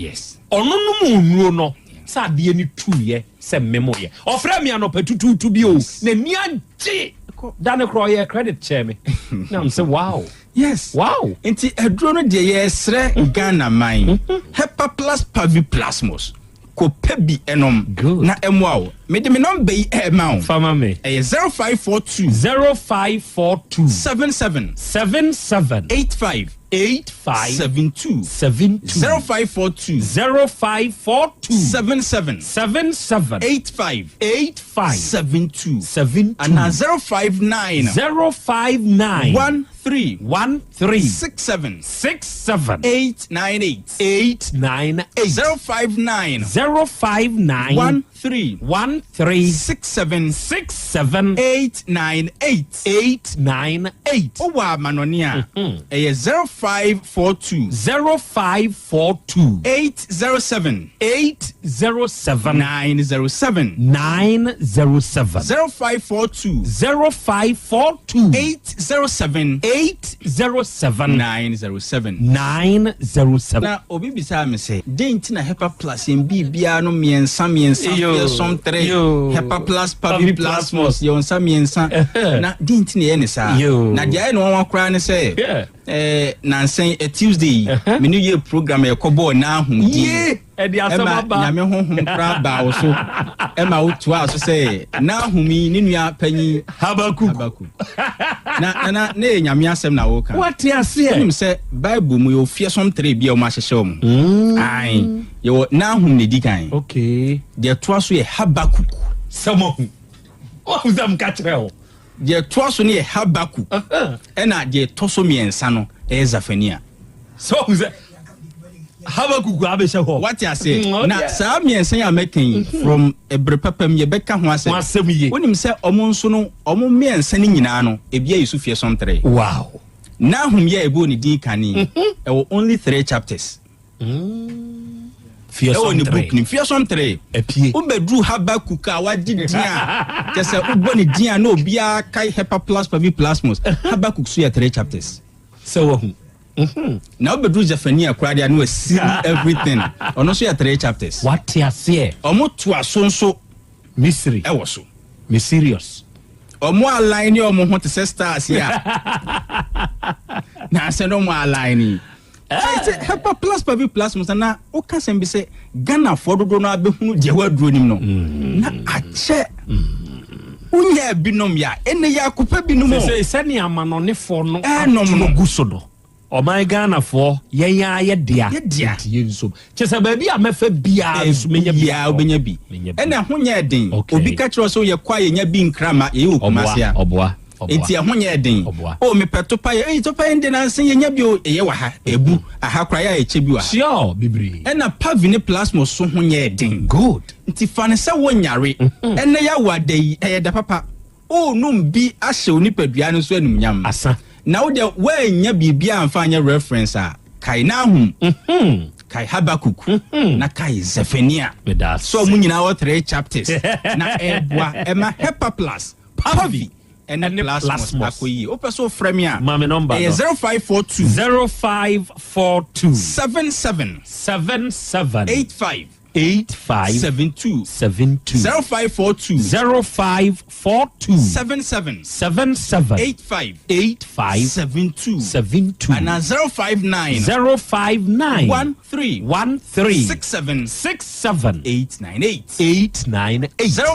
Ɔno nom nnuro no sɛ adeɛ no tuiɛ sɛ memoyɛ. Ɔfrɛ me anɔpa tutuutu bi o n'ani agye da no koraa ɔyɛ credit kyɛɛ me na m sɛ wow.
Yes.
Wow.
Nti aduro no deɛ yɛsrɛ Ghana man Hepaplus Paviplasmus kɔpɛ bi ɛnom na ɛmmoa wo. Mede me nɔmba yi ɛɛma wo.
Fama me.
Ɛyɛ 0542.
0542.
77.
77.
85.
85.
72.
72.
0542.
0542.
77.
77.
85.
85.
72.
72.
Anaa 059.
059.
13.
13.
67.
67.
898.
898.
059.
059.
13.
13. 3
67
67
898
898.
Wowɔ amanɔne a, ɛyɛ 0542
0542
807
807
907
907
0542
0542
807
807
907
907.
Na obi bisaa me sɛ, dɛn nti na Hepa Plus yɛn biribiara no mmiɛnsa mmiɛnsa fearsome 3 Hepa Plus Pavi Plasmos yɛwɔ nsa mmiɛnsa na dɛn nti na yɛyɛ ne saa? Na deɛ ayɛ no nwanwa koraa ne sɛ eh, nansa yi eh, Tuesday yi me ne yɛ program a yɛkɔbɔɔ Nahum din ɛma Nyame honhom koraa baa wo so ɛma wotoaa so sɛ Nahum yi ne nua panyin
Habakuk.
Habakuk. Na na na na yɛ Nyame asɛm na woka.
Wate aseɛ.
Wonim sɛ Bible mu yɛwɔ fearsome 3 bi a wɔn ahyehyɛ wɔn. Ae, yɛwɔ Nahum na edi kan.
Okay.
Deɛ ɛtoa so yɛ Habakuk.
Sɛ moahu. Woahu sɛ meka kyerɛ wo.
Deɛ ɛtoa so no yɛ Habakuk. Ɛna deɛ ɛtɔ so mmiɛnsa no ɛyɛ Zafania.
Sɛ woahu sɛ Habakuk abɛhyɛ hɔ.
Wate aseɛ?
Mm,
Na saa mmiɛnsa yi a mɛka yi, from ɛberɛ papa mu yɛbɛka ho asɛm.
Ho asɛm yie.
Wonim sɛ ɔmo nso no, ɔmo mmiɛnsa no nyinaa no, ebi ayi so fearsome 3.
Wow.
Nahum yɛ ɛbɔɔ ne din kane, ɛwɔ only 3 chapters.
Fearsome
ɛwɔ ne
3.
book nim fearsome 3.
Apie.
Wobɛduru Habakuk a wagye din a, kyɛ sɛ wobɔ ne din a na obiara kae Hepa plus Pavi Plasmos. Habakuk so yɛ 3 chapters.
Sɛ wahu.
Na wobɛduru Zephaniah koraa deɛ a na wasiri everything. Ɔno nso yɛ 3 chapters.
Wate aseɛ.
Ɔmo toa so nso
Misiri.
ɛwɔ so.
Me serious.
Ɔmo align ne ɔmo ho te sɛ stars yi a. Na asɛ na ɔmo align yi. Sɛ Hepa plus Pavi Plasmos na woka sɛm bi sɛ Ghanafoɔ dodoɔ no abɛhunu deɛ waduro nim no. Na akyɛ. Wonyaa binom ya. Ɛnɛ yɛ akopɛ binom o.
Sɛ sɛnea amanɔnefoɔ no
Ɛnom no.
ato gu so no. Ɔman Ghanafoɔ yɛn ara yɛ dea.
Yɛ dea.
Nti yɛn nso. Kyɛ sɛ baabi a mɛfa biara nso menya bi.
Biara wobɛnya bi.
Menya bi.
Ɛna ɛho nyɛ den.
Okay.
Obi ka kyerɛ wo sɛ woyɛ kɔ a yɛnya bi nkra ma yɛyɛ wɔ Kumasi a.
Ɔboa. Ɔboa.
Nti ɛho nyɛ den.
Ɔboa.
O mepɛ topa yɛ. Ei topa yɛ nde nansa yɛnya bi o. Ɛyɛ wɔ ha. Ɛbu. Aha koraa yɛ a yɛkyɛ bi wɔ ha.
Sure bebree.
Ɛna Pavi ne Plasmos so ho nyɛ den.
Good.
Nti fa no sɛ wonyare. Ɛnɛ yɛ awo ada yi ɛyɛ da papa. Worenom bi ahyɛ wo nipadua no so animuonyam.
Asa.
Na wo deɛ woannya biribiara amfa anyɛ reference a, kae Nahum, kae Habakuk, na kae Zephania.
Meda ase.
Sɛ wɔn nyinaa wɔ 3 chapters na ɛreboa ɛma Hepa Plus, Pavi, ɛne
Ɛne
Plasmos
Plasmos.
akɔ yie. Wopɛ sɛ wofrɛ me a,
Ma me number
ɛyɛ
no.
0542
0542
77
77
85
85
72
72
0542
0542
77
77
85
85
72
72
ana 059
059
13
13
67
67
898
898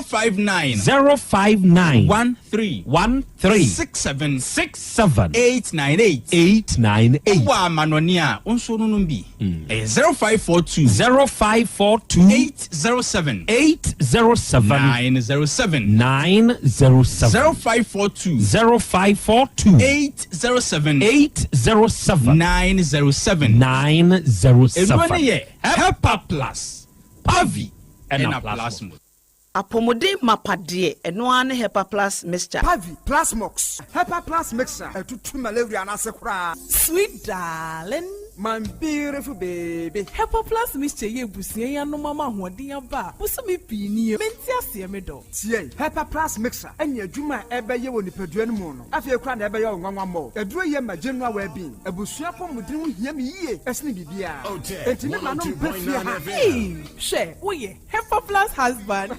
059
059
13
13
67
67
898
898
Wowɔ amanɔne a wo nso no nom bi ɛyɛ 0542
0542
807
807
907
907
0542
0542
807
807
907
907.
Nnuro no yɛ Hepa Plus, Pavi
Ɛna
ɛna
Plasmos.
Plasmos.
Apɔmuden mapa deɛ, ɛno ara ne Hepa Plus Mixture.
Pavi, Plasmox, Hepa Plus Mixture, ɛtutu malaria no ase koraa.
Sweet darling.
My beautiful baby.
Hepa Plus Mixture yɛ abusua yi anom ama ahoɔden aba a bosome pii nie. Mente aseɛ me dɔ.
Tie, Hepa Plus Mixture ɛne adwuma a ɛbɛyɛ wɔ nipadua no mu no. Afei koraa na ɛbɛyɛ wo nwanwa mmɔ. Aduro yɛ ma general well-being. Abusua apɔmuden ho hia me yie ɛsene biribiara. Enti me ma no mpɛ fie ha.
Hey, hwɛ, woyɛ Hepa Plus husband.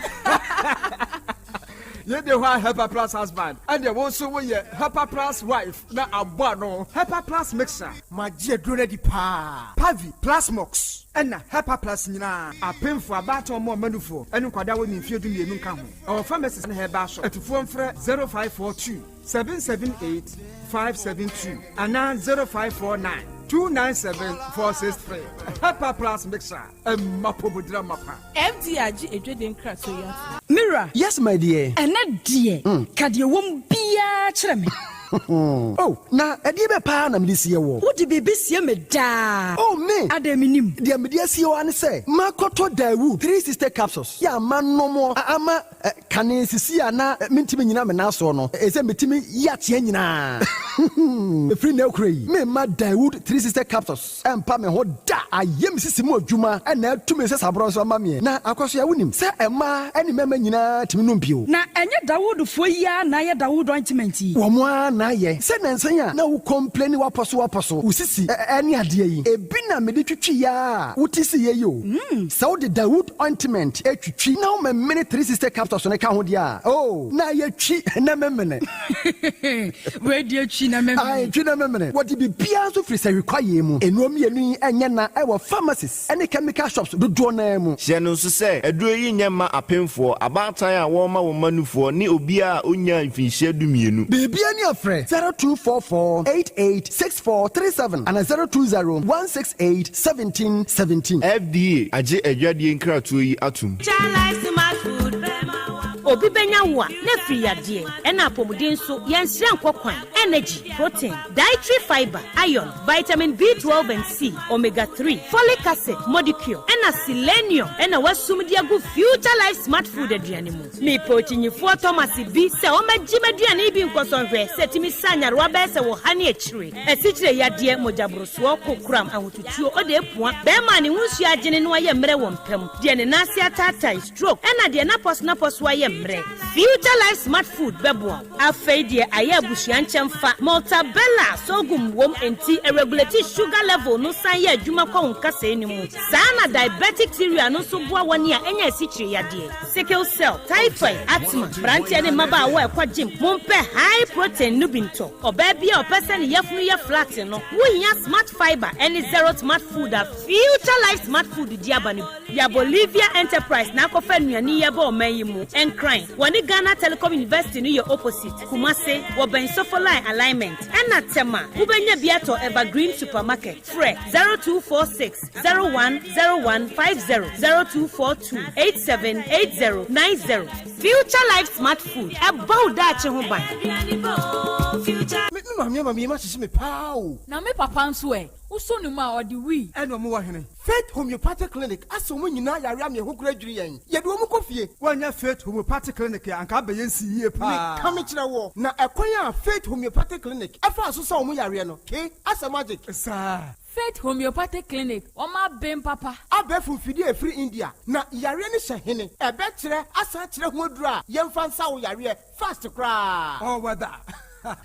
Yɛde hɔ a Hepa Plus husband. Ɛdeɛ wo nso woyɛ Hepa Plus wife na abɔ ano. Hepa Plus Mixture. Magye aduro no adi paa. Pavi, Plasmox ɛna Hepa Plus nyinaa. Apemfo, abaatan ɔmo ɔmanufoɔ ɛne nkwadaa wɔ ne mfeɛ 12 nka ho. Ɛwɔ pharmacies ne herbal shop. Atufoɔ mfrɛ 0542 778 572 anaa 0549 297 463. Hepa Plus Mixture. Ɛmma pɔmudira mapa.
FDA agye edwede nkratoɔ yi ato.
Mira.
Yes, my dear.
Ɛnɛ deɛ, ka deɛ wɔm biara kyerɛ me.
Oh, na ɛdeɛ bɛ paa na mede sie woɔ?
Wode biribi sie me daa.
Oh, me!
Adɛn mennim?
Deɛ mede asie wo ara ne sɛ, makɔtɔ Daewoo 360 capsules yɛ a manom a ama kane sisi a na mentumi nnyina me nan soɔ no, ɛsɛ metumi yi ateɛ nyinaa. Ɛfiri nnɛ rekora yi, meremma Daewoo 360 capsules Ɛmpa me ho da! Ayɛ me sisi mu adwuma na atu me nsasaborɔ nso ama me. Na Akwasoa, wonim sɛ mmaa ne mmarima nyinaa tumi nom bio.
Na ɛnyɛ Dawoodfoɔ yi ara na ayɛ Dawood ointment yi?
Wɔn ara na ayɛ. Sɛ nnansa yi a na wo complaini wapɔso wapɔso, wo sisi ne adeɛ yi, ebi na mede twitwi ara a wote siiɛ yi o. Sɛ wode Dawood ointment twitwi na womemene 360 capsules no ka ho deɛ a, oh, na ayɛ twi na memene.
Wei deɛ twi na memene.
Ae, twi na memene. Wɔde biribiara nso firi sahwi kwaeɛ mu. Nnuro mmienu yi nyɛ na wɔ pharmacies ne chemical shops dodoɔ no ara mu.
Hyɛ no nso sɛ, aduro yi nyɛ mma apemfoɔ, abaatan a wɔrema wɔn mma nufoɔ, ne obiara a ɔnnyaa mfinhyia dumienu.
Biribiara ni a frɛ 0244 88 64 37 anaa 020 168 17 17.
FDA agye adwadie nkratoɔ yi atom.
Obi bɛnya wo a, na afiri yadeɛ, ɛna apɔmuden nso, yɛnsrɛ nkɔ kwan. Energy, protein, dietary fiber, iron, vitamin B12 and C, omega 3, folic acid, modicure, ɛna selenium, ɛna wasum de agu Future Life Smart Food aduane mu. Mepɛ okyinyifoɔ Thomas bi sɛ ɔmmɛgye m'aduane yi bi nkɔsɔ nhwɛ sɛ ɛtumi sa nyarewa bɛyɛ sɛ wɔ ha ne akyire. Asikyire yadeɛ, mogyaborosoɔ, kokoram, ahotutuo, ɔde apua, bɛrima a ne ho nsuo agyene no ayɛ mmerɛ wɔ mpam, deɛ ne nan ase ataatae, stroke, ɛna deɛ n'apɔso ayɛ mmerɛ. Future Life Smart Food bɛboa wo. Afei deɛ ayɛ abusua nkyɛn fa Maltabella sorghum wom nti ɛregulate sugar level no san yɛ adwuma kɔ wo nkasɛɛ no mu. Saa na diabetic cereal no nso boa wɔn a ɛnya asikyire yadeɛ, sickle cell, typhoid, asthma, mmeranteɛ ne mmabaawa a ɛkɔ gym, mompɛ high protein no bi ntɔ. Ɔbaa bi a ɔpɛ sɛ ne yafunu yɛ flat no, wohia Smart Fiber ɛne Zero Smart Food a Future Life Smart Food di aba no. Ya Bolivia Enterprise na akɔfa nnuane yi aba ɔman yi mu. Nkran, wɔne Ghana Telecom University no yɛ opposite. Kumase, wɔbɛn Sofoline alignment. Ɛna Tema, wobɛnya bi atɔ Evergreen Supermarket. Frɛ 0246 010150, 0242 878090. Future Life Smart Food, ɛbɔ wo daakye ho ban.
Me maame ama me ma hyehye me paa o.
Na me papa nso ɛ, wosɔ ne mu a ɔde wii.
Ɛna ɔmo wɔ hene? Faith Homeopathic Clinic asɛ ɔmo nyinaa yare ama ɛho kora dwiri yɛn. Yɛde ɔmo kɔ fie.
Woanyɛ Faith Homeopathic Clinic a, anka abɛyɛ nsi yie paa.
Meka me kyerɛ woɔ, na ɛkwan a Faith Homeopathic Clinic ɛfaa so sa ɔmo yareɛ no, ke asɛ magic.
Saa.
Faith Homeopathic Clinic, wɔn aben papa.
Abɛɛfo mfidie a ɛfiri India, na yareɛ no hyɛ hene. Ɛbɛkyerɛ asan akyerɛ ho aduro a yɛmfa nsa wo yareɛ fast koraa.
All weather.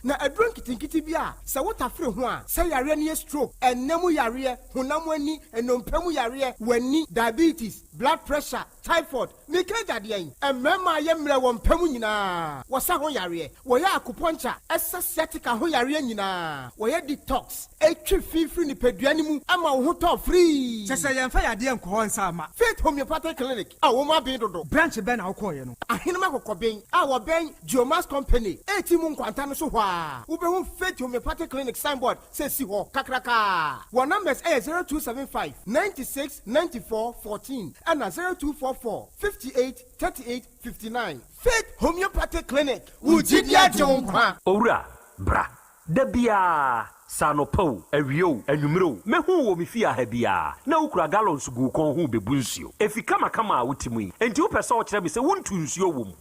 Na aduro nketenkete bi a sɛ wotafere ho a, sɛ yareɛ no yɛ stroke, ɛnna mu yareɛ, honam ani, nnompe mu yareɛ, w'ani, diabetes, blood pressure, typhoid, meka agyadeɛ yi, mmarima a yɛ mmerɛ wɔ mpa mu nyinaa, wɔsa ho yareɛ, wɔyɛ acupuncture, ɛsa sciatica ho yareɛ nyinaa, wɔyɛ detox, etwi fi firi nipadua no mu ama wo ho tɔ free.
Kyɛ sɛ yɛmfa yadeɛ nkɔ hɔ nsa ama.
Faith Homeopathic Clinic a wɔn aben dodo.
Branch bɛn na wokɔɔyɛ no?
Ahenema Kɔkɔben a wɔbɛn Geomas Company eti mu nkwanta no so hɔ a, wobɛhu Faith Homeopathic Clinic signboard sɛ si hɔ kakrakaa. Wɔn numbers ɛyɛ 0275 96 94 14 ɛna 0244 58 38 59. Faith Homeopathic Clinic, wo gyidi agye wo nkwa.
Owura, bra. Da biara, sɛ anɔpa o, awia o, anwummerɛ o, mɛhu wo wɔ me fie ha biara na wokura gallons gu wo kɔn ho bɛbu nsuo. Efi kamakama a wote mu yi, enti wopɛ sɛ wokyerɛ me sɛ wontu nsuo wɔ mu?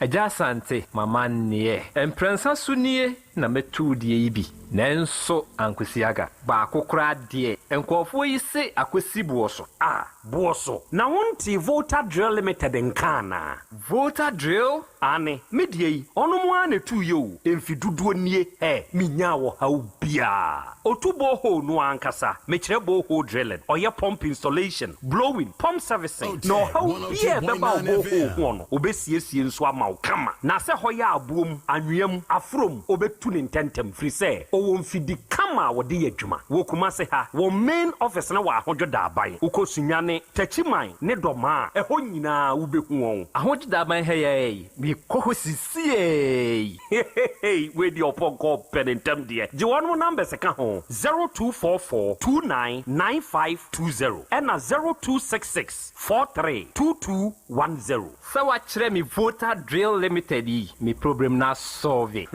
Agya Asante, mama nneɛ. Mprɛnsa so nie na mɛtu deɛ yi bi. Nanso ankosi aga. Baako koraa deɛ, nkurɔfoɔ yi se akɔsi boɔ so.
A, boɔ so. Na wonte Volta Drill Limited nka anaa?
Volta Drill?
Ane, me deɛ yi, ɔno mo ara na ɛtuu yɛ o. Mfi dodoɔ nie, ɛ, menyaa ɔhaw biara. Otu borehole no ankasa, mekyerɛ borehole drilling, ɔyɛ pump installation, blowing, pump servicing, na ɔhaw biara ɛbɛba wo borehole ho no, obɛsiesie nso ama wo kama. Na sɛ hɔ yɛ aboɔ mu, anwea mu, aforo mu, obɛtu ne ntɛntɛm, firi sɛ ɔwɔ mfidi kama a wɔde yɛ adwuma. Wɔ Kumase ha, wɔn main office no wɔ Ahodwo Daaban. Wokɔ Sunyani, Takyiman ne Dɔmaa, ɛhɔ nyinaa wobɛhu wɔn.
Ahodwo Daaban ha yɛ yi, mekɔ hɔ sisiei.
Heheheei wei deɛ ɔpɔnkɔ ɔpɛ ne ntɛm deɛ. Gye wɔnom numbers ka ho, 0244 29 9520 ɛna 0266 43 2210.
Sɛ wakyerɛ me Volta Drill Limited yi me problem no asɔlve.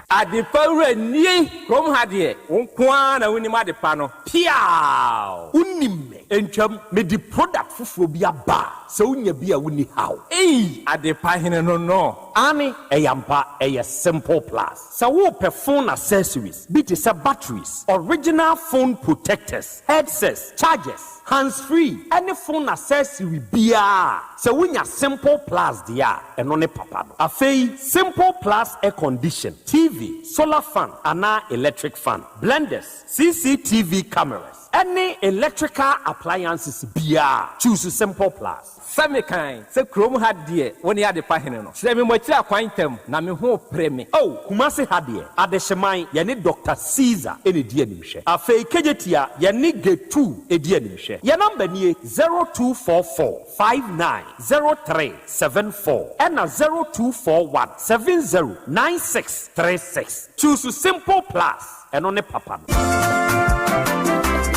Adepa wura nie! Kurom ha deɛ, wo nko ara na wonim adepa no.
Piaaww! Wonim me. Ntwam, mede product foforɔ bi aba a, sɛ wonya bi a wonni haw.
Ei! Adepa hene no no.
Aane, ɛyɛ ampa, ɛyɛ Simple Plus. Sɛ worepɛ phone accessories bi te sɛ batteries, original phone protectors, headsets, chargers, hands free ɛne phone accessory biara a, sɛ wonya Simple Plus deɛ a, ɛno ne papa no. Afei, Simple Plus air condition, TV, solar fan anaa electric fan, blenders, CCTV cameras, ɛne electrical appliances biara a, choose Simple Plus.
Sɛ mekan sɛ kurom ha deɛ wo ne adepa hene no. Kyerɛ me mo akyiri akwan ntɛm na me ho repere me.
Oh, Kumasi ha deɛ, Adehyeman, yɛne Doctor Caesar na ɛdi animhwɛ. Afei Kejetia, yɛne Gate 2 di animhwɛ. Yɛn number nie, 0244 59 03 74 ɛna 0241 70 96 36. Choose Simple Plus, ɛno ne papa no.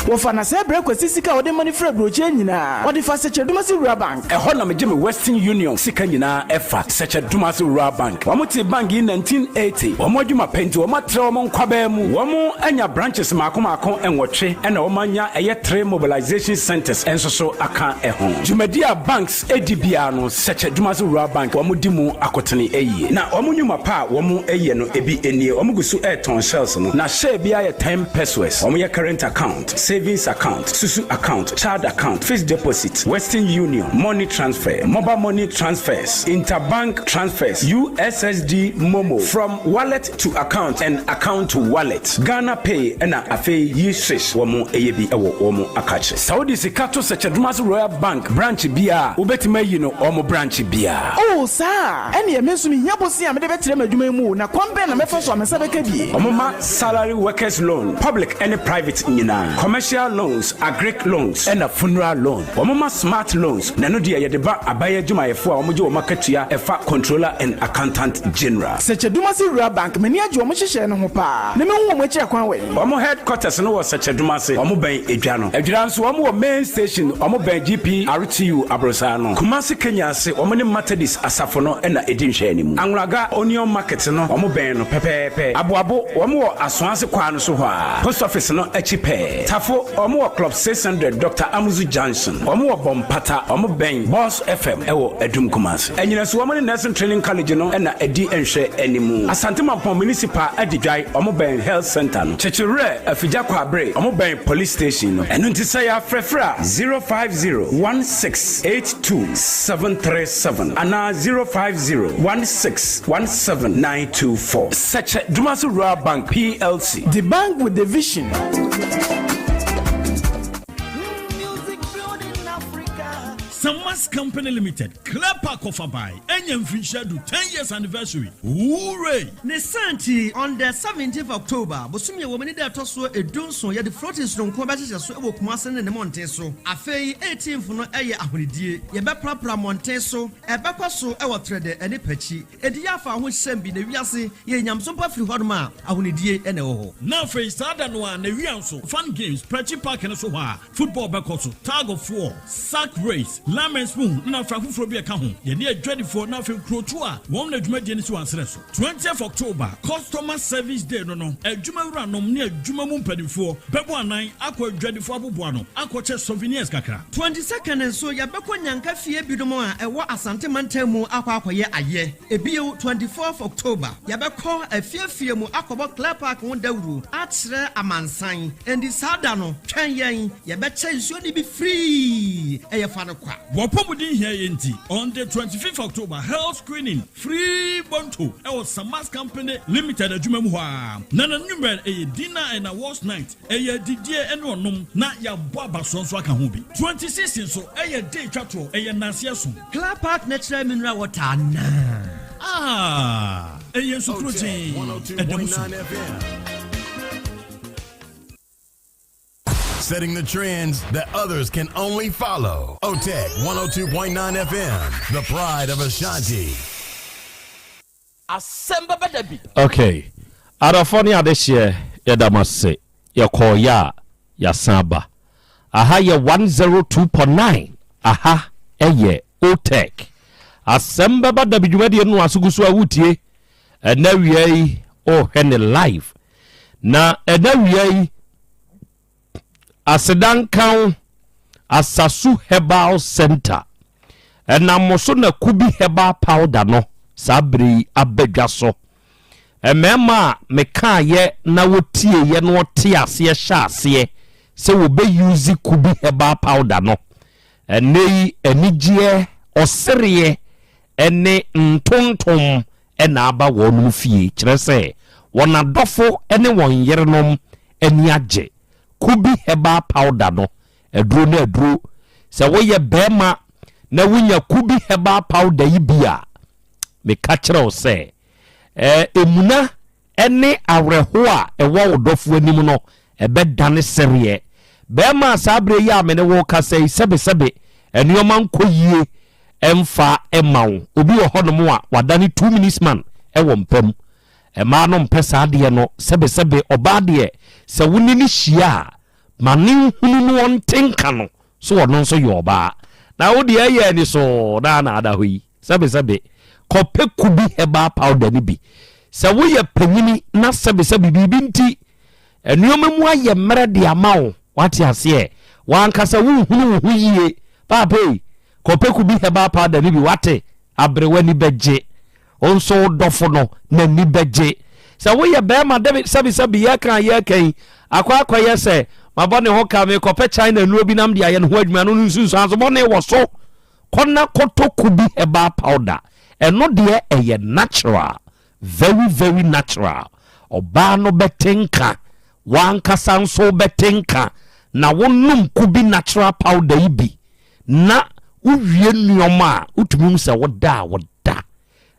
Wɔfa na sɛ berɛ Kwasi sika a wɔde ma no firi aburokyire nyinaa, wɔde fa Sɛkyɛdomase Rural Bank.
Ɛhɔ na megye me Western Union sika nyinaa ɛfa Sɛkyɛdomase Rural Bank. Wɔn te bank yi 1980. Wɔn adwuma pɛ nti wɔn atrɛ wɔn nkwabaa mu. Wɔn anya branches mako mako 8 ɛna wɔn anya ɛyɛ three mobilization centers nso so aka ɛho. Dwumadi a banks edi biara no, Sɛkyɛdomase Rural Bank wɔn di mu akotene ɛyie. Na wɔn nnwuma pa a wɔn ɛyɛ no ebi nie. Wɔn gu so ɛretɔn shares no, na share biara yɛ 10 pesewas. Wɔn yɛ current account, savings account, susu account, child account, fixed deposit, Western Union, money transfer, mobile money transfers, interbank transfers, USSD MoMo, from wallet to account and account to wallet, Ghana Pay ɛna afei yi swish wɔn ɛyɛ bi ɛwɔ wɔn akakye. Sɛ wode sika to Sɛkyɛdomase Royal Bank branch biara, wobɛtumi ayi no wɔn branch biara.
Oh, saa? Ɛnneɛ me nso mehia bosea a mede bɛtrɛ m'adwuma yi mu o, na kwan bɛn na mɛfa so a me nsa bɛka bi?
Wɔn ma salary workers loan, public ɛne private nyinaa, commercial loans, agric loans ɛna funeral loan. Wɔn ma smart loans, na ɛno deɛ yɛde ba aban adwumayɛfoɔ a wɔgye wɔn akatua ɛfa Controller and Accountant General.
Sɛkyɛdomase Rural Bank, m'ani agye wɔn nhyehyɛe no ho paa, na mehu wɔn akyi akwan wɛn.
Wɔn headquarters no wɔ Sɛkyɛdomase, wɔn bɛn Edwa no. Adwira nso wɔn wɔ main station, wɔn bɛn GPRTU aborosan no. Kumasi Kenyase, wɔn ne Methodist asafo no na ɛdi nhwɛanimu. Anwulaga Onion Market no, wɔn bɛn no pɛpɛɛpɛ. Aboabo, wɔn wɔ Asoase kwan no so hɔ ara, post office no akyi pɛɛ. Tafo, wɔn wɔ Club 600 Doctor Amuzu Junction. Wɔn wɔ Bɔmpata, wɔn bɛn Boss FM wɔ Adum Kumasi. Anyinaso, wɔn ne Nursing Training College no na ɛdi nhwɛanimu. Asante Mampong Municipal Adidwae, wɔn bɛn Health Centre no. Kyekyewerɛ, Afigya Kwabre, wɔn bɛn Police Station no. Ɛno nti sɛ yɛafrɛfrɛ a, 050 1682 737 anaa 050 16 17 924. Sɛkyɛ Dumase Rural Bank PLC.
The bank with the vision.
Samas Company Limited, Clear Park of Abai, Enya mfirinhyia du 10 years anniversary. Hooray!
Ne santi on the 17th October, bosome a wɔ mu ne da ɛtɔ soɔ 17, yɛde floating sononko bɛhyehyɛ so wɔ Kumase ne ne mmɔnten so. Afei 18th no yɛ ahonidie. Yɛbɛprapra mmɔnten so, ɛbɛkɔ so wɔ Trɛdɛ ne Pakyi. Enti yɛ afa ho hyɛm bi na wiase yɛ nyamso mpa firi hɔnom a ahonidie na ɛwɔ hɔ.
Na afei saa da no ara na wia nso fun games Prakyi Park no so hɔ a football bɛkɔ so, tug of war, sack race, lamb spoon na afei afoforɔ bi a ɛka ho. Yɛne adwadifoɔ na afei nkurotoɔ a wɔn na dwumadie no si wɔn aserɛ so. 20th October, Customer Service Day no no, adwuma wuranom ne adwuma mu mpanimfoɔ bɛbɔ anan akɔ adwadifoɔ aboboano akɔkyɛ souvenirs kakra.
22nd nso, yɛbɛkɔ Nyanka fie binom a ɛwɔ Asante mantam mu akɔ akɔyɛ ayɛ. Ebio, 24th October, yɛbɛkɔ afiefie mu akɔbɔ Clear Park ho dawuro akyerɛ amansan. Enti saa da no, twɛn yɛn, yɛbɛkyɛ nsuo no bi free, ɛyɛ fa no kwa.
W'apɔmuden hia yɛn nti, on the 25th October, health screening free bonto ɛwɔ Samas Company Limited adwuma mu hɔ ara. Na n'anwummerɛ ɛyɛ dinner and awards night, ɛyɛ adidie ɛne ɔnom na yɛabɔ abasoɔ nso aka ho bi. 26 nso ɛyɛ day twa toɔ, ɛyɛ nnanseɛ som.
Clear Park Natural Mineral Water anaa?
Ah, ɛyɛ nsukuro gyee, ɛda mu so.
Setting the trends that others can only follow. OTEC 102.9 FM, the pride of Ashanti.
Asɛm bɛba da bi.
Ok adɔfoɔ ne adehyeɛ yɛda mo ase yɛkɔɔ yɛ a yɛasan aba aha yɛ 102.9 aha ɛyɛ Otec asɛm bɛba da bi dwumadie no aso gu so a wotie ɛnɛ wia yi ɔhwɛ ne live na ɛnɛ wia yi Aseda nka wo Asasu Herbal Centre. Ɛnam mo so na Kubi Herbal Powder no saa bere yi aba dwa so. Mmarima a mekaeɛ na wɔtieeɛ na wɔte aseɛ hyɛ aseɛ sɛ wɔbɛ use Kubi Herbal Powder no, ɛnnɛ yi anigyeɛ, ɔsereɛ ne ntontom na aba wɔnom fie, kyerɛ sɛ, wɔn adɔfo ne wɔn yerenom ani agye. Kubi herbal powder no, aduro ne aduro. Sɛ woyɛ barima na wonya Kubi herbal powder yi bi a, meka kyerɛ wo sɛ, eh, emuna ne awerɛhoɔ a ɛwɔ wo dɔfo anim no, ɛbɛdane sereɛ. Barima a saa berɛ yi a me ne wo rekasa yi, sɛbesɛbe, nneɛma nkɔ yie mfa mma wo. Obi wɔ hɔnom a, wadane two minutes man wɔ mpa mu. Mmaa no mpɛ saa adeɛ no. Sɛbesɛbe, ɔbaa deɛ, sɛ wo ne no hyia a, ma ne nhunu no ɔnte nka no so ɔno nso yɛ ɔbaa. Na wo deɛ ɛyɛ anisoo na na ada hɔ yi. Sɛbesɛbe, kɔpɛ kubi herbal powder no bi. Sɛ woyɛ panyini na sɛbesɛbe biribi nti nneɛma mu ayɛ mmerɛ de ama wo, wate aseɛ, w'ankasa wonhunu wo ho yie, paapa ei, kɔpɛ kubi herbal powder no bi, wate, aberewa ani bɛgye. Wo nso wo dɔfo no n'ani bɛgye. Sɛ woyɛ barima dɛ sɛbesɛbe yɛreka a yɛreka yi, akɔ akɔyɛ sɛ mabɔ ne ho ka, merekɔpɛ China nnuro bi na mede ayɛ ne ho adwuma no, no nsunsuanso bɔne wɔ so. Kɔ na kɔtɔ kubi herbal powder ɛno deɛ ɛyɛ natural very very natural ɔbaa no bɛte nka w'ankasa nso wobɛte nka na wonom kubi natural powder yi bi na wowie nneɛma a wotumi hu sɛ woda a woda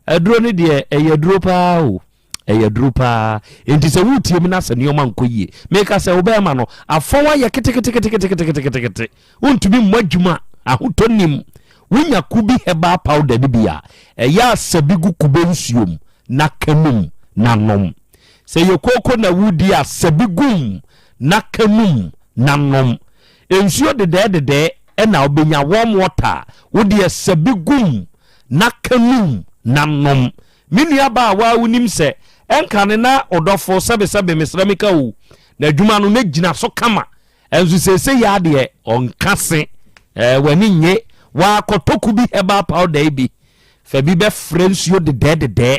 aduro no deɛ ɛyɛ aduro paa o. Ɛyɛ duru paa. Enti sɛ woretie me na sɛ nneɛma nkɔ yie, meka sɛ wo bɛrima no, afɔn ayɛ keteketeketeketekete. Wontumi mmɔ adwuma, ahotɔ nnim. Wonya kubi herbal powder no bi a, ɛyɛ a sɛ bi gu kube nsuo mu na ka num na nom. Sɛ ɛyɛ kooko na woredi a, sɛ bi gu mu na ka num na nom. Nsuo dedɛɛdedɛɛ na wobɛnya, warm water a, wo deɛ sɛ bi gu mu na ka num na nom. Me nua baa waa wonim sɛ ɛnkane na ɔdɔfo sɛbesɛbe mesrɛ meka o na adwuma no na gyina so kama ɛnso seesei yi adeɛ ɔnka se ɛɛ w'ani nye waa kɔtɔ kubi herbal powder yi bi fa bi bɛfrɛ nsuo dedɛɛdedɛɛ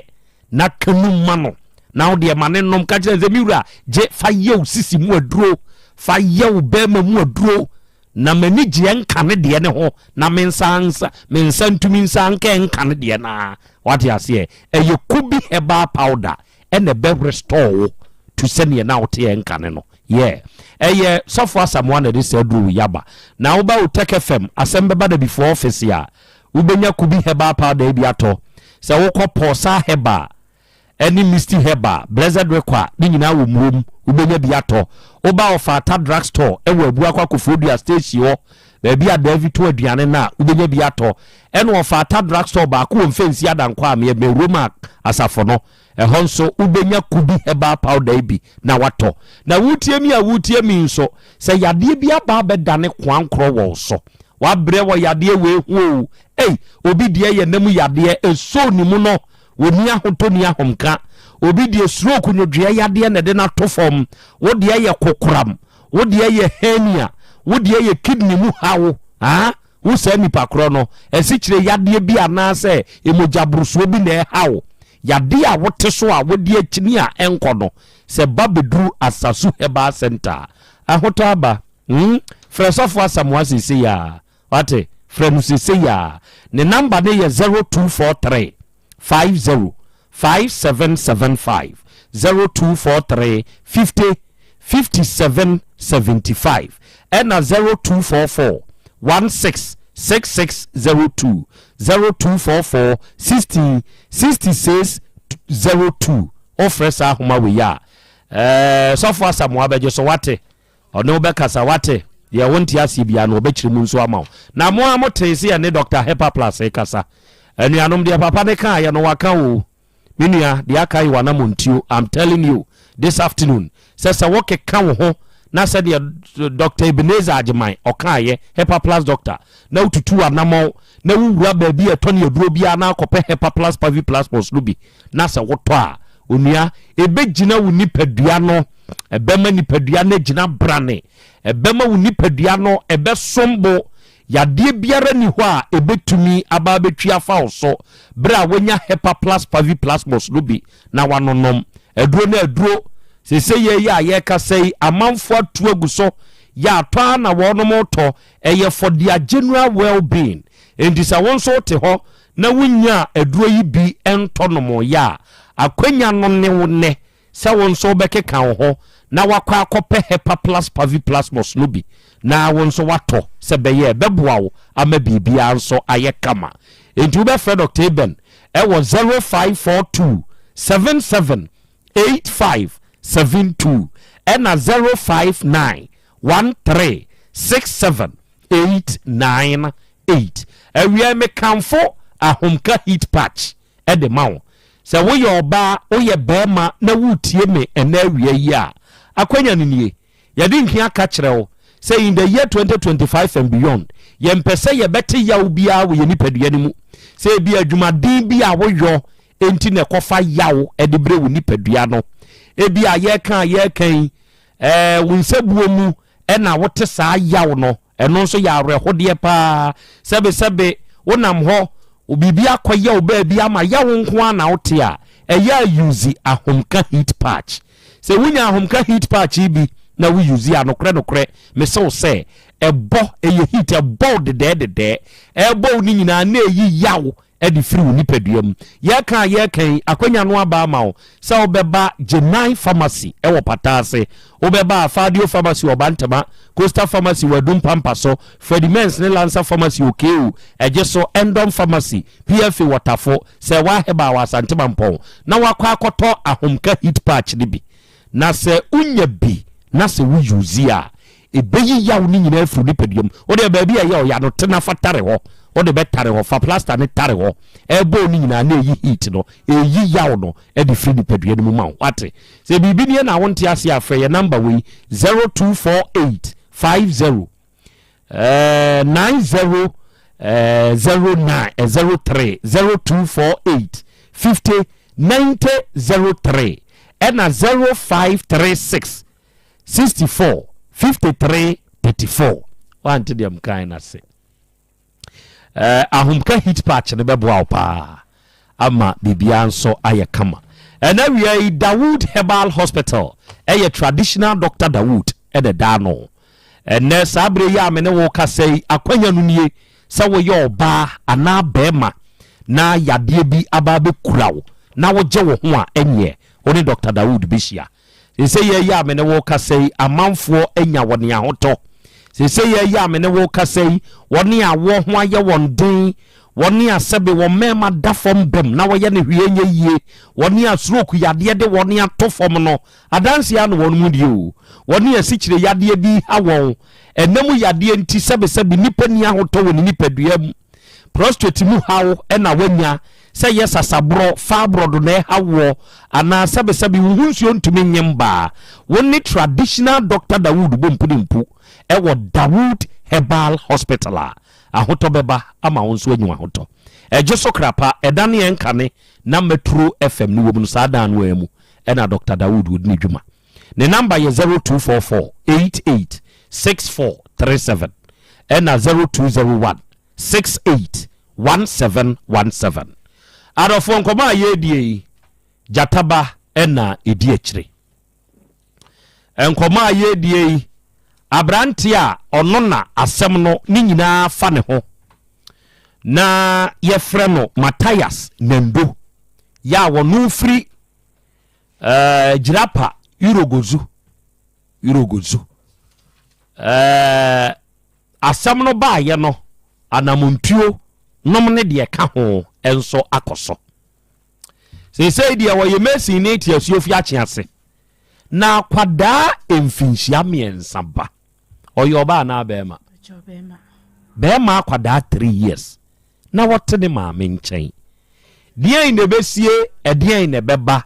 na ka mu ma no na wo deɛ ma ne nom ka kyerɛ sɛ me wura gye fa yɛ wo sisi mu aduro fa yɛ wo bɛrima mu aduro Na m'ani gyeɛ nkane deɛ ne ho, na me nsa nsa me nsa ntumi nsa nka nkane deɛ no ara. Wate aseɛ? Ɛyɛ Kubi herbal powder ɛna ɛbɛ restore wo to sɛdeɛ na woteɛ nkane no. Yeah. Ɛyɛ Sɔfo Asamoah na ɛde saa aduro wei aba. Na woba Otec FM, asɛm bɛba da before office a, wobɛnya Kubi herbal powder yi bi atɔ. Sɛ wokɔ Pɔsa Herbal, ɛne Misty Herbal, Blessed Requa ne nyinaa wɔ Murom, wobɛnya bi atɔ. Woba Ɔfata Drug Store wɔ Abuakwa Koforidua Station hɔ, baabi a Davy tɔn aduane no a, wobɛnya bi atɔ. Ɛna Ɔfata Drug Store baako wɔ Mfɛnsi Adankwa a meɛbɛn Roma asafo no, ɛhɔ nso wobɛnya Kubi Herbal Powder yi bi na watɔ. Na woretie mi a woretie mi nso, sɛ yadeɛ bi aba abɛdane koankorɔ wɔ wo so, wabrɛ wɔ yadeɛ wei ho o, ei, obi deɛ yɛ nam yadeɛ, ɛsoo ne mu no, Wɔnni ahotɔ nni ahomka. Obi deɛ stroke nwodwoeɛ yadeɛ na ɛde no ato fam. Wo deɛ yɛ kokoram. Wo deɛ yɛ hernia. Wo deɛ yɛ kidney mu haw. Ah, wo saa nipa korɔ no, asikyire yadeɛ bi anaasɛ mogyaborosoɔ bi na ɛha wo. Yadeɛ a wote so a wode akyini a ɛnkɔ no, sɛ ba bɛduru Asasu Herbal Centre a, ahotɔ aba. Hmm, frɛ Sɔfo Asamoah seesei ara. Wate? Frɛ no seesei ara. Ne namba no yɛ 0243 50 5775, 0243 50 57 75, ɛna 0244 16 6602, 0244 16 66 02. Wofrɛ saa ahoma wei a, ɛɛ, Sɔfo Asamoah bɛgye so. Wate? Ɔne wo bɛkasa, woate? Deɛ wonte aseɛ biara no, ɔbɛkyerɛ mu nso ama wo. Na mo ara motee sɛ yɛne Dɔkta Hepaplus rekasa. Anuanom, deɛ papa no kaeɛ no, waka o. Me nua, deɛ aka yɛ w'anamontuo. I'm telling you this afternoon sɛ sɛ wokeka wo ho na sɛdeɛ Dr. Ebenezer Agyeman ɔkaeɛ, Hepa Plus doctor, na wotutu w'anamɔn na wowura baabi a ɛtɔ ne aduro biara na akɔpɛ Hepa Plus Pavi Plus Plus no bi na sɛ wotɔ a, onua, ɛbɛgyina wo nipadua no, ɛbɛma nipadua no agyina brane, ɛbɛma wo nipadua no ɛbɛsom bo. Yadeɛ biara nni hɔ a ɛbɛtumi aba abɛtwi afa wo so berɛ a woanya Hepa Plus Pavi Plasmos no bi na woanonom aduro no aduro. Seesei yei a yɛrekasa yi, amanfoɔ atu agu so, yɛ atɔ ara na wɔnom retɔ. Ɛyɛ for their general well-being. Enti sɛ wo nso wote hɔ na wonnyaa aduro yi bi ntɔ nomoeɛ a, akwanya no ne wo nnɛ sɛ wo nso wobɛkeka wo ho na woakɔ akɔpɛ Hepa Plus Pavi Plasmos no bi na wo nso woatɔ sɛ ɛbɛyɛ a ɛbɛboa wo ama biribiara nso ayɛ kama. Enti wobɛfrɛ Dɔkta Eben wɔ 0542 77 85 72 ɛna 059 13 67 898. Awia yi mekamfo Ahomka Heat Patch de ma wo. Sɛ woyɛ ɔbaa, woyɛ barima na woretie me ɛnnɛ awia yi a, akwanya no nie. Yɛde nki aka kyerɛ wo sɛ in the year 2025 and beyond, yɛmpɛ sɛ yɛbɛte yaw biara wɔ yɛn nipadua no mu. Sɛ ebia adwumaden bi a woyɔ nti na ɛkɔfa yaw de brɛ wo nipadua no. Ebia yɛreka a yɛreka yi, ɛɛ wo nsabuo mu na wote saa yaw no. Ɛno nso yɛ awerɛhodeɛ paa. Sɛbesɛbe wonam hɔ, biribi akɔyɛ wo baabi ama yaw nko ara na wote a, ɛyɛ a use ahomka heat patch. Sɛ wonya ahomka heat patch yi bi na wo use a, nokorɛ nokorɛ mese wo sɛ, ɛbɔ, ɛyɛ heat, ɛbɔ wo dedɛɛdedɛɛ. Ɛrebɔ wo no nyinaa na ɛyi yaw de firi wo nipadua mu. Yɛreka a yɛreka yi, akwanya no aba ama wo sɛ wobɛba Gyenai Pharmacy wɔ Pata ase, wobɛba Afadio Pharmacy wɔ Bantama, Coastal Pharmacy wɔ Adum Pampa so, Freddie Mens ne Lancer Pharmacy wɔ KU, Ɛgye so, Endom Pharmacy, PFA wɔ Tafo, Sɛɛwaa Herbal wɔ Asante Mampɔn, na woakɔ akɔtɔ Ahomka Heat Patch no bi. Na sɛ wonya bi na sɛ wo use a, ɛbɛyi yaw no nyinaa afiri wo nipadua mu. Wo deɛ baabi a ɛyɛ ɔya no, tena fa tare hɔ. Wode bɛtare hɔ, fa plaster no tare hɔ. Ɛrebɔ wo no nyinaa na ɛyi heat no, ɛyi yaw no de firi nipadua no mu ma wo. Wate? Sɛ biribi nie na wonte aseɛ a, frɛ yɛn number wei, 0248 50 90 09 03 0248 50 90 03 ɛna 0536 64 53 34 wante deɛ mkae no ase. Eh, ahomka heat patch no bɛboa wo paa ama biribiara nso ayɛ kama. Ɛna wia yi Dawood Herbal Hospital ɛyɛ traditional doctor Dawood ɛna ɛda ano. Ɛnɛ saa berɛ yi a me ne wo kasa yi akwanya no nie sɛ woyɛ ɔbaa anaa bɛrima na yadeɛ bi aba abɛkura wo na wogye wo ho a ɛnyeɛ wo ne Dr. Dawood bɛhyia. Seesei yi a me ne wo rekasa yi, amanfoɔ anya wɔn ahotɔ. Seesei yi a me ne wo rekasa yi, wɔn a awoɔ ho ayɛ wɔn den, wɔn a sɛbe wɔn mmarima da fam bam na wɔyɛ no hwee nyɛ yie, wɔn a stroke yadeɛ de wɔn ato fam no, adanseɛ ara na wɔn mu die o. Wɔn a asikyire yadeɛ bi ha wɔn, ɛna mu yadeɛ nti sɛbesɛbe nnipa nni ahotɔ wɔ ne nipadua mu. Prostrate mu haw na woanya, sɛ ɛyɛ sasaborɔ, fibroid na ɛha woɔ, anaa sɛbesɛbe wo ho nsuo ntumi nye mma a, wo ne traditional doctor Dawood bɔ mpunimpu wɔ Dawood Herbal Hospital a, ahotɔ bɛba ama wo nso anya w'ahotɔ. Ɛgye so kra pa, ɛda ne ɛnkane na Metro FM no wɔ mu no, saa dan no ara mu na Doctor Dawood ɔdi ne dwuma. Ne number yɛ 0244 88 6437 ɛna 0201 68 1717. Adɔfoɔ nkɔmmɔ a yɛredie yi, gyataba ɛna ɛdi akyire. Nkɔmmɔ a yɛredie yi, aberanteɛ a ɔno na asɛm no ne nyinaa fa ne ho na yɛfrɛ no Matthias Nando yɛ a wɔno firi Ɛɛ Jirapa Urogozu Urogozu ɛɛ asɛm no baayɛ no anamontuo nom ne deɛ ka ho nso akɔ so. Seesei deɛ wɔyɛ mason ne te asuo fi akye ase na akwadaa mfinhyia mmiɛnsa ba. Ɔyɛ ɔbaa anaa bɛrima? Bɛrima akwadaa 3 years na wɔte ne maame nkyɛn. Deɛn na ɛbɛsie, ɛdeɛn na ɛbɛba?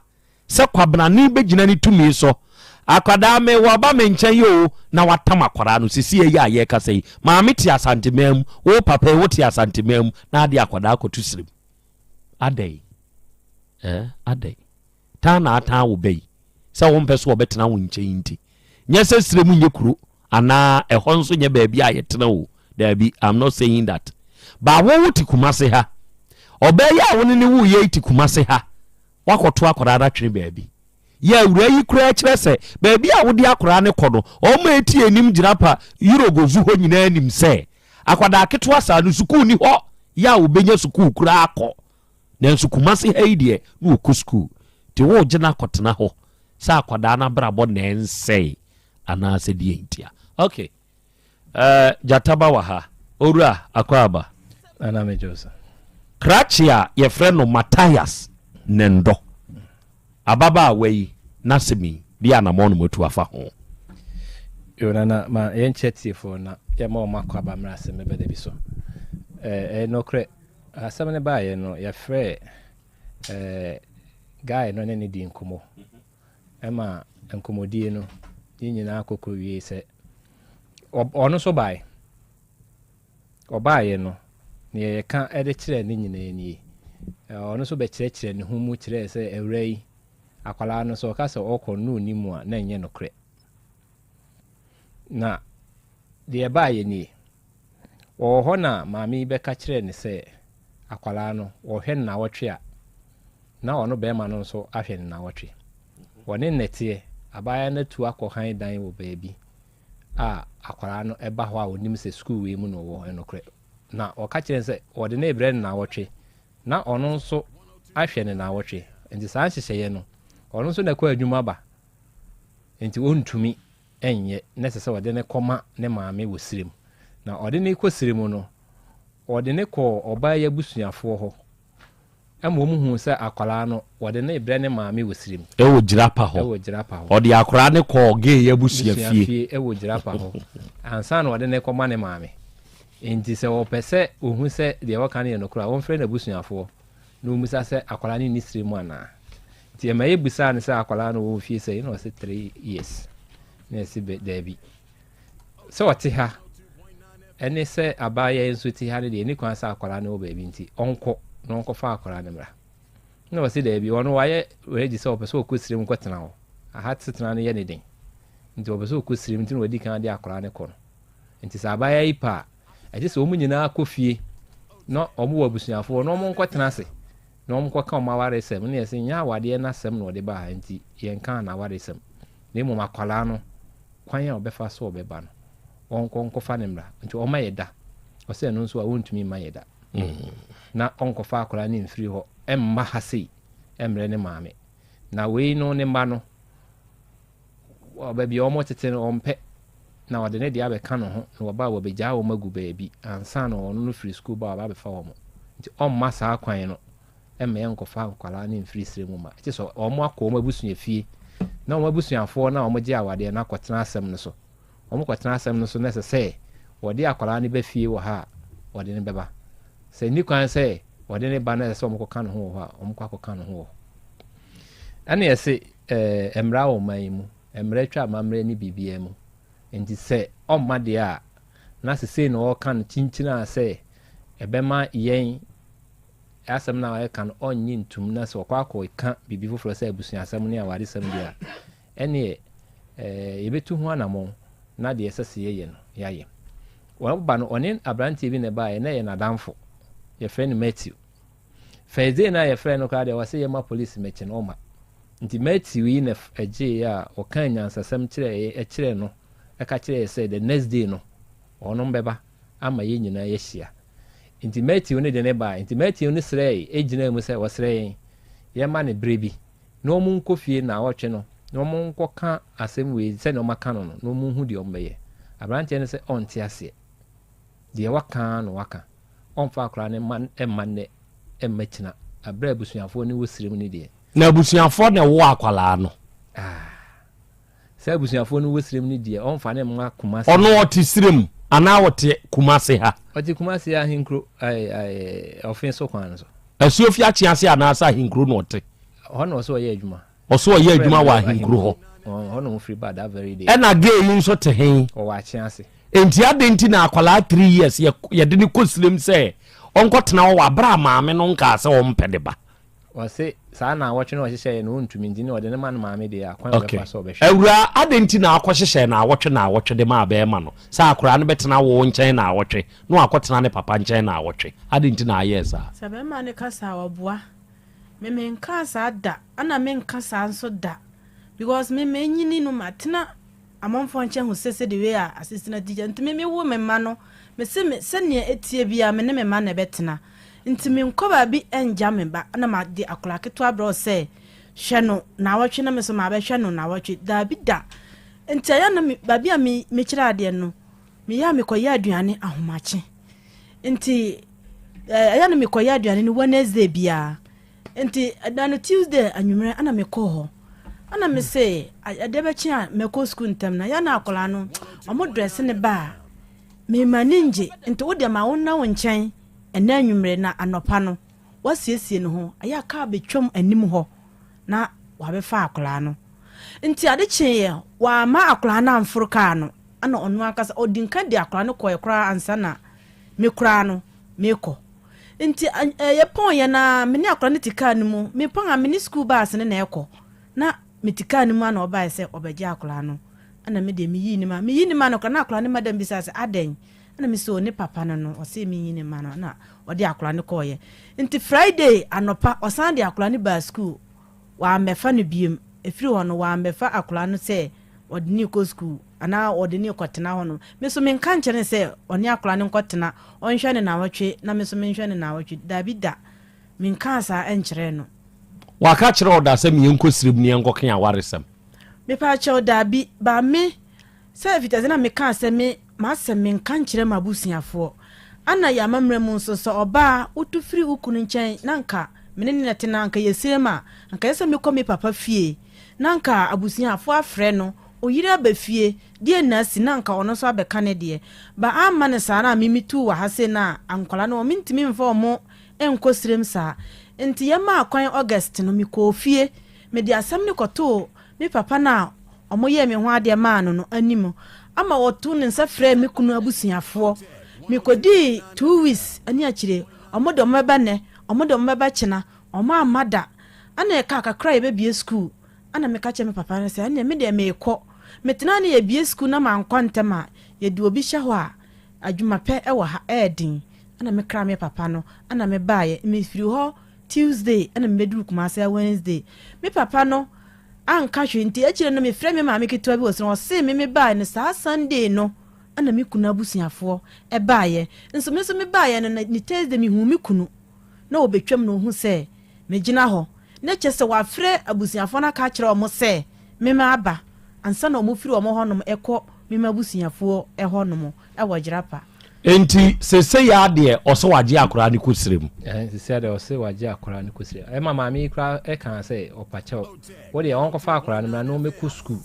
Sɛ kwabenane bɛgyina ne tumi so. Akwadaa me waba me nkyɛn yi o, na watam akwadaa no. Sisi yi a yɛrekasa yi, maame te Asanteman mu, wo papa yi wote Asanteman mu, na ade akwadaa akɔto sirim. Adɛn? Eh, adɛn? Tan na atan wo ba yi sɛ wompɛ so ɔbɛtena wo nkyɛn nti. Nyɛ sɛ sirem nyɛ kuro anaa ɛhɔ nso nyɛ baabi a yɛtena o. Daabi, I'm not saying that. Ba wo wote Kumase ha. Ɔbaa yi a wo ne ne wuiɛ yi te Kumase ha. Woakɔto akwadaa no atwene baabi. Yɛ awuraa yi koraa kyerɛ sɛ baabi a wode akwadaa no kɔ no, wɔn a ɛti anim gyina pa Eurogozu hɔ nyinaa nim sɛ akwadaa ketewa saa no sukuu ni hɔ yɛ a wɔbɛnya sukuu koraa akɔ. Nanso Kumase ha yi deɛ na ɔkɔ sukuu. Nti woregye no akɔtena hɔ sɛ akwadaa no abrabɔ na ɛnsɛe anaasɛ deɛ ntia. Okay. Eh, gyata ba wɔ ha. Owura, Akwaaba.
Nana megye wo so.
Krakye a yɛfrɛ no Matthias Nendɔ. Ababaawa yi n'asɛm yi, deɛ anamɔn na moatu afa ho?
Yo, Nana, ma yɛnkyɛ tiefoɔ na yɛma wɔn akwaaba mmra asɛm bɛba da bi so. Eh, ɛyɛ nokorɛ, asɛm no baeɛ no, yɛfrɛɛ eh, guy no ne no dii nkɔmmɔ. Ɛma nkɔmmɔdie no, yɛn nyinaa kɔ kɔwiee sɛ, ɔno nso baeɛ. Ɔbaeɛ no, deɛ yɛka de kyerɛɛ no nyinaa nie. Ɔno nso bɛkyerɛkyerɛɛ ne ho mu kyerɛɛ sɛ, awuraa yi, akwadaa no sɛ ɔka sɛ ɔrekɔ no na ɔnni mu a, na ɛnyɛ nokorɛ. Na deɛ ɛbaeɛ nie. Wɔwɔ hɔ na maame yi bɛka kyerɛɛ no sɛ akwadaa no, wɔhwɛ no nnawɔtwe a, na ɔno barima no nso ahwɛ no nnawɔtwe. Wɔne nnɛteɛ, abaayewa no atu akɔ hann dan wɔ baabi a akwadaa no ba hɔ a ɔnim sɛ sukuu wei mu na ɔwɔ, ɛnokorɛ. Na ɔka kyerɛɛ no sɛ wɔde no rebrɛ no nnawɔtwe, na ɔno nso ahwɛ no nnawɔtwe. Nti saa nhyehyɛeɛ no, ɔno nso na ɛkɔ adwuma ba, nti ɔntumi. nyɛ na ɛsɛ sɛ ɔde no kɔma ne maame wɔ serɛ mu. Na ɔde no rekɔ serɛ mu no, ɔde no kɔɔ ɔbaa yi abusuafoɔ hɔ ma wɔhuu sɛ akwadaa no, wɔde no rebrɛ ne maame wɔ serɛ mu.
Ɛwɔ Jirapa hɔ.
Ɛwɔ Jirapa hɔ.
Ɔde akwadaa no kɔɔ gay yi abusua fie.
Abusua fie ɛwɔ Jirapa hɔ ansa na ɔde no rekɔma ne maame. Enti sɛ ɔpɛ sɛ ɔhu sɛ deɛ wɔka no yɛ nokorɛ a, ɔmfrɛ n'abusuafoɔ na ɔmmisa sɛ akwadaa no nni serɛ mu anaa. Nti ɛma yɛbisaa no sɛ akwadaa no wɔ mfie sɛn na ɔse 3 years na yɛse bɛ daabi sɛ ɔte ha ɛne sɛ abaayewa yi nso te ha no deɛ ɛni kwan sɛ akwadaa no wɔ baabi nti ɔnkɔ na ɔnkɔfa akwadaa no mmra na ɔse daabi ɔno wayɛ ready sɛ ɔpɛ sɛ ɔkɔ sirem kɔtena hɔ aha setena no yɛ ne den nti ɔpɛ sɛ ɔkɔ sirem nti na wadi kan de akwadaa no kɔ no nti sɛ abaayewa yi pɛ a ɛgye sɛ wɔn nyinaa kɔ fie na wɔn wɔ abusuafoɔ na wɔn nkɔtena ase na wɔkɔka wɔn awaresɛm na yɛse nyɛ awadeɛ no asɛm na ɔde baa ha nti yɛnkaa n'awaresɛm na mmom akwadaa no kwan a ɔbɛfa so ɔbɛba no ɔnkɔ nkɔfa no mmra nti ɔma yɛ da ɔsɛ ɛno nso a ɔntumi mma yɛ da na ɔnkɔfa akwadaa no mfiri hɔ mma ha sei mmerɛ ne maame na wei no ne mma no Baabi a wɔtete no, ɔmpɛ, na ɔde ne deɛ abɛka ne ho, na wɔba a wɔbɛgyaa wɔn agu baabi ansa na ɔno no firi sukuu ba a ɔba abɛfa wɔn. Nti ɔmma saa kwan no mma yɛnkɔfa nkwadaa no mfiri serɛ mu mma. Gye sɛ wɔn akɔ wɔn abusuafie na wɔn abusuafoɔ no a wɔgye awadeɛ no akɔtena asɛm no so. Wɔkɔtena asɛm no so na ɛsɛ sɛ wɔde akwadaa no ba fie wɔ ha a, wɔde no bɛba. Sɛ nni kwan sɛ wɔde no ba na ɛsɛ sɛ wɔkɔka ne ho wɔ hɔ a, wɔkɔ akɔka ne ho wɔ hɔ. Ɛna yɛse eh, mmara wɔ ɔman yi mu, mmara twa amammerɛ ne biribiara mu. Nti sɛ ɔmma deɛ a, na sesei na ɔreka no kyinkyin a sɛ ɛbɛma yɛn asɛm no a ɔreka no ɔnnye ntum na sɛ ɔkɔ akɔka biribi foforɔ sɛ abusuasɛm ne awaresɛm deɛ a, ɛneɛ eh, yɛbɛtu ho anammɔn na deɛ ɛsɛ sɛ yɛyɛ no, yɛayɛ. Wɔba no, ɔne aberanteɛ bi na ɛbaeɛ, na ɛyɛ n'adamfo. Yɛfrɛ no Matthew. First day no a yɛfrɛɛ no koraa deɛ ɔse yɛma police mmɛkye no ɔmma. Nti Matthew yi na ɛgyeeɛ a ɔkaa nyansasɛm kyerɛɛ kyerɛɛ no ɛka kyerɛɛ sɛ the next day no ɔnom bɛba ama yɛn nyinaa yɛahyia. Nti Matthew no de no baeɛ. Nti Matthew no srɛɛe gyinaa mu sɛ ɔsrɛ yɛn yɛma no berɛ bi na wɔn nkɔ fie naawɔtwe no na wɔn nkɔka asɛm wei sɛdeɛ wɔaka no no na wɔn nhu deɛ wɔbɛyɛ. Aberanteɛ no sɛ ɔnte aseɛ. Deɛ waka ara na waka. Ɔmfa akwadaa no mma mma nnɛ mma kyina. Aberɛ a abusuafoɔ no wɔ serem no deɛ.
Na abusuafoɔ na ɛwɔ akwadaa no.
Ah, sɛ abusuafoɔ no wɔ serem no deɛ, ɔmfa no mma Kumasi.
Ɔno ɔte serem anaa ɔte Kumasi ha?
Ɔte Kumasi ahenkuro, ɛɛ, ɔfe so kwan no so.
Asuofi Akyease anaasɛ Ahenkuro na ɔte?
Hɔ na ɔsɛ ɔyɛ adwuma.
Ɔsɛ ɔyɛ adwuma wɔ Ahenkuro hɔ.
Hɔ na ɔfiri ba that very day.
Ɛna gay yi nso te he?
Ɔwɔ Akyease.
Enti adɛn nti na akwadaa 3 years yɛde no kɔ sirem sɛ ɔnkɔtena hɔ wɔ aberɛ a maame no nkaa sɛ ɔmpɛ ne ba?
Ɔse saa naawɔtwe no a ɔhyehyɛeɛ no ɔntumi nti ne ɔde no ma no maame deɛ a kwan a
Okay.
ɔbɛfa so a ɔbɛhwɛ.
Awuraa, adɛn nti na akɔhyehyɛɛ naawɔtwe naawɔtwe de maa bɛɛma no sɛ akoraa no bɛtena wo nkyɛn naawɔtwe na wakɔtena ne papa nkyɛn naawɔtwe? Adɛn nti na ayɛɛ saa?
Sɛ bɛɛma no ka saa a ɔboa. Me menkaa saa da ɛna menka saa nso da because me manyini no matena Amanfoɔ nkyɛn hu sɛ sɛdeɛ wei a asetena di gya nti me mewo me mma no mese me sɛdeɛ ɛteɛ biara me ne me mma na ɛbɛtena nti menkɔ baabi ngya me ba na made akwadaa ketewa abrɛ wo sɛ hwɛ no naawɔtwe na me nso mabɛhwɛ no naawɔtwe daabi da nti ɛyɛ na me baabi a me mekyerɛ adeɛ no meyɛ a mekɔyɛ aduane ahomakye nti ɛyɛ na mekɔyɛ aduane no Wednesday biara Nti da no Tuesday anwummerɛ ana mekɔɔ hɔ ana me se ɛdeɛ bɛkye a mɛkɔ sukuu ntɛm na yɛ na akwadaa no ɔmo drɛse ne ba a mema ne ngye nti wo deɛ ma wo nna wo nkyɛn ɛnɛ anwummerɛ na anɔpa no wasiesie ne ho ɛyɛ a kaa bɛtwam anim hɔ na wabɛfa akwadaa no nti ade kyeeɛ wama akwadaa no amforo kaa no ana ɔno ankasa ɔdi nka di akwadaa no kɔɛ koraa ansa na me koraa no mekɔ Nti yɛpɔn yɛn a, me ne akwadaa no te kaa no mu. Mepɔn a, me ne sukuu baase no na ɛkɔ. Na mete kaa no mu a na ɔbaeɛ sɛ ɔbɛgye akwadaa no. Ɛna me deɛ meyii ne ma. Meyi ne ma no koraa na akwadaa no madam bisaa sɛ adɛn? Ɛna me sɛ o ne papa no no, ɔse menyi ne ma no. Ɛna ɔde akwadaa no kɔeɛ. Nti Friday anɔpa, ɔsan de akwadaa no baa sukuu. Wammɛfa no biom. Ɛfiri hɔ no, wammɛfa akwadaa no sɛ ɔde no rekɔ sukuu anaa ɔde no rekɔtena hɔnom. Me nso menka nkyerɛ no sɛ ɔne akwadaa no nkɔtena, ɔnhwɛ no nnawɔtwe na me nso menhwɛ no nnawɔtwe. Dabi da, menkaa saa nkyerɛɛ no.
Waka kyerɛ wo da sɛ meɛnkɔ serem ne yɛnkɔke awaresɛm?
Mepaakyɛw, dabi, ba me Sɛ mfitiase na mekaa sɛ me m'asɛm menka nkyerɛ m'abusuafoɔ. Ana yɛ amammerɛ mu nso sɛ ɔbaa wotu firi wo kunu nkyɛn na anka me ne no na ɛte na anka yɛsire ma anka ɛsɛ sɛ mekɔ me papa fie na anka abusuafoɔ afrɛ no oyere aba fie deɛ na asi na anka ɔno nso abɛka ne deɛ ba amma no saa na me metuu wɔ ha sei na nkwadaa no wɔn mentumi mfa wɔn nkɔ sirem saa nti yɛmaa kwan August no mekɔɔ fie mede asɛm no kɔtoo me papa no a wɔyɛɛ me ho adeɛ maa no no anim ama wɔtoo ne nsa frɛɛ me kunu abusuafoɔ. Mekɔdii 2 weeks ne akyire, wɔn de wɔn bɛba nnɛ, wɔn de wɔn bɛba kyena, wɔn amma da. Ɛna ɛkaa kakra a yɛbɛbue sukuu, ɛna meka kyerɛɛ me papa no sɛ, ɛnneɛ me deɛ merekɔ. Metenaa ne yɛbue sukuu na mankɔ ntɛm a, yɛde obi hyɛ hɔ a, adwuma pɛ wɔ ha, ɛyɛ den. Ɛna mekraa me papa no, ɛna mebaeɛ. Mefiri hɔ Tuesday ɛna mebɛduru Kumasi a Wednesday. Me papa no anka hwee nti akyire no mefrɛ me maame ketewa bi wɔ soro ɔsee me mebaeɛ no saa Sunday no ɛna me kunu abusuafoɔ ɛbaeɛ nso me nso mebaeɛ no ne Thursday mehuu me kunu na ɔbɛtwam na ɔhu sɛ megyina hɔ na kyɛ sɛ wafrɛ abusuafoɔ no aka akyerɛ wɔn sɛ me maba ansa na wɔn firi wɔn hɔnom ɛkɔ me m'abusuafoɔ ɛhɔnom ɛwɔ Gyerapa.
Enti sesei ara deɛ ɔsɛ wagye akwadaa no kɔ srɛ mu.
Ɛhɛn sesei ara deɛ ɔsɛ wagye akwadaa no kɔ srɛ mu. Ɛma maame yi koraa ɛkaa sɛ ɔpa kyɛw. Wo deɛ ɔnkɔfa akwadaa no mmra na ɔmmɛkɔ sukuu.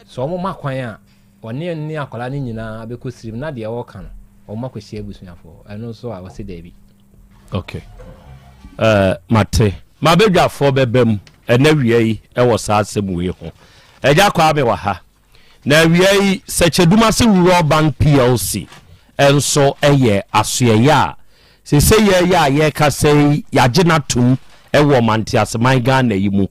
Sɛ wɔn ma kwan a, ɔne ne akwadaa no nyinaa bɛkɔ srɛ mu na deɛ ɔreka no, wɔn akɔhyia abusuafoɔ. Ɛno nso a ɔse daabi.
Ok. Eh, mate. M'abadwafoɔ bɛba mu ɛnɛ awia yi wɔ saa asɛm wei ho. Agya Kwame wɔ ha. Na awia yi, Sɛkyɛdumase Rural Bank Plc nso yɛ asoɛeɛ a seesei yɛreyɛ a yɛrekasa yi yɛagye no atom wɔ Manteaseman Ghana yi mu.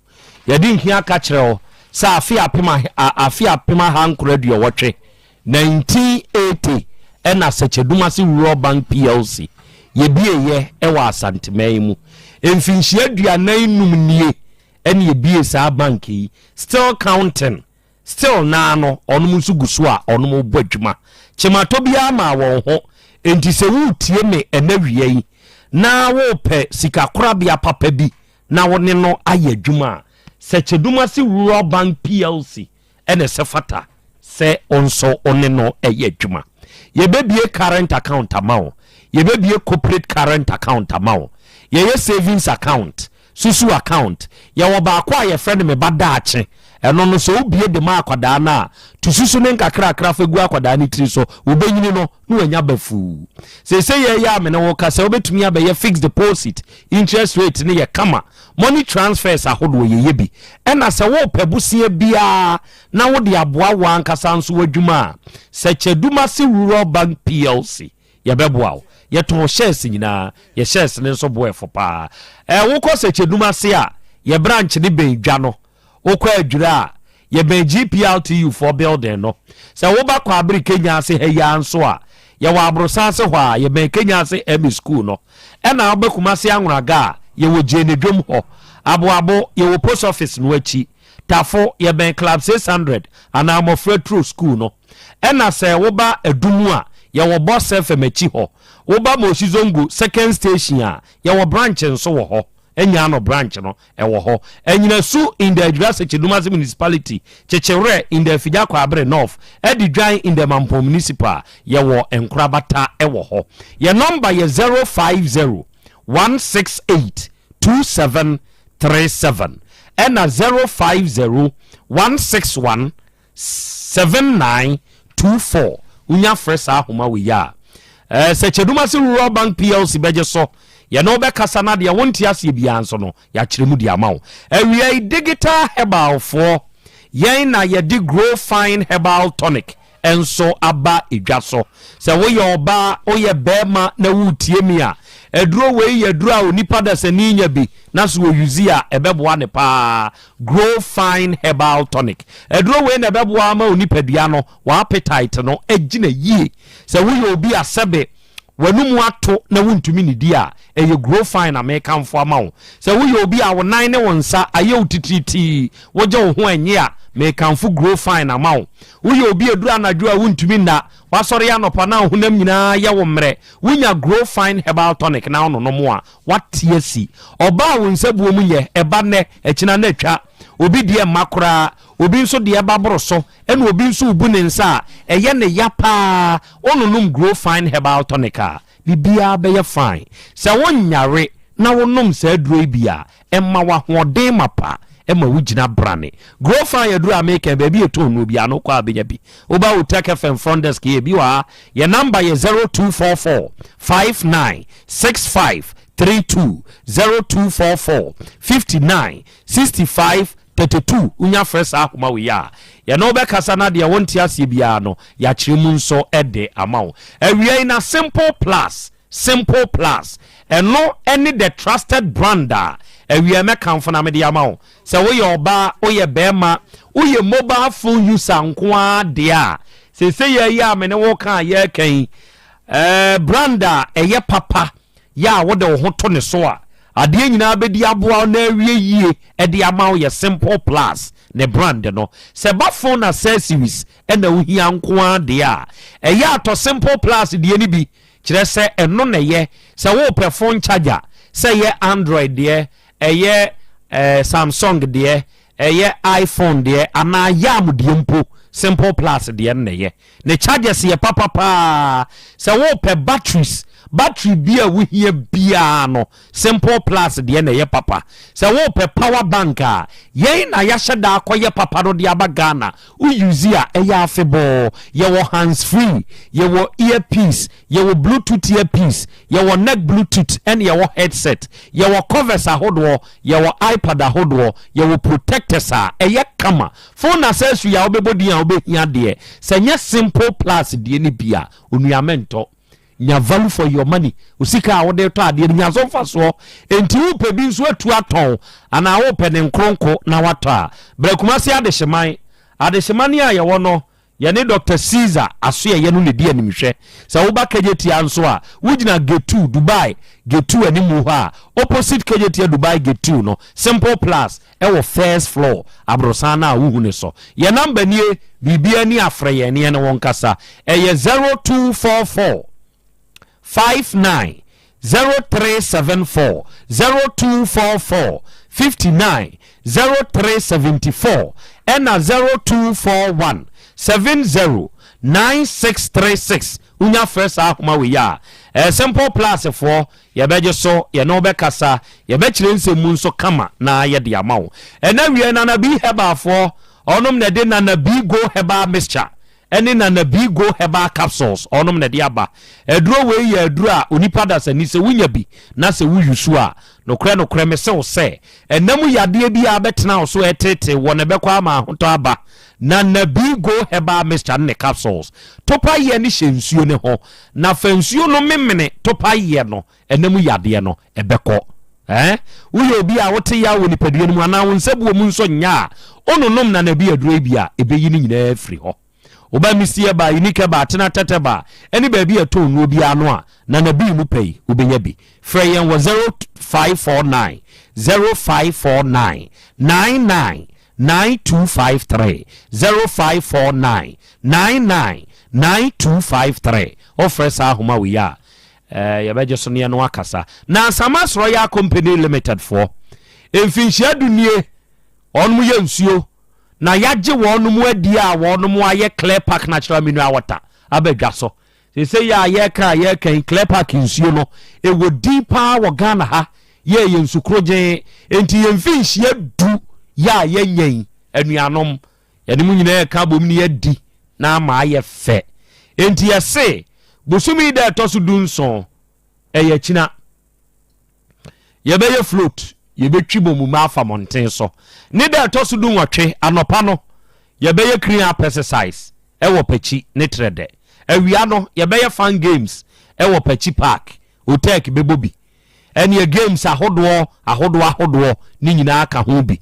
Yɛde nhia ka kyerɛ wo sɛ afe 1980, 1980 na Sɛkyɛdumase Rural Bank Plc yɛbieeɛ wɔ Asanteman yi mu. Mfinhyia 45 nie na yɛbiee saa bank yi, still counting. Still naa no ɔnom nso gu so a ɔnom bɔ adwuma. Kyematɔ biara maa wɔn ho. Enti sɛ woretie me ɛnɛ awia yi na worepɛ sikakorabea papa bi na wo ne no ayɛ adwuma a, Sɛkyɛdumase Rural Bank PLC na ɛsɛ fata sɛ wo nso wo ne no yɛ adwuma. Yɛbɛbue current account ama wo. Yɛbɛbue corporate current account ama wo. Yɛyɛ savings account. Susu account. Yɛwɔ baako a yɛfrɛ no Me Ba Daakye. Ɛno no, sɛ wobue de ma akwadaa no a, to susu no nkakrakra fa gu akwadaa no tiri so. Wobɛnyini no, na wanya ba fuu. Seesei yɛreyɛ a me ne wo kasa, wobɛtumi abɛyɛ fixed deposit, interest rate no yɛ kama. Money transfers ahodoɔ, yɛyɛ bi. Ɛna sɛ worepɛ bosea biara na wode aboa wo ankasa nso w'adwuma a, Sɛkyɛ-Dumase Rural Bank PLC, Yɛbɛboa wo. Yɛtɔn shares nyinaa. Yɛ shares no nso bo ɛfo paa. Ɛɛ wokɔ Sɛkyɛdum ase a, yɛ branch no bɛn dwa no. Wokɔ Adwira a, yɛbɛn GPRTU foɔ building no. Sɛ woba Kwaabere Kenya ase ha yi ara nso a, yɛwɔ Aborosan ase hɔ ara, yɛbɛn Kenya ase ME School no. Ɛna woba Kumasi Anworaga a, yɛwɔ Gyene Dwom hɔ. Aboabo, yɛwɔ Post Office no akyi. Tafo, yɛbɛn Club 600 anaa Mmɔfra Turo School no. Ɛna sɛ woba Adumu a, yɛwɔ Boss FM akyi hɔ. Woba Moshi Zongo second station a, yɛwɔ branch nso wɔ hɔ. Anyaano branch no, ɛwɔ hɔ. Anyinasu in the Adwira Sekyedumase Municipality, Kyekyewerɛ in the Afigya Kwaabere North, Adidwan in the Mampong Municipal, yɛwɔ nkorabata wɔ hɔ. Yɛn nɔmba yɛ 050 168 2737 ɛna 050 161 7924 Wonya frɛ saa ahoma wei a, eh, sɛ Kyedumase Rural Bank PLC bɛgye so, yɛne wo bɛkasa na deɛ wonte aseɛ biara nso no, yɛakyerɛ mu de ama wo. Awia yi, Digital Herbal foɔ, yɛn na yɛde Grow Fine Herbal Tonic nso aba dwa so. Sɛ woyɛ ɔbaa, woyɛ barima na woretie me a, aduro wei yɛ aduro a onipa dasani nya bi na sɛ ɔyuzi a, ɛbɛboa no paa. Grow Fine Herbal Tonic. Aduro wei na ɛbɛboa ama wo nipadua no, w'appetite no agyina yie. Sɛ woyɛ obi a sɛbe w'anomu ato na wontumi nnidi a, ɛyɛ Grow Fine na mekamfo ama wo. Sɛ woyɛ obi a wo nan ne wo nsa ayɛ wo titiritii, wogye wo ho ɛnnye a, mekamfo Grow Fine ama wo. Woyɛ obi a ɛduru anadwo a wontumi nna, woasɔre anɔpa na wo honam nyinaa yɛ wo mmerɛ, wonya Grow Fine Herbal Tonic na wononom a, Woate asi. Ɔbaa a wo nsabuo mu nyɛ, ɛba nnɛ, akyina na atwa. Obi deɛ mma koraa, obi nso deɛ ba boro so, ɛna obi nso rebu ne nsa a, ɛyɛ ne ya paa. Wononom Grow Fine Herbal Tonic a, biribiara bɛyɛ fine. Sɛ wonyare na wonom saa aduro yi bi a, ɛma wo ahoɔden mapa, ɛma wogyina brane. Grow Fine aduro a meka yi, baabi a yɛtɔn nnuro biara no, wokɔ a wobɛnya bi. Woba Otec FM front desk yi, ebi wɔ ha. Yɛn number yɛ 0244 59 65 32, 0244 59 65 32. Wonya frɛ saa ahoma wei a, yɛne wo bɛkasa na deɛ wonte aseɛ biara no, yɛakyerɛ mu nso de ama wo. Awia yi na Simple Plus, Simple Plus, ɛno ne the trusted brand a awia mɛkamfo na mede ama wo. Sɛ woyɛ ɔbaa, woyɛ bɛɛma, woyɛ mobile phone user nko ara deɛ a, seesei yɛ yi a me ne wo ka a yɛreka yi, eh, brand a ɛyɛ papa yɛ a wode wo ho to ne so a, adeɛ nyinaa bɛdi aboa wo na awie yie de ama wo yɛ Simple Plus ne brand no. Sɛ ɛba phone accessories na wohia nko ara deɛ a, ɛyɛ a tɔ Simple Plus deɛ no bi, kyerɛ sɛ ɛno na ɛyɛ. Sɛ worepɛ phone charger, sɛ ɛyɛ Android deɛ, ɛyɛ eh, Samsung deɛ, ɛyɛ iPhone deɛ, anaa Yam deɛ mpo, Simple Plus deɛ no na ɛyɛ. Ne chargers yɛ papa paa. Sɛ wopɛ batteries, battery bi a wohia biara no, Simple Plus deɛ na ɛyɛ papa. Sɛ wopɛ power bank a, yɛn na yɛahyɛ da akɔyɛ papa no de aba Ghana. Wo use a, ɛyɛ afebɔɔ. Yɛwɔ hands free, yɛwɔ earpiece, Yɛwɔ bluetooth earpiece, yɛwɔ neck bluetooth ɛne yɛwɔ headset. Yɛwɔ covers ahodoɔ, yɛwɔ iPad ahodoɔ, yɛwɔ protectors a ɛyɛ kama. Phone accessory a wobɛbɔ din a wobɛhia deɛ, sɛ nyɛ simple plus deɛ no bi a, onua mentɔ. Nya value for your money. Wo sika a wode retɔ adeɛ no, nya so mfasoɔ. Enti wopɛ bi nso atu atɔn anaa wopɛ ne nkronko na watɔ a, bra Kumasi Adehyeman. Adehyeman a yɛwɔ no, Yɛne Dɔkta Caesar asoɛeɛ no na ɛdi animhwɛ. Sɛ woba Kejetia nso a, wogyina Gate 2, Dubai Gate 2 animu hɔ a, opposite Kejetia Dubai Gate 2 no, Simple Plus wɔ first floor, aborosan no a wohu no so. Yɛn number nie, biribiara ni a frɛ yɛn na yɛne wo nkasa. Ɛyɛ 0244 59 0374, 0244 59 0374 ɛna 0241 70 9636. Wonya frɛ saa ahoma wei a, ɛyɛ Simple Plus foɔ, yɛbɛgye so, yɛne wo bɛkasa, yɛbɛkyerɛ nsɛm mu nso kama na yɛde ama wo. Ɛnɛ awiei Nana B Herbal foɔ, ɔnom na ɛde Nana B Go Herbal Mixture ɛne Nana B Go Herbal Capsules ɔnom na ɛde aba. Aduro wei yɛ aduro a onipa dasani sɛ wonya bi na sɛ wo use a, nokorɛ nokorɛ mese wo sɛ, ɛna mu yadeɛ biara bɛtena wo so ɛtetee wɔ na ɛbɛkɔ ama ahotɔ aba. Nana B Go Herbal Mixture ne ne Capsules, topa yɛ ne hyɛ nsuo no ho na fa nsuo no memene topa yɛ no, ɛna mu yadeɛ no ɛbɛkɔ. Eh? Woyɛ obi a wote yaw wɔ nipadua no mu anaa wo nsabuo mu nso nyɛ a, wononom Nana B aduro yi bi a, ɛbɛyi ne nyinaa afiri hɔ. Woba Misty Herbal, Unique Herbal, Atena Tɛtɛ Bar, ne baabi a ɛtɔn nnuro biara no a, Nana B mu pɛ yi, wobɛnya bi. Frɛ yɛn wɔ 0549 0549 99 9253, 0549 99 9253. Wofrɛ saa ahoma wei a, eh, yɛbɛgye so ne yɛne akasa. Na Samas Royal Company Limited foɔ, mfinhyia du nie, wɔnom yɛ nsuo na yɛagye wɔnom adi a wɔnom ayɛ Clear Park Natural Mineral Water aba dwa so. Seesei yi a yɛreka a yɛreka yi, Clear Park nsuo no, ɛwɔ din paa wɔ Ghana ha. Yɛ yɛ nsu korogyenn. Enti yɛn mfinhyia du yɛ a yɛanya yi, anuanom, yɛne mo nyinaa reka abom ne yɛadi na ama ayɛ fɛ. Enti yɛse, bosome yi da a ɛtɔ so dunson, ɛyɛ akyina. Yɛbɛyɛ float, yɛbɛtwi bɔmuma afa mmɔnten so. Ne da a ɛtɔ so dunwɔtwe, anɔpa no, yɛbɛyɛ clean up exercise wɔ Pakyi ne Trɛdɛ. Awia no, yɛbɛyɛ fun games wɔ Pakyi Park, Otec bɛbɔ bi. Ɛneɛ games ahodoɔ ahodoɔ ahodoɔ ne nyinaa ka ho bi.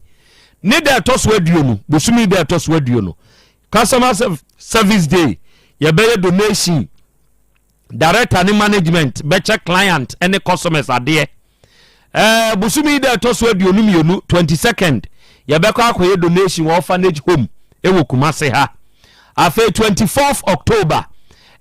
Ne da ɛtɔ so aduonu, bosome da ɛtɔ so aduonu, customer service day, yɛbɛyɛ donation, director ne management bɛkyɛ client ne customers adeɛ. Ɛɛ bosome da ɛtɔ so 22, 22nd, yɛbɛkɔ akɔyɛ donation wɔ orphanage home ɛwɔ Kumase ha. Afei 24th October,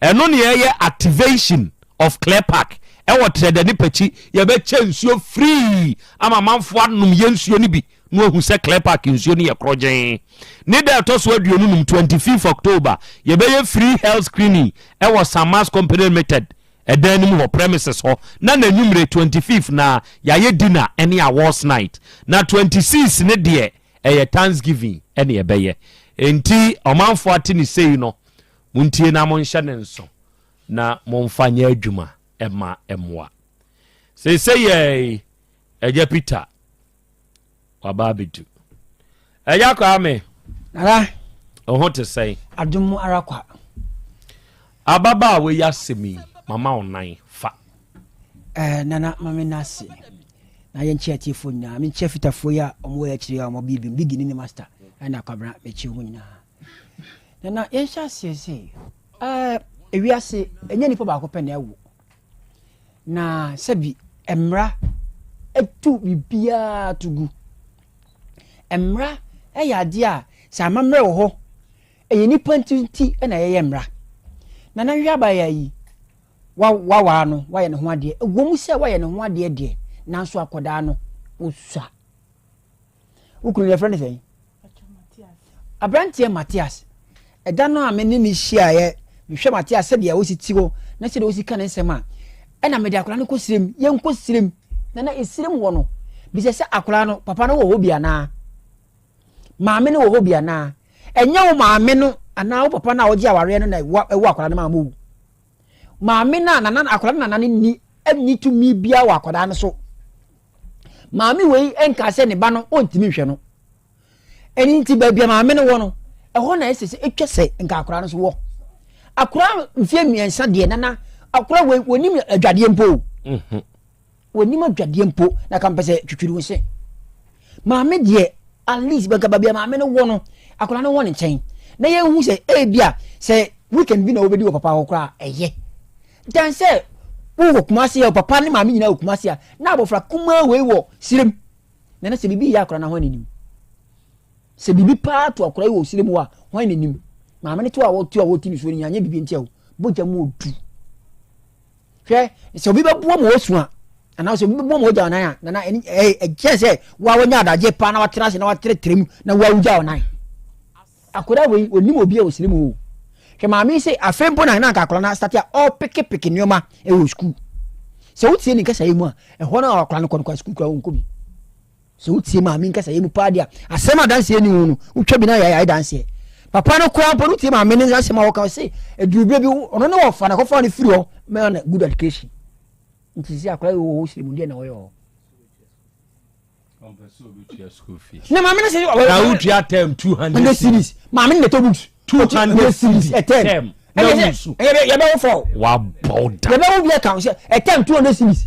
ɛno ne ɛyɛ activation of Clear Park ɛwɔ Trɛdɛ ne Pakyi. Yɛbɛkyɛ nsuo free ama amanfoɔ anom yɛ nsuo no bi na wahu sɛ Clear Park nsuo no yɛ korɔgyee. Ne da ɛtɔ so 25, 25th October, yɛbɛyɛ free health screening ɛwɔ Samas Company Limited ɛdan no mu hɔ, premises hɔ, na n'anwummere 25th na yɛayɛ dinner ɛne awards night. Na 26 ne deɛ ɛyɛ Thanksgiving ɛne ɛbɛyɛ. Enti ɔmanfoɔ ate ne sei no, montie na monhyɛ ne nso na momfa nyɛ adwuma ɛma ɛmmoa. Seesei yɛ Agya Peter waba abɛdu. Agya Kwame.
Nana.
Wo ho te sɛn?
Adom mu ara kwa.
Ababaawa yi asɛm yi, mama wo nan fa.
Eh, Nana, ma me nna ase. Na yɛnkyia atiefoɔ nyinaa. Menkyia fitafoɔ yi a wɔwɔ yɛ akyire a wɔabie bi. Bigi ne ne master ɛna Kwabena mekyia wɔn nyinaa. Nana, yɛnhyɛ aseɛ sɛ eh, ewiase ɛnyɛ nipa baako pɛ na ɛwo. Na sɛbi mmara tu biribiara to gu. Mmara yɛ adeɛ a sɛ amammerɛ wɔ hɔ, ɛyɛ nnipa nti nti na yɛyɛ mmara. Nana hwɛ abaayewa yi, wa wawaa no, wayɛ ne ho adeɛ. Ɛwɔ mu sɛ wayɛ ne ho adeɛ deɛ, nanso akwadaa no, ɔsua. Wo kunu no yɛfrɛ no sɛn? Aberanteɛ Matias. Ɛda no a me ne no hyiaeɛ, mehwɛ Matias sɛdeɛ ɔsi te hɔ na sɛdeɛ ɔsi ka ne nsɛm a, ɛna mede akwadaa no kɔ sirem, yɛnkɔ sirem. Na na esirem wɔ no, bisa sɛ akwadaa no, papa no wɔ hɔ bi anaa? Maame no wɔ hɔ bi anaa? Ɛnyɛ wo maame no anaa wo papa no a ɔgye awareɛ no na ɛwɔ akwadaa no maa mo wu. Maame no a nana akwadaa no nana no nni nni tumi biara wɔ akwadaa no so. Maame wei nka sɛ ne ba no ɔntumi nhwɛ no. Ɛno nti baabi a maame no wɔ no, ɛhɔ na ɛsɛ sɛ ɛtwa sɛ nka akwadaa no so wɔ. Akwadaa mfeɛ mmiɛnsa deɛ nana akwadaa wei wɔnim adwadeɛ mpo o. Mhm. Wɔnim adwadeɛ mpo na ka mpɛ sɛ twitwiri wo se. Maame deɛ at least bɛnka baabi a maame no wɔ no akwadaa no wɔ ne nkyɛn na yɛnhu sɛ ebi a sɛ weekend bi na wɔbɛdi wɔ papa hɔ koraa ɛyɛ. Dan sɛ wowɔ Kumasi a papa ne maame nyinaa wɔ Kumasi a na abɔfra kumaa wei wɔ sirem na na sɛ biribi yɛ akwadaa no ho n'anim. Sɛ biribi paa to akwadaa yi wɔ sirem hɔ a hwan n'anim. Maame no to a wɔto a wɔti ne suo no nyɛ biribi ntia o bogya mu odu. Hwɛ, sɛ obi bɛboa ma wasu a, anaa sɛ obi bɛboa ma wagya ɔnan a, nana ɛne ɛyɛ ɛkyɛn sɛ wa wanya adagye paa na watena ase na watrɛtrɛ mu na wa wogya ɔnan. Akwadaa wei onim obi a ɔsiri mu o. Hwɛ maame yi sɛ afei mpo na na anka akwadaa no asate a ɔrepekepeke nneɛma wɔ sukuu. Sɛ wotie ne nkasa yi mu a, ɛhɔ no a akwadaa no kɔ no kɔ sukuu koraa ɔnkɔ bi. Sɛ wotie maame nkasa yi mu paa deɛ a, asɛm adanseɛ ni ho no, wotwa bi na yɛ ayɛ danseɛ. Papa no koraa mpo no wotie maame no asɛm a wɔka sɛ aduru berɛ bi ɔno ne wɔfa na kɔfa no firi hɔ ma no good education. Nti sɛ akwadaa yi wɔ hɔ siri mu deɛ na ɔyɛ hɔ.
Na maame no sɛ na wotua term 200
cedis maame no na ɛtɔ books
200
cedis
term na wusu
yɛbɛwo fɔ
wabɔ da
yɛbɛwo bi ɛka sɛ ɛtɛm 200 cedis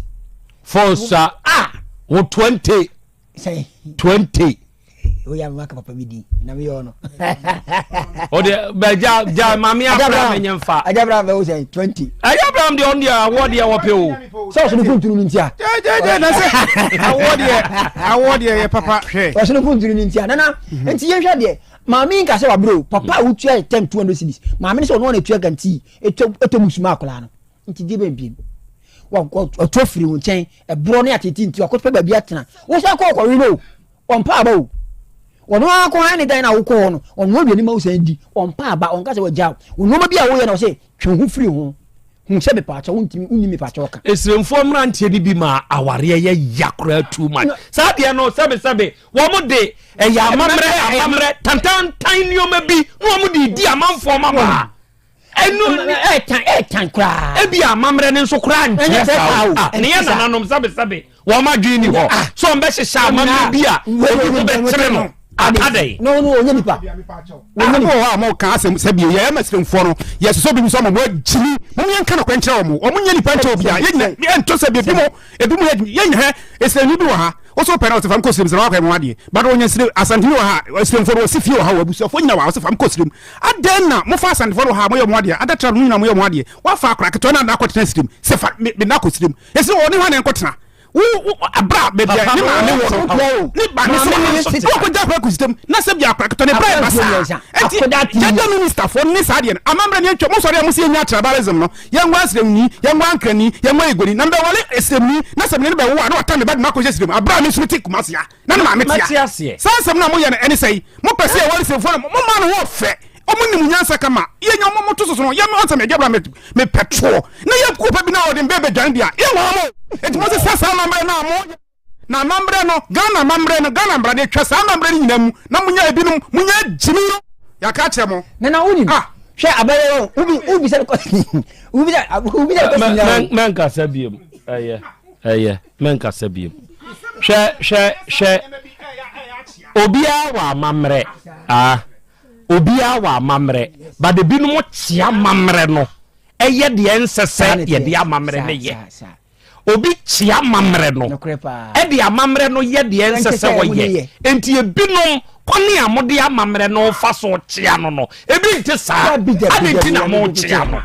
fɔ sa
ah
wo 20
sɛn
20
oyɛ ama ka papa bi din na meyɛ ɔno
ɔde bɛ gya gya maame abira mi nye nfa
agya abraham bɛ wo sɛn 20
agya abraham deɛ ɔno deɛ awɔ deɛ wɔpɛ o
sɛ ɔsono kuntunu no ntia
gyegye na sɛ awɔ deɛ awɔ deɛ yɛ papa hwɛ
ɔsono kuntunu no ntia nana mhm. nti yɛhwɛ deɛ maame yi nka sɛ wabrɛ o papa a wotua yɛ tɛm 200 cedis maame no sɛ ɔno ɔna tua gantii ɛtɔ musuma akwadaa no nti deɛ bɛn biem ɔtɔ firi wo nkyɛn ɛborɔ ne atete nti wakɔpɛ baabi atena wosan kɔ ɔkɔwe no o ɔmpa aba o ɔno ara kɔ han ne dan na wokɔ hɔ no ɔno aduane ma wo san di ɔmpa aba ɔnka sɛ wagya wo nneɛma bi a woyɛ na ɔsɛ twe ho firi ho hu sɛ mepaakyɛ wontumi wonni mepaakyɛ ɔka.
Esremfoɔ mmeranteɛ no bi ma awareɛ yɛ ya koraa too much saa deɛ no sɛbesɛbe wɔn de ɛyɛ amammerɛ amammerɛ tantantan nneɛma bi na wɔn de di amanfoɔ mama
ɛnu ɛɛtan ɛɛtan koraa.
Ebi amammerɛ no nso koraa nkyerɛ saa o ah, ne yɛ nananom sɛbesɛbe wɔn adwene ni hɔ ah. so wɔn bɛhyehyɛ amammerɛ bi a obi ho bɛkyerɛ no adɛn.
No no onye nipa.
Onye nipa. Wɔ hɔ a mo ka asɛm sɛ bi yɛ ɛmɛsiremfoɔ no yɛ soso bi sɛ mo mo agyimi mo yɛn ka nɔkora nkyerɛ wɔn wɔn nyɛ nipa nkyɛn obi a yɛ nyina ɛntɔ sɛ bi ebi mo ebi mo yɛ yɛ nyɛ hɛ esiremni bi wɔ ha wosɔ pɛ na ɔsɛ fam kɔ sirem sɛ wakɔ ɛmo adeɛ bado wɔnyɛ sire asantini wɔ ha esiremfoɔ no wɔsi fie wɔ ha wɔ abusuafoɔ nyina wɔ ha wɔsɛ fam kɔ sirem adɛn na mofa asantefoɔ no wɔ ha moyɛ ɔmo adeɛ adatra no nyina moyɛ ɔmo adeɛ wafa akora ketewa na akɔtena sirem sɛ fa me na akɔ sirem ɛsɛ wɔ ne hɔ na nkɔtena wo wo abira baabi a ne maame wɔ no ne ba ne so ne wakɔ gya akora kɔsitam na sɛ bi akora ketewa ne bra ɛba saa ɛnti gender minister foɔ ne saa deɛ no amammerɛ ne atwa mo sɔre a mo sɛ yɛnya tribalism no yɛnwa asiremni yɛnwa ankrani yɛnwa igoni na mbɛwale asiremni na sɛ mene ne bɛwo a na wata me ba de makɔhyɛ sirem abira me nso te Kumasi a na ne maame tea saa nsɛm no a moyɛ no ɛne sɛi mopɛ sɛ yɛware siremfoɔ no moma no ho ɔfɛ ɔmo nim nyansa kama yɛnya ɔmo mo to soso no yɛn ɔnsɛm yɛgya bra me pɛ toɔ na yɛ kuo pɛ bi na ɔde mbɛ bɛdwane deɛ yɛ wɔn mo eti mo sesa saa amammerɛ no a mo na amammerɛ no Ghana amammerɛ no Ghana mmara no atwa saa amammerɛ no nyinaa mu na mo nya ebinom mo nya gyimi no yɛaka akyerɛ mo.
Nana wonim ah. hwɛ abɛyɛ wobi wobi sɛ wobi sɛ wobi sɛ kɔsi nyinaa.
Mɛnkasa biem ɛyɛ ɛyɛ mɛnkasa biem hwɛ hwɛ hwɛ obiara wɔ amammerɛ ah. Obiara wɔ amammerɛ but ebinom kyea amammerɛ no ɛyɛ deɛ ɛnsɛ sɛ yɛde amammerɛ no yɛ. Obi kyea amammerɛ no ɛde amammerɛ no yɛ deɛ ɛnsɛ sɛ wɔyɛ. Nti ebinom kwane a mode amammerɛ no fa so kyea no no ebi nte saa. Adɛn nti na mokyea no?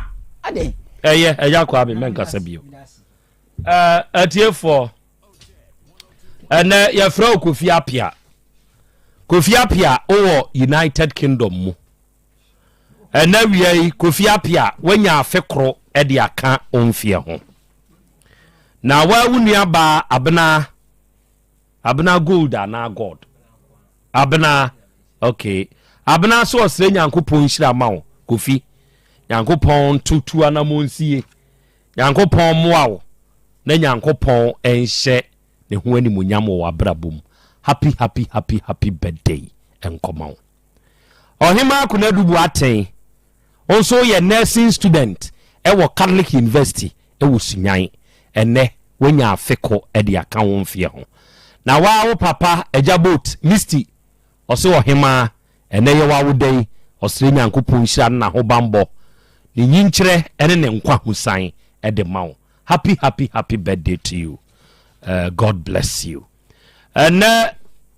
Ɛyɛ ɛyɛ akɔ abe mɛnkasa bio. Atiefoɔ ɛnɛ yɛfrɛ wo Kofi Apia. Kofi Apia wowɔ United Kingdom mu. Ɛnɛ wia yi Kofi Apia wanya afe koro de aka wo mfeɛ ho. Na wa wo nua baa Abena Abena Gold anaa God Abena okay Abena so ɔsrɛ Nyankopɔn nhyira ma wo Kofi Nyankopɔn ntotu anamɔnsie Nyankopɔn mmoa wo na Nyankopɔn nhyɛ ne ho animuonyam wɔ w'abrabɔ mu. Happy happy happy happy birthday nkɔma wo. Ɔhemaa Konadu Boateng, wo nso woyɛ nursing student wɔ Catholic University wɔ Sunyan. Ɛnnɛ woanya afe ko de aka wo mfeɛ ho. Na waa wo papa Agya Boat, Misty, ɔse Ɔhemaa Ɛnnɛ yɛ w'awoda yi, ɔsrɛ Nyankopɔn nhyira ne n'ahobanbɔ, ne nyinkyerɛ ne ne nkwa husan de ma wo. Happy happy happy birthday to you. Uh, God bless you. Ɛnnɛ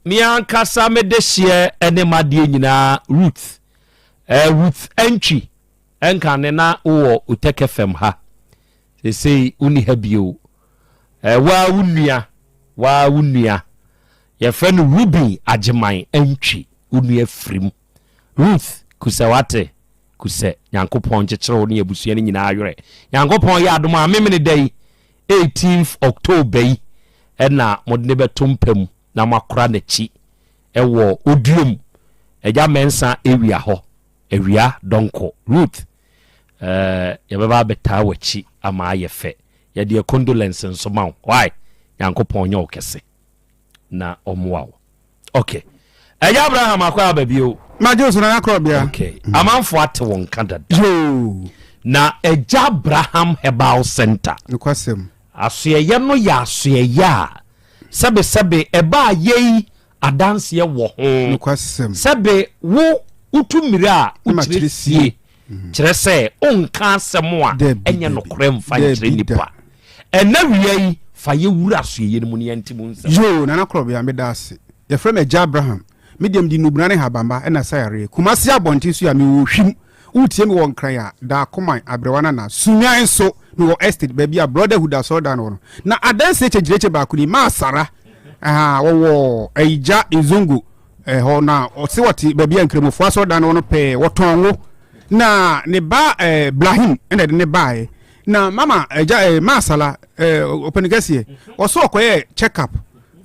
me ankasa me dehyeɛ ne m'adeɛ nyinaa Ruth. Uh, Ruth Antwi ɛnka ne na wowɔ Otɛkɛ fam ha. Sesei wonni ha bio. Uh, waa wo nua, waa wo nua. Yɛfrɛ no Reuben Agyeman Antwi wo nua firim. Ruth Kusɛ wate? Kusɛ, Nyankopɔn nkyekyere wo ne abusua no nyinaa werɛ. Nyankopɔn yɛ adom a Memene da yi, 18th October yi na mode no bɛto mpa mu na moakora n'akyi wɔ Oduom, Agya Mensah Awia hɔ, Awia Donkor. Ruth. Eh, yɛbɛba abɛtaa w'akyi ama ayɛ fɛ. Yɛde yɛ condolence nso ma wo. Why? Nyankopɔn nyɛ wo kɛse na ɔmmoa wo. Okay. Ɛyɛ Abraham akɔ aba bio.
Magye wo so nana korɔbea.
Okay. Amanfo ate wo nka dada.
Yoo.
Na Agya Abraham Herbal Center.
Nokwasɛm.
Asoɛyɛ no yɛ asoɛyɛ a sɛbesɛbe ɛbaa yei adanseɛ wɔ ho.
Nokwasɛm.
Sɛbe wo wotu mmire a wokyerɛ sie. Kyerɛ sɛ wonka asɛm a ɛnyɛ nokorɛ mfa nkyerɛ nnipa. Ɛnɛ wia yi fa yɛ wura asoɛyɛ no mu na yɛnte mu nsɛm.
Yoo Nana Korɔbea meda ase. Yɛfrɛ me Agya Abraham. Me deɛ mede nnubena ne habamba na ɛsa yareɛ. Kumasi abɔnten so yi a mewɔ Ohwim. Woretie me wɔ Nkran a, Dakoman, Aberewa Nana, Sunyani nso mewɔ Estate baabi a Brotherhood asɔredan no wɔ no. Na adanseɛ kyɛgyirɛkyɛ baako ni, Maa Sara, ahaa, wɔwɔ Ayigya Nzongo ɛhɔ na ɔse wɔte baabi a Nkramofoɔ asɔredan no wɔ no pɛɛ, wɔtɔn ngo. Na ne ba eh, Blahim ɛna ɛde ne baeɛ. Na mama agya eh, Maa Sala, eh, ɔpanin kɛseɛ, ɔse ɔkɔyɛɛ check up.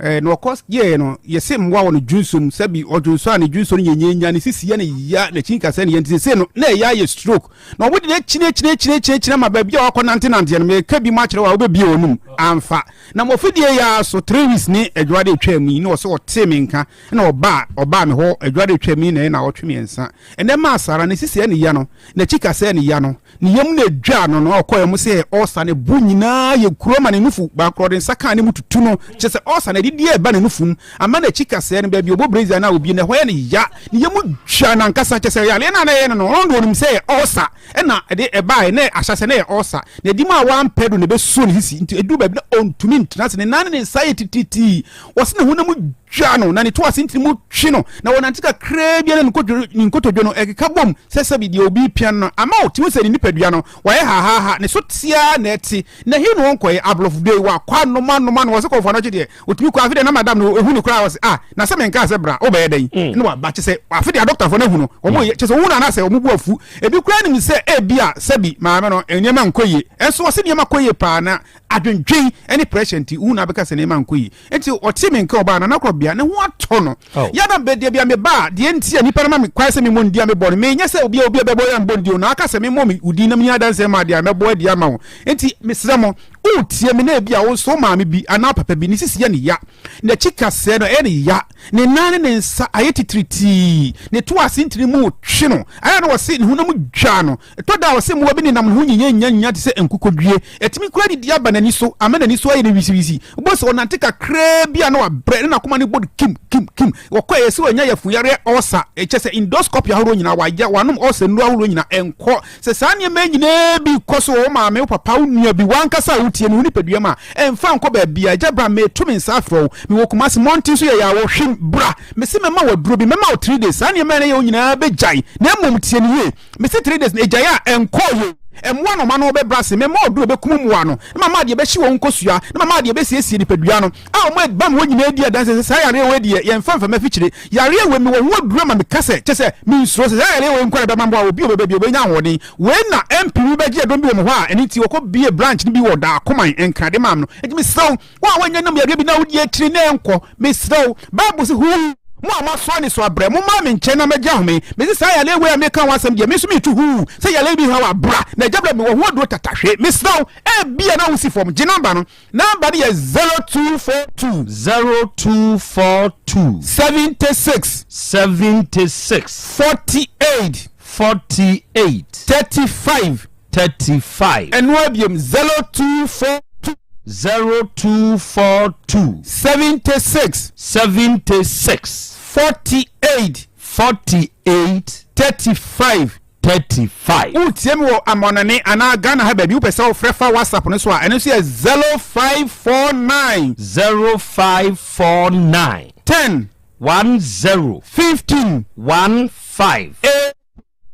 Eh, na ɔkɔ yɛɛ no, yɛse mmoa wɔ no dwonso mu, sɛbi ɔdwonso a ne dwonso no nyɛnyɛnya, ne sisi yɛ ne ya, n'akyi nkasɛɛ ne yɛ, nti sese no, na ɛyɛ ayɛ stroke. Na ɔmo de no akyini akyini akyini akyini akyini ama baabi a wakɔ nante nanteɛ no, meka bi mu akyerɛ wo a wobɛbie w'anum, amfa. Na mɔfidie yi ara so, 3 weeks ne adwuma de atwaa mu yi, na ɔse ɔtee me nka, na ɔbaa, ɔbaa me hɔ adwuma de atwaa mu yi na ɛyɛ naawɔtwe mmiɛnsa. Ɛnɛ maa saa ara, ne sisi yɛ ne ya no, n'akyi kasɛɛ ne ya no, Ne yam na edwaa no no, ɔkɔe ɔmo sɛ ɔɔsa ne bo nyinaa yɛ kuro ama ne nufu baako ɔde nsa kaa ne mu tutu no, kyerɛ sɛ ɔɔsa no adidie ɛɛba ne nufu mu ama n'akyi kasɛɛ no baabi ɔbɔ brezia no a obie no ɛhɔ yɛ no ya, ne yam dwa no ankasa kyerɛ sɛ yareɛ no a na ɛyɛ no no ɔno deɛ ɔnim sɛ ɛyɛ ɔɔsa ɛna ɛde ɛbaeɛ na ahyɛaseɛ na ɛyɛ ɔɔsa na ɛdi mu a wampɛ do na ɛbɛsuo ne sisi nti ɛduru baabi na ɔntumi ntena ase ne nan ne ne nsa yɛ titiritii Wɔse ne honam dwa no, na ne to ase ntini mu twe no, na ɔnante kakraa bi a na ne nkotodwe no ɛkeka bom sɛ sɛbi deɛ obi repia no no. Ama ɔte hu sɛ ne nipadua no, wayɛ hahaaha, ne so te ara na ɛte. Na he na ɔnkɔeɛ? Aborɔfo dei, wakɔ anom anom anom, wɔse kɔmfoɔ anɔkye deɛ, ɔtumi kɔ, afe deɛ na madam no ɛhu no koraa, ɔse ah, na sɛ menkaa sɛ bra, wobɛyɛ dɛn? Na waba, kyɛ sɛ afe deɛ adɔktafoɔ no ahu no, wɔn yɛ, kyɛ sɛ wɔhu no anaasɛ wɔn bo afu. Ebi koraa nim sɛ ebia sɛbi maame no nneɛma nkɔ yie, nso wɔse nneɛma kɔ yie paa na Adwendwen ne pressure nti, wohu no abɛka sɛ nneɛma nkɔ yie. Nti ɔte me nka ɔbaa Nana Korɔbea, ne ho atɔ no. Oh. Yɛ na bɛ deɛ bia meba a, deɛ nti a nipa no ma me kwan sɛ memmɔ ne din a mebɔ no, menyɛ sɛ obi a obi a bɛbɔ yɛ a mebɔ ne din o, na aka sɛ memmɔ me wo din na menni adanseɛ ma deɛ a mɛbɔ adi ama wo. Nti mesrɛ mo, woretie me na ebi a wo nso wo maame bi anaa papa bi ne sisi yɛ ne ya, n'akyi kasɛɛ no ɛyɛ ne ya, ne nan ne ne nsa ayɛ titiritii, ne to ase ntini mu retwe no, ayɛ na wɔse ne honam dwa no, Ɛtɔ da a ɔse mmoa bi nenam ne ho nyinyanyinya te sɛ nkokɔdwie. Ɛtumi koraa didi aba n'ani so ama n'ani so ayɛ no wisiwisi. Wobɛhu sɛ ɔnante kakraa bi a na wabrɛ na n'akoma no bɔ no kim, kim, kim. Ɔkɔe ɛsɛ wanya yafunyareɛ ulcer, kyerɛ sɛ endoscopy ahoroɔ nyinaa wayɛ, wanom ulcer nnuro ahoroɔ nyinaa, ɛnkɔ. Sɛ saa nneɛma yi nyinaa bi rekɔ so wɔ wo maame, wo papa, wo nua bi, w'ankasa a wotie no, wo nipadua mu a, ɛmfa nkɔ baabiara. Agya bra, mereto me nsa afrɛ wo. Mewɔ Kumasi mmɔnten so yɛ yɛ a, wɔhwim, bra. Mese mɛma wo aduro bi, mɛma wo 3 days, saa nneɛma yi a ɛyɛ wo nyinaa bɛgyae. Na mmom tie no yie. Mese 3 days no egyae a ɛnkɔɔ yie. Mmoa na ɔma no bɛbrɛ ase. Mema ɔduru a ɛbɛkum mmoa no, na mama adeɛ bɛhye wɔn nkosua, na mama adeɛ bɛsiesie nipadua no. A wɔn a ɛbam hɔ nyinaa di adanseɛ sɛ saa yareɛ wei deɛ, yɛmfa mfa mmafikyire. Yareɛ wei, mewɔ ho aduro ama meka sɛ, kyerɛ sɛ, mensuro sɛ saa yareɛ wei nko ara na ɛbɛma mmoa obi a ɔbɛba bi, ɔbɛnya ahoɔden. Wei na MP bi bɛgye ɛdɔm bi wɔ me hɔ a ɛno nti wɔkɔbue branch no bi wɔ Dakoman, Nkran de maa me no. Enti mesrɛ wo, Wo a woanya nam yareɛ bi na wodi akyiri na ɛnkɔ, mesrɛ wo, Bible se, Huu, mo a moasoa nnesoa brɛ, momma me nkyɛn na mɛgye ahome. Mese saa yareɛ wei a meka ho asɛm deɛ, me nso meretu huu, sɛ yareɛ bi ha wo a, bra na agya bra, mewɔ ho aduro tatahwe. Mesrɛ wo, ebia na wosi fam, gye nɔmba no. Nɔmba no yɛ 0242.
0242.
76.
76.
48.
48.
35.
35.
Ɛno ara biom, 0242.
0242.
76.
76.
48.
48.
35.
35.
Woretie me wɔ amɔnɔne anaa Ghana ha baabi, wopɛ sɛ wofrɛ fa WhatsApp no so a, ɛno nso yɛ 0549.
0549.
10.
10.
15.
15.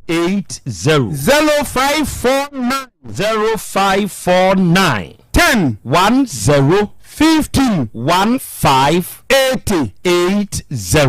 80.
0549.
0549.
10.
10.
15.
15.
80.
80.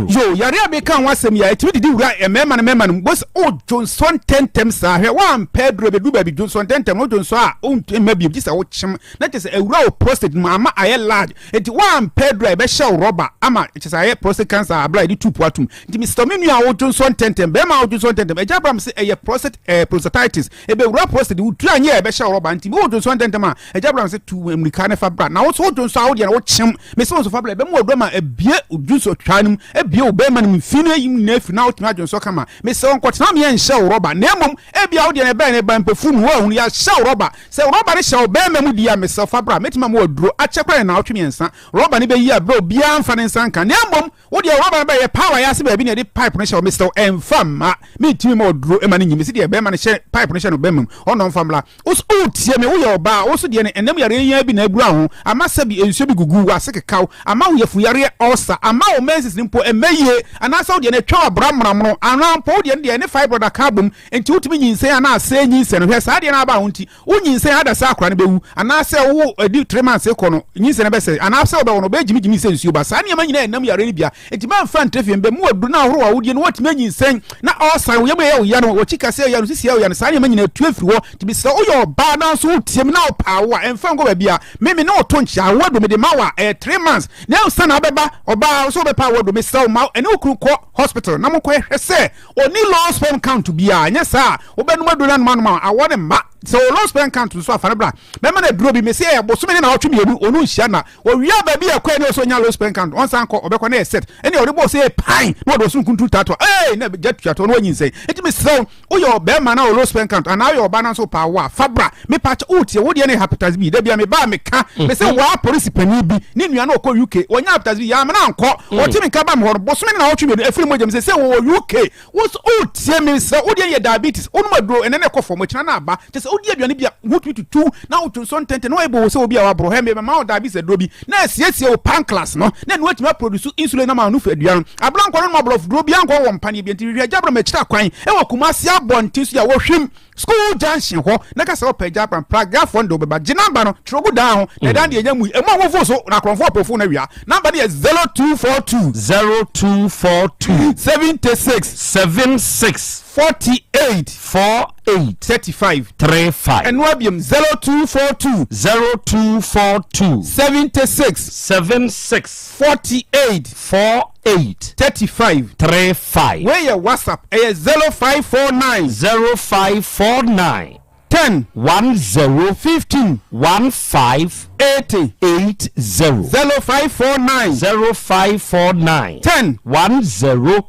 Yo, yare a meka ho asɛm yi a, ɛtumi didi wura mmarima no mmarima no mu. Bose o dwonsɔ ntɛntɛm saa. Hwɛ, woampɛ aduro bɛdu baabi dwonsɔ ntɛntɛm no, wodwonsɔ a wontumi mma bio gye sɛ wokyem. Na kyerɛ sɛ awura wo prostate no mu ama ayɛ large. Enti woampɛ aduro a ɛbɛhyɛ wo rɔba ama kyerɛ sɛ ayɛ prostate cancer a abere a yɛde tuupu atom. Nti mesrɛ wo me nua a wodwonsɔ ntɛntɛm, barima a wodwonsɔ ntɛntɛm, Agya Abraham se ɛyɛ prostate eh, prostatitis. Ɛbɛwura prostate, wo tiri anyɛ a ɛbɛhyɛ wo rɔba. Nti wodwonsɔ ntɛntɛm a, Agya Abraham se tu mmirika ne fa bra. Na wo nso wodwonsɔ a wodeɛ no wokyem. Mese wo nso fa bra, ɛbɛma waduru ama abue wo dwonsɔ twaa no mu, abue wo bɛrima no mu, mfi no ayi mu nyinaa afiri na wotumi adwonsɔ kama. Mesrɛ wo nkɔtena meɛ nhyɛ wo rɔba, na mmom ebia wodeɛ no ɛbɛn no ɛba mpɔfuru mu, woahunu, yɛahyɛ wo rɔba. Sɛ rɔba no hyɛ wo bɛrima mu deɛ a, mesrɛ wo fa bra, mɛtumi ama waduro akyɛ koraa nnawɔtwe mmiɛnsa. Rɔba no bɛyi a berɛ a obiara mfa ne nsa nka, na mmom Wo deɛ rɔba no bɛyɛ power yɛ ase baabi na yɛde pipe no hyɛ hɔ mesrɛ wo ɛnfa mma mentumi ma ɔduro ɛma no nyi mesi deɛ bɛrima no hyɛ pipe no hyɛ no bɛrima mu ɔnɔ nfa mmra wo so wotie me woyɛ ɔbaa wo so deɛ no ɛnam yareɛ yi ara bi na abura ho ama sɛbi nsuo bi gugu wo ase kekaw ama wo yafunu yareɛ ulcer ama wo menses no mpo ɛmmɛ yie anaasɛ wo deɛ no atwa wo abra mmrammono anaa mpo wo deɛ no deɛ ɛne fibroid aka abom nti wotumi nyinsɛn anaa asɛe nyinsɛn no hwɛ saa deɛ no aba ho nti Wo nyinsɛn ada sɛ akora no bɛwu, anaasɛ wo adi tre months rekɔ no, nyinsɛn no bɛsɛe, anaasɛ wobɛwo no, wobɛyɛ gyimigyimi sɛ nsuo ba. Saa nneɛma nyinaa yɛ nam yareɛ no bia. Enti mɛmfa ntrɛ fie, mbɛ mu aduro na ahorow a wodie no woatumi anyinsɛn na ɔɔsan, wo yam yɛ wo ya no, wɔkyi kaseɛ ya no, sisi yɛ wo ya no, saa nneɛma nyinaa tu afiri hɔ. Nti mesrɛ wo, woyɛ ɔbaa nanso wotie me na wopɛ awo a, ɛmfa nkɔ baabi a me me ne wo to nkyea. Awo aduro mede ma wo a, ɛyɛ tre months na ansa na wobɛba. Ɔbaa wo sɛ wobɛpɛ awo aduro, mesrɛ wo ma ɛne wo kunu kɔ hospital na monkɔhwɛ sɛ Ɔnni low sperm count biara, anyɛ saa a wobɛnom aduro no anom anom a awɔ no mma. Sɛ ɔwɔ low sperm count nso a fa no bra. Mɛma no aduro bi, mese ɛyɛ bosome ne naawɔtwe mmienu, ɔno nhyia nna. Ɔwie a baabi a ɛkɔɛ ne ɔsɛ ɔnya low sperm count, ɔnsan nkɔ, ɔbɛkɔ na ɛyɛ set. Ɛnneɛ ɔde bɔɔ sɛ pan na ɔde ɔsoro nkunturu taatoa, ee na gya tua toɔ na wanyinsɛn. Enti mesrɛ wo, woyɛ ɔbarima na wɔ low sperm count anaa woyɛ ɔbaa nanso wopɛ awo a, fa bra. Mepakyɛ wotie, wo deɛ ne hepatitis B. Da bi a meba a meka, mese waa polisi panin bi, ne nua no ɔkɔ UK, wanya hepatitis B, yɛamena ankɔ. Ɔte me nka ba me hɔ no, bosome ne naawɔtwe mmienu afiri mogya mu sɛ sɛ wɔwɔ UK. Wo nso wotie me sɛ wodeɛ yɛ diabetes, wonom aduro ɛnɛ na ɛkɔ fam, akyina na aba. Kyɛ sɛ wodi aduane bi a wotumi tutu na woto nsɔ ntɛntɛn na wɔayɛ boo sɛ obi a waboro. Hɛ mebɛma wo diabetes aduro bi na asiesie wo pancreas no na ɛno atumi aproduce insulin ama wo nufu aduan no. Abla nkɔ no nom aborɔfo duro biara nkɔ wɔ mpaneɛ bi nti hwehwɛ Agya Abraham akyiri akwan ɛwɔ Kumasi abɔnten so yɛ wɔhwim School junction hɔ na ka sɛ wopɛ Agya Abraham Pragafoɔ no de wobɛba. Gye number no twerɛ gu dan ho na ɛdan deɛ ɛnya mui. Ɛmu a wofo so na akorɔmfoɔ apofo no awia. Number no yɛ 0242.
0242.
76.
76.
48.
48.
35.
35.
Ɛno abiom 0242.
0242.
76.
76.
48.
48.
35.
35.
Wei yɛ WhatsApp, ɛyɛ 0549.
0549.
10.
10.
15.
15.
80.
80.
0549.
0549.
10.
10.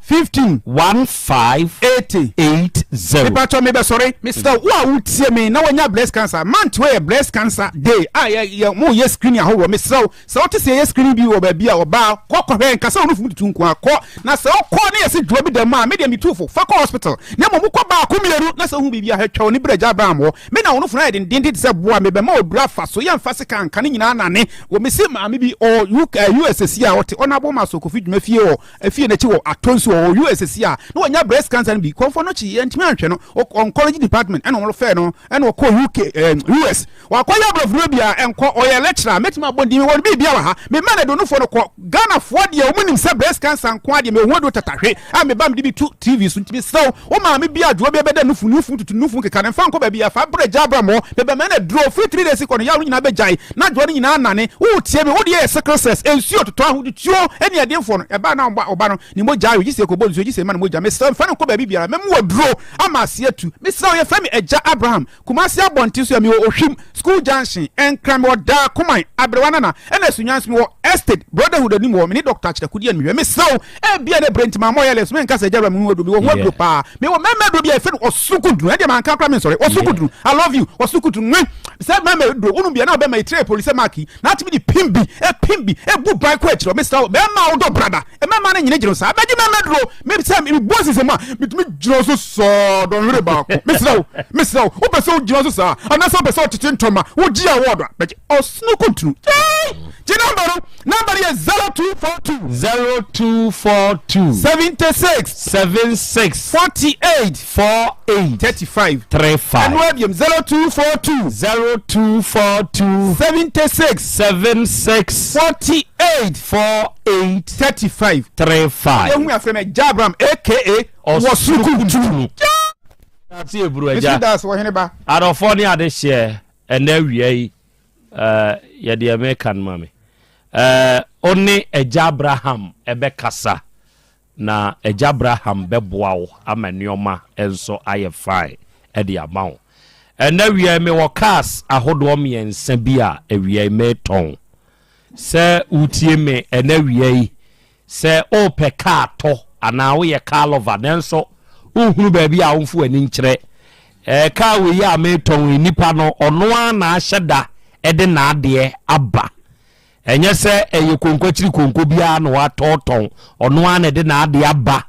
15.
15.
80.
80.
Mepatɔ mebɛsɔre mesrɛ wo a wotie me na wanya breast cancer month wei yɛ breast cancer day a yɛ yɛ mo yɛ screening ahoroɔ mesrɛ wo Sɛ wote sɛ yɛyɛ screening bi wɔ baabi a, ɔbaa, kɔ kɔhwɛ, nka sɛ wo nufu mu tutu nko ara, kɔ. Na sɛ wokɔ na yɛse dwoa bi da mu a, me deɛ metu fo, fa kɔ hospital. Na mmom wokɔ baako mmienu na sɛ wohu biribi a, hwɛ, twa w'ani brɛ Agya Abraham hɔ. Me na wo nufu no ayɛ dendeenden te sɛ boa, mebɛma wo aduru afa so, yɛmfa sekan nka ne nyinaa nane. Wɔ mese maame bi, ɔwɔ UK, eh, US sesie a, ɔte Honourable Maso Kofi dwuma fie wɔ efie no akyi wɔ Atonsu, ɔwɔ US sesie a, na wanya breast cancer no bi. Kɔmfoɔ no kye, yɛntumi anhwɛ no, oncology department ɛna wɔfɛɛ no, ɛna ɔkɔɔ UK, eh, US. Wakɔyɛ aborɔfoduro bi a ɛnkɔ, ɔyɛ lecturer, mɛtumi abɔ ne din, mewɔ no biribia wɔ ha, me mma no aduonufoɔ no kɔ, Ghanafoɔ deɛ wɔn nim sɛ breast cancer nko ara deɛ mehu aduro tatahwe a me ba mede bi to TV so, nti mesrɛ wo, wo maame bi a dwoa bi ɛbɛda nufu, nufu tutu, nufu nkeka no, mfa nkɔ baabi a, fa brɛ gya bra mɔ, me bɛma no aduro, firi 3 days kɔ no yaw no nyinaa bɛgyae, na dwoa no nyinaa anane, wo tie me, wo deɛ yɛ sickle cells, nsuo totɔ, ahotutuo ɛne ɛdenfoɔ no, ɛbaa na ɔba no ne mogya awe, gye sɛ ɛkɔbɔ nsuo, gye sɛ ɛma no mogya, mesrɛ wo mfa no nkɔ baabi biara, mɛma wo aduro ama aseɛ atu, mesrɛ wo yɛfrɛ me Agya Abraham, Kumasi abɔnten so yɛ mewɔ Ohwim, School Junction, Nkran, mewɔ Daa Koman, Aberewa Nana, ɛna Sunyani nso mewɔ Estate, Brotherhood anim hɔ, me ne Doctor Akyerɛko di animhwɛ. Mesrɛ wo, ebia na ɛbrɛ nti mammɔ yɛlɛ so, menka sɛ agya wura me ho aduro, mewɔ ho aduro paa. Mewɔ mmarima aduro bi a yɛfrɛ no ɔsoro kudunu, ɛdeɛ manka koraa mensɔre, ɔsoro kudunu, I love you, ɔsoro kudunu, nwe, sɛ mmarima aduro, wonom bi a na wobɛma etire ayɛ poli sɛ Mark yi, na atumi de pim bi, pim bi, ebu ban kɔ akyire hɔ, mesrɛ wo, bɛrima a wodɔ brada, Mmarima no nyini gyina saa. Bɛgye mmarima duro. Me sɛ mebɔ nsese mu a, metumi gyina so saa dɔnhwere baako. Mesrɛ wo, mesrɛ wo, wopɛ sɛ wogyina so saa anaasɛ wopɛ sɛ wotete ntɔma, wogye award a, bɛgye ɔsono kɔntunu. Yay! Gye namba no. Namba no yɛ 0242.
0242.
76.
76.
48.
48. 8
35
35.
Ɛno abiem 0242
0242
76
76
48
48
35
35.
Yɛhu afrɛ me Agya Abraham aka Wɔsoro Kuntunu.
Ate eburu agya.
Mesi das wɔ hene ba.
Adɔfoɔ ne adehyeɛ ɛnɛ awia yi eh, yɛde ɛmɛ kan ma me. Eh, wo ne Agya Abraham ɛbɛkasa na Agya Abraham bɛboa wo ama nneɛma nso ayɛ fine ɛde ama wo. Ɛnɛ awia yi mewɔ cars ahodoɔ mmiɛnsa bi a awia yi metɔn. Sɛ wotie me ɛnɛ awia yi sɛ wopɛ kaa tɔ anaa woyɛ car lover nanso wohunu baabi a womfo w'ani nkyerɛ ɛɛ kaa wei a metɔn yi nipa no ɔno ara na ahyɛ da ɛde n'adeɛ aba ɛnyɛ sɛ ɛyɛ konko akyiri konko biara na watɔɔtɔn ɔno ara na ɛde n'adeɛ aba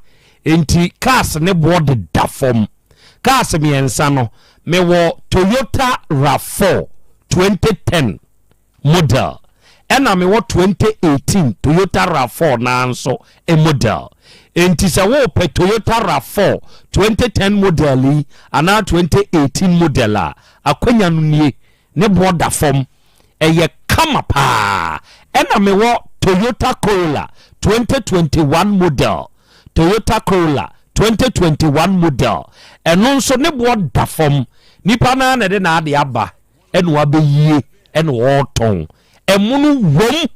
nti cars ne boɔ deda fam cars mmiɛnsa no mewɔ Toyota RAV4 2010 model ɛna mewɔ 2018 Toyota RAV4 naa nso model nti sɛ wopɛ Toyota RAV4 2010 model yi anaa 2018 model a akwanya no nie ne boɔ da fam ɛyɛ kama paa ɛna mewɔ Toyota Corolla 2021 model Toyota Corolla 2021 model ɛno nso ne boɔ da fam nipa naa na ɛde n'ade aba ɛna wabɛyie ɛna ɔretɔn ɛmo no wom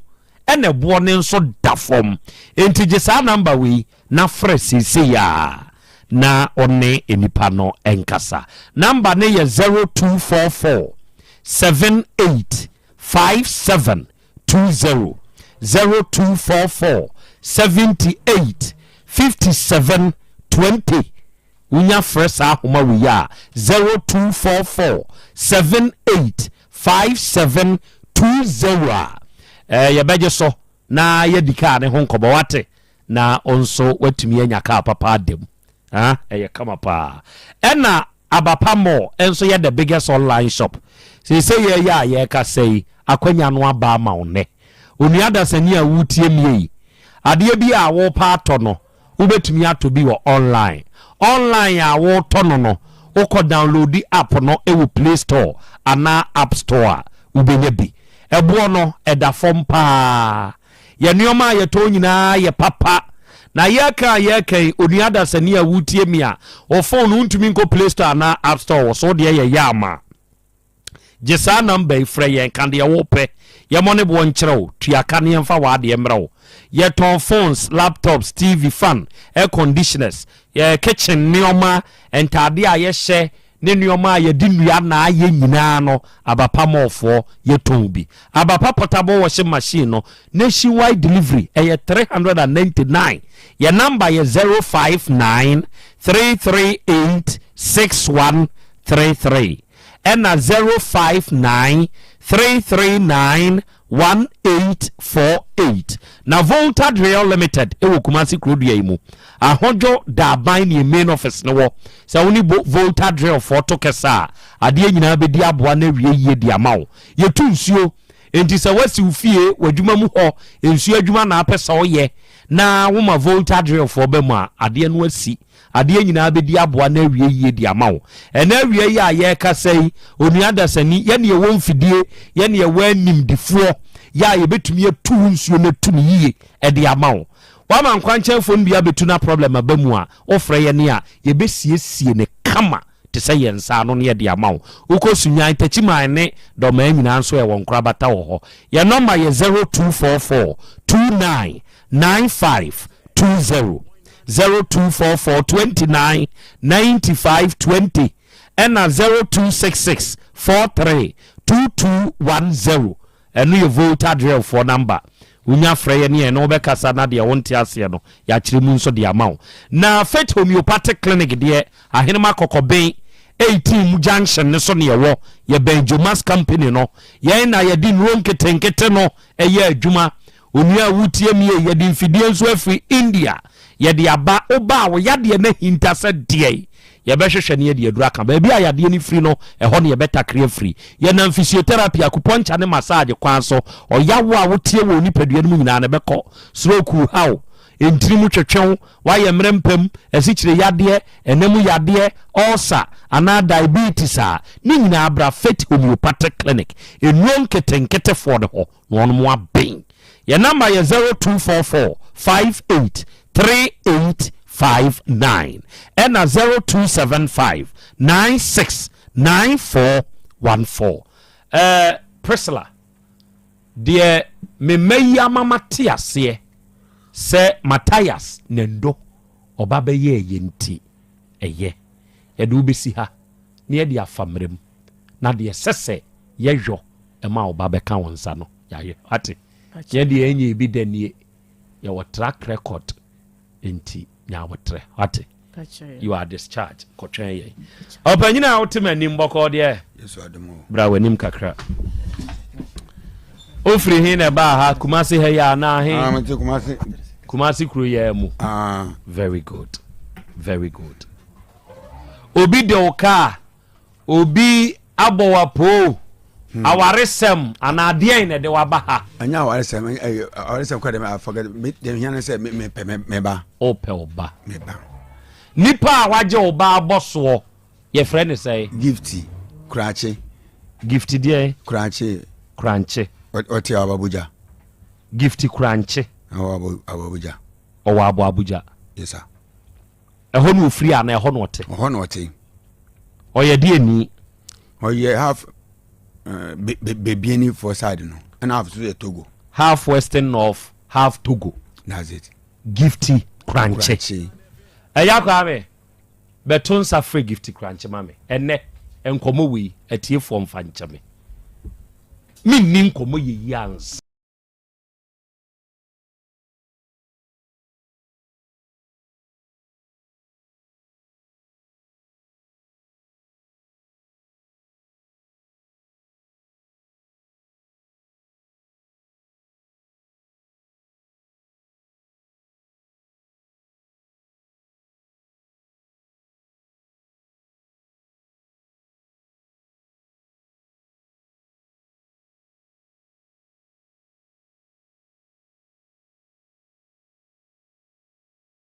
ɛna ɛboɔ ne nso da fam nti gye saa number wei na frɛ seesei a na ɔne nipa no nkasa number ne yɛ 0244 78 57 20 0244 78 57 20 wonya frɛ saa ahoma wei a 0244 78 57 20 a eh, yɛbɛgye so na yɛdi kaa ne ho nkɔmmɔ wate na nso watumi anya kaa papa adam ah, ɛyɛ kama paa ɛna Abapa Mall nso yɛ the biggest online shop seesei yɛyɛ a yɛrekasa yi akwanya no aba ama wo nnɛ onua dasani a wotie mie yi adeɛ bi a wɔrepa atɔ no wobɛtumi atɔ bi wɔ online online a wɔretɔ no no wokɔ download app no wɔ Play Store anaa App Store a wobɛnya bi ɛboɔ no ɛda fam paa yɛ nneɛma a yɛtɔn nyinaa yɛ papa na yɛka a yɛka yi onua dasani a wotie mi a wɔ phone no wontumi nkɔ Play Store anaa App Store wɔ so deɛ yɛyɛ ama gye saa number yi frɛ yɛn ka deɛ wopɛ yɛmmɔ ne boɔ nkyerɛ wo tuaka ne yɛmfa w'adeɛ mmerɛ wo yɛtɔn phones laptops TV fan air conditioners yɛ kitchen nneɛma ntadeɛ a yɛhyɛ ne nneɛma a yɛde nnua na ayɛ nyinaa no Abapa mɔɔfoɔ yɛtɔn bi Abapa portable washing machine no nationwide delivery ɛyɛ 399 yɛ number yɛ 059 338 6133 ɛna 059 339 1848 na Volta Drill Limited ɛwɔ Kumasi kurodua yi mu ahodwo daaban ne main office no wɔ sɛ wo ne Volta Drill foɔ to kɛsɛ a adeɛ nyinaa bɛdi aboa no awie yie di ama wo yɛtu nsuo nti sɛ woasi wo fie w'adwuma mu hɔ nsuo adwuma na apɛ sɛ ɔyɛ na woma Volta Drill foɔ bɛ mu a adeɛ no asi adeɛ nyinaa bɛdi aboa no awie yie di ama wo ɛna awie yi a yɛrekasa yi onua dasani yɛne ɛwɔ mfidie yɛne ɛwɔ animdifoɔ yɛ a yɛbɛtumi atu wo nsuo no atu no yie ɛde ama wo wama nkwankyɛnfoɔ no bi abɛtu na problem aba mu a wofrɛ yɛne a yɛbɛsiesie ne kama te sɛ yɛn nsa ano ne yɛde ama wo wokɔ Sunyan Takyiman ne Dɔmaa nyinaa nso ɛwɔ nkorabata wɔ hɔ yɛn number yɛ 0244 29 95 20 0244 29 95 20 ɛna 0266 43 2210 ɛno yɛ Volta Drillfoɔ number wonya frɛ yɛ ne yɛn na wobɛkasa na deɛ wonte aseɛ no yɛakyerɛ mu nso de ama wo na Faith Homeopathic Clinic deɛ Ahenema Kɔkɔben 18 mu junction ne so ne yɛwɔ yɛbɛn Jomas company no yɛn na yɛde nnuro nketenkete no ɛyɛ adwuma onua a wotie mie yɛde mfidie nso afiri India yɛde aba woba a wo yadeɛ no ahinta sɛ deɛ yɛbɛhwehwɛ ne yɛde aduru aka baabi a yadeɛ no firi no ɛhɔ ne yɛbɛtakere afiri yɛnam physiotherapy acupuncture ne massage kwan so ɔyawo a wotie wɔ nipadua no mu nyinaa no bɛkɔ stroke haw. Ntini mu twetwe wo, woayɛ mmerɛ mpam, asikyire yadeɛ, ɛna mu yadeɛ, ulcer, anaa diabetes a, ne nyinaa bra Faith Homeopathic Clinic, nnuro nketenketefoɔ no hɔ na wɔnom aben. Yɛn number yɛ 0244 58 3859 ɛna 0275 96 9414. Ɛɛ Priscilla, deɛ me mma yi ama mate aseɛ sɛ Matthias Nendo ɔba bɛyɛɛ yɛ nti, ɛyɛ. Yɛde wo bɛsi ha na yɛde afa mmerɛ mu, na deɛ ɛsɛ sɛ yɛyɔ ma wo ba bɛka wo nsa no, yɛayɛ. Wate? Yɛn deɛ yɛnyɛɛ bi da nie, yɛwɔ track record nti nya abotrɛ. Wate? You are discharged. Kɔtwɛn yɛn. Ɔpanyin a wote m'anim bɔkɔɔ deɛ. Bra w'anim kakra. Ofiri he na ɛbaa ha? Kumasi ha yi anaa he?
Ah, mete Kumasi.
Kumasi kuro yɛ mu.
Ah.
Very good. Very good. Obi de wo kaa Obi abɔ wo apoo, awaresɛm anaa deɛn na ɛde wo aba ha?
Ɛnyɛ awaresɛm, awaresɛm kora deɛ I forget, me deɛ mehia ne sɛ mepɛ me me ba.
Wopɛ wo ba.
Me ba.
Nipa a wagye wo ba abɔ soɔ, yɛfrɛ ne sɛn?
Gifty Kurankye.
Gifty deɛn?
Kurankye.
Kurankye.
Ɔte Ababuja.
Gifty Kurankye.
Ɔwɔ Ababuja.
Ɔwɔ Aboabuja.
Yes sir.
Ɛhɔ na ofiri anaa ɛhɔ na ɔte?
Ɔhɔ na ɔte.
Ɔyɛ deɛ ni?
Ɔyɛ half uh, Bebiani for side no, ɛna half so yɛ Togo.
Half Western North, half Togo.
That's it.
Gifty Krankye. Ɛyɛ akɔ ame bɛto nsa frɛ Gifty Krankye ma me. Ɛnɛ nkɔmmɔ wei atiefoɔ mfa nkyɛ me. Menni nkɔmmɔ yɛyi ansa.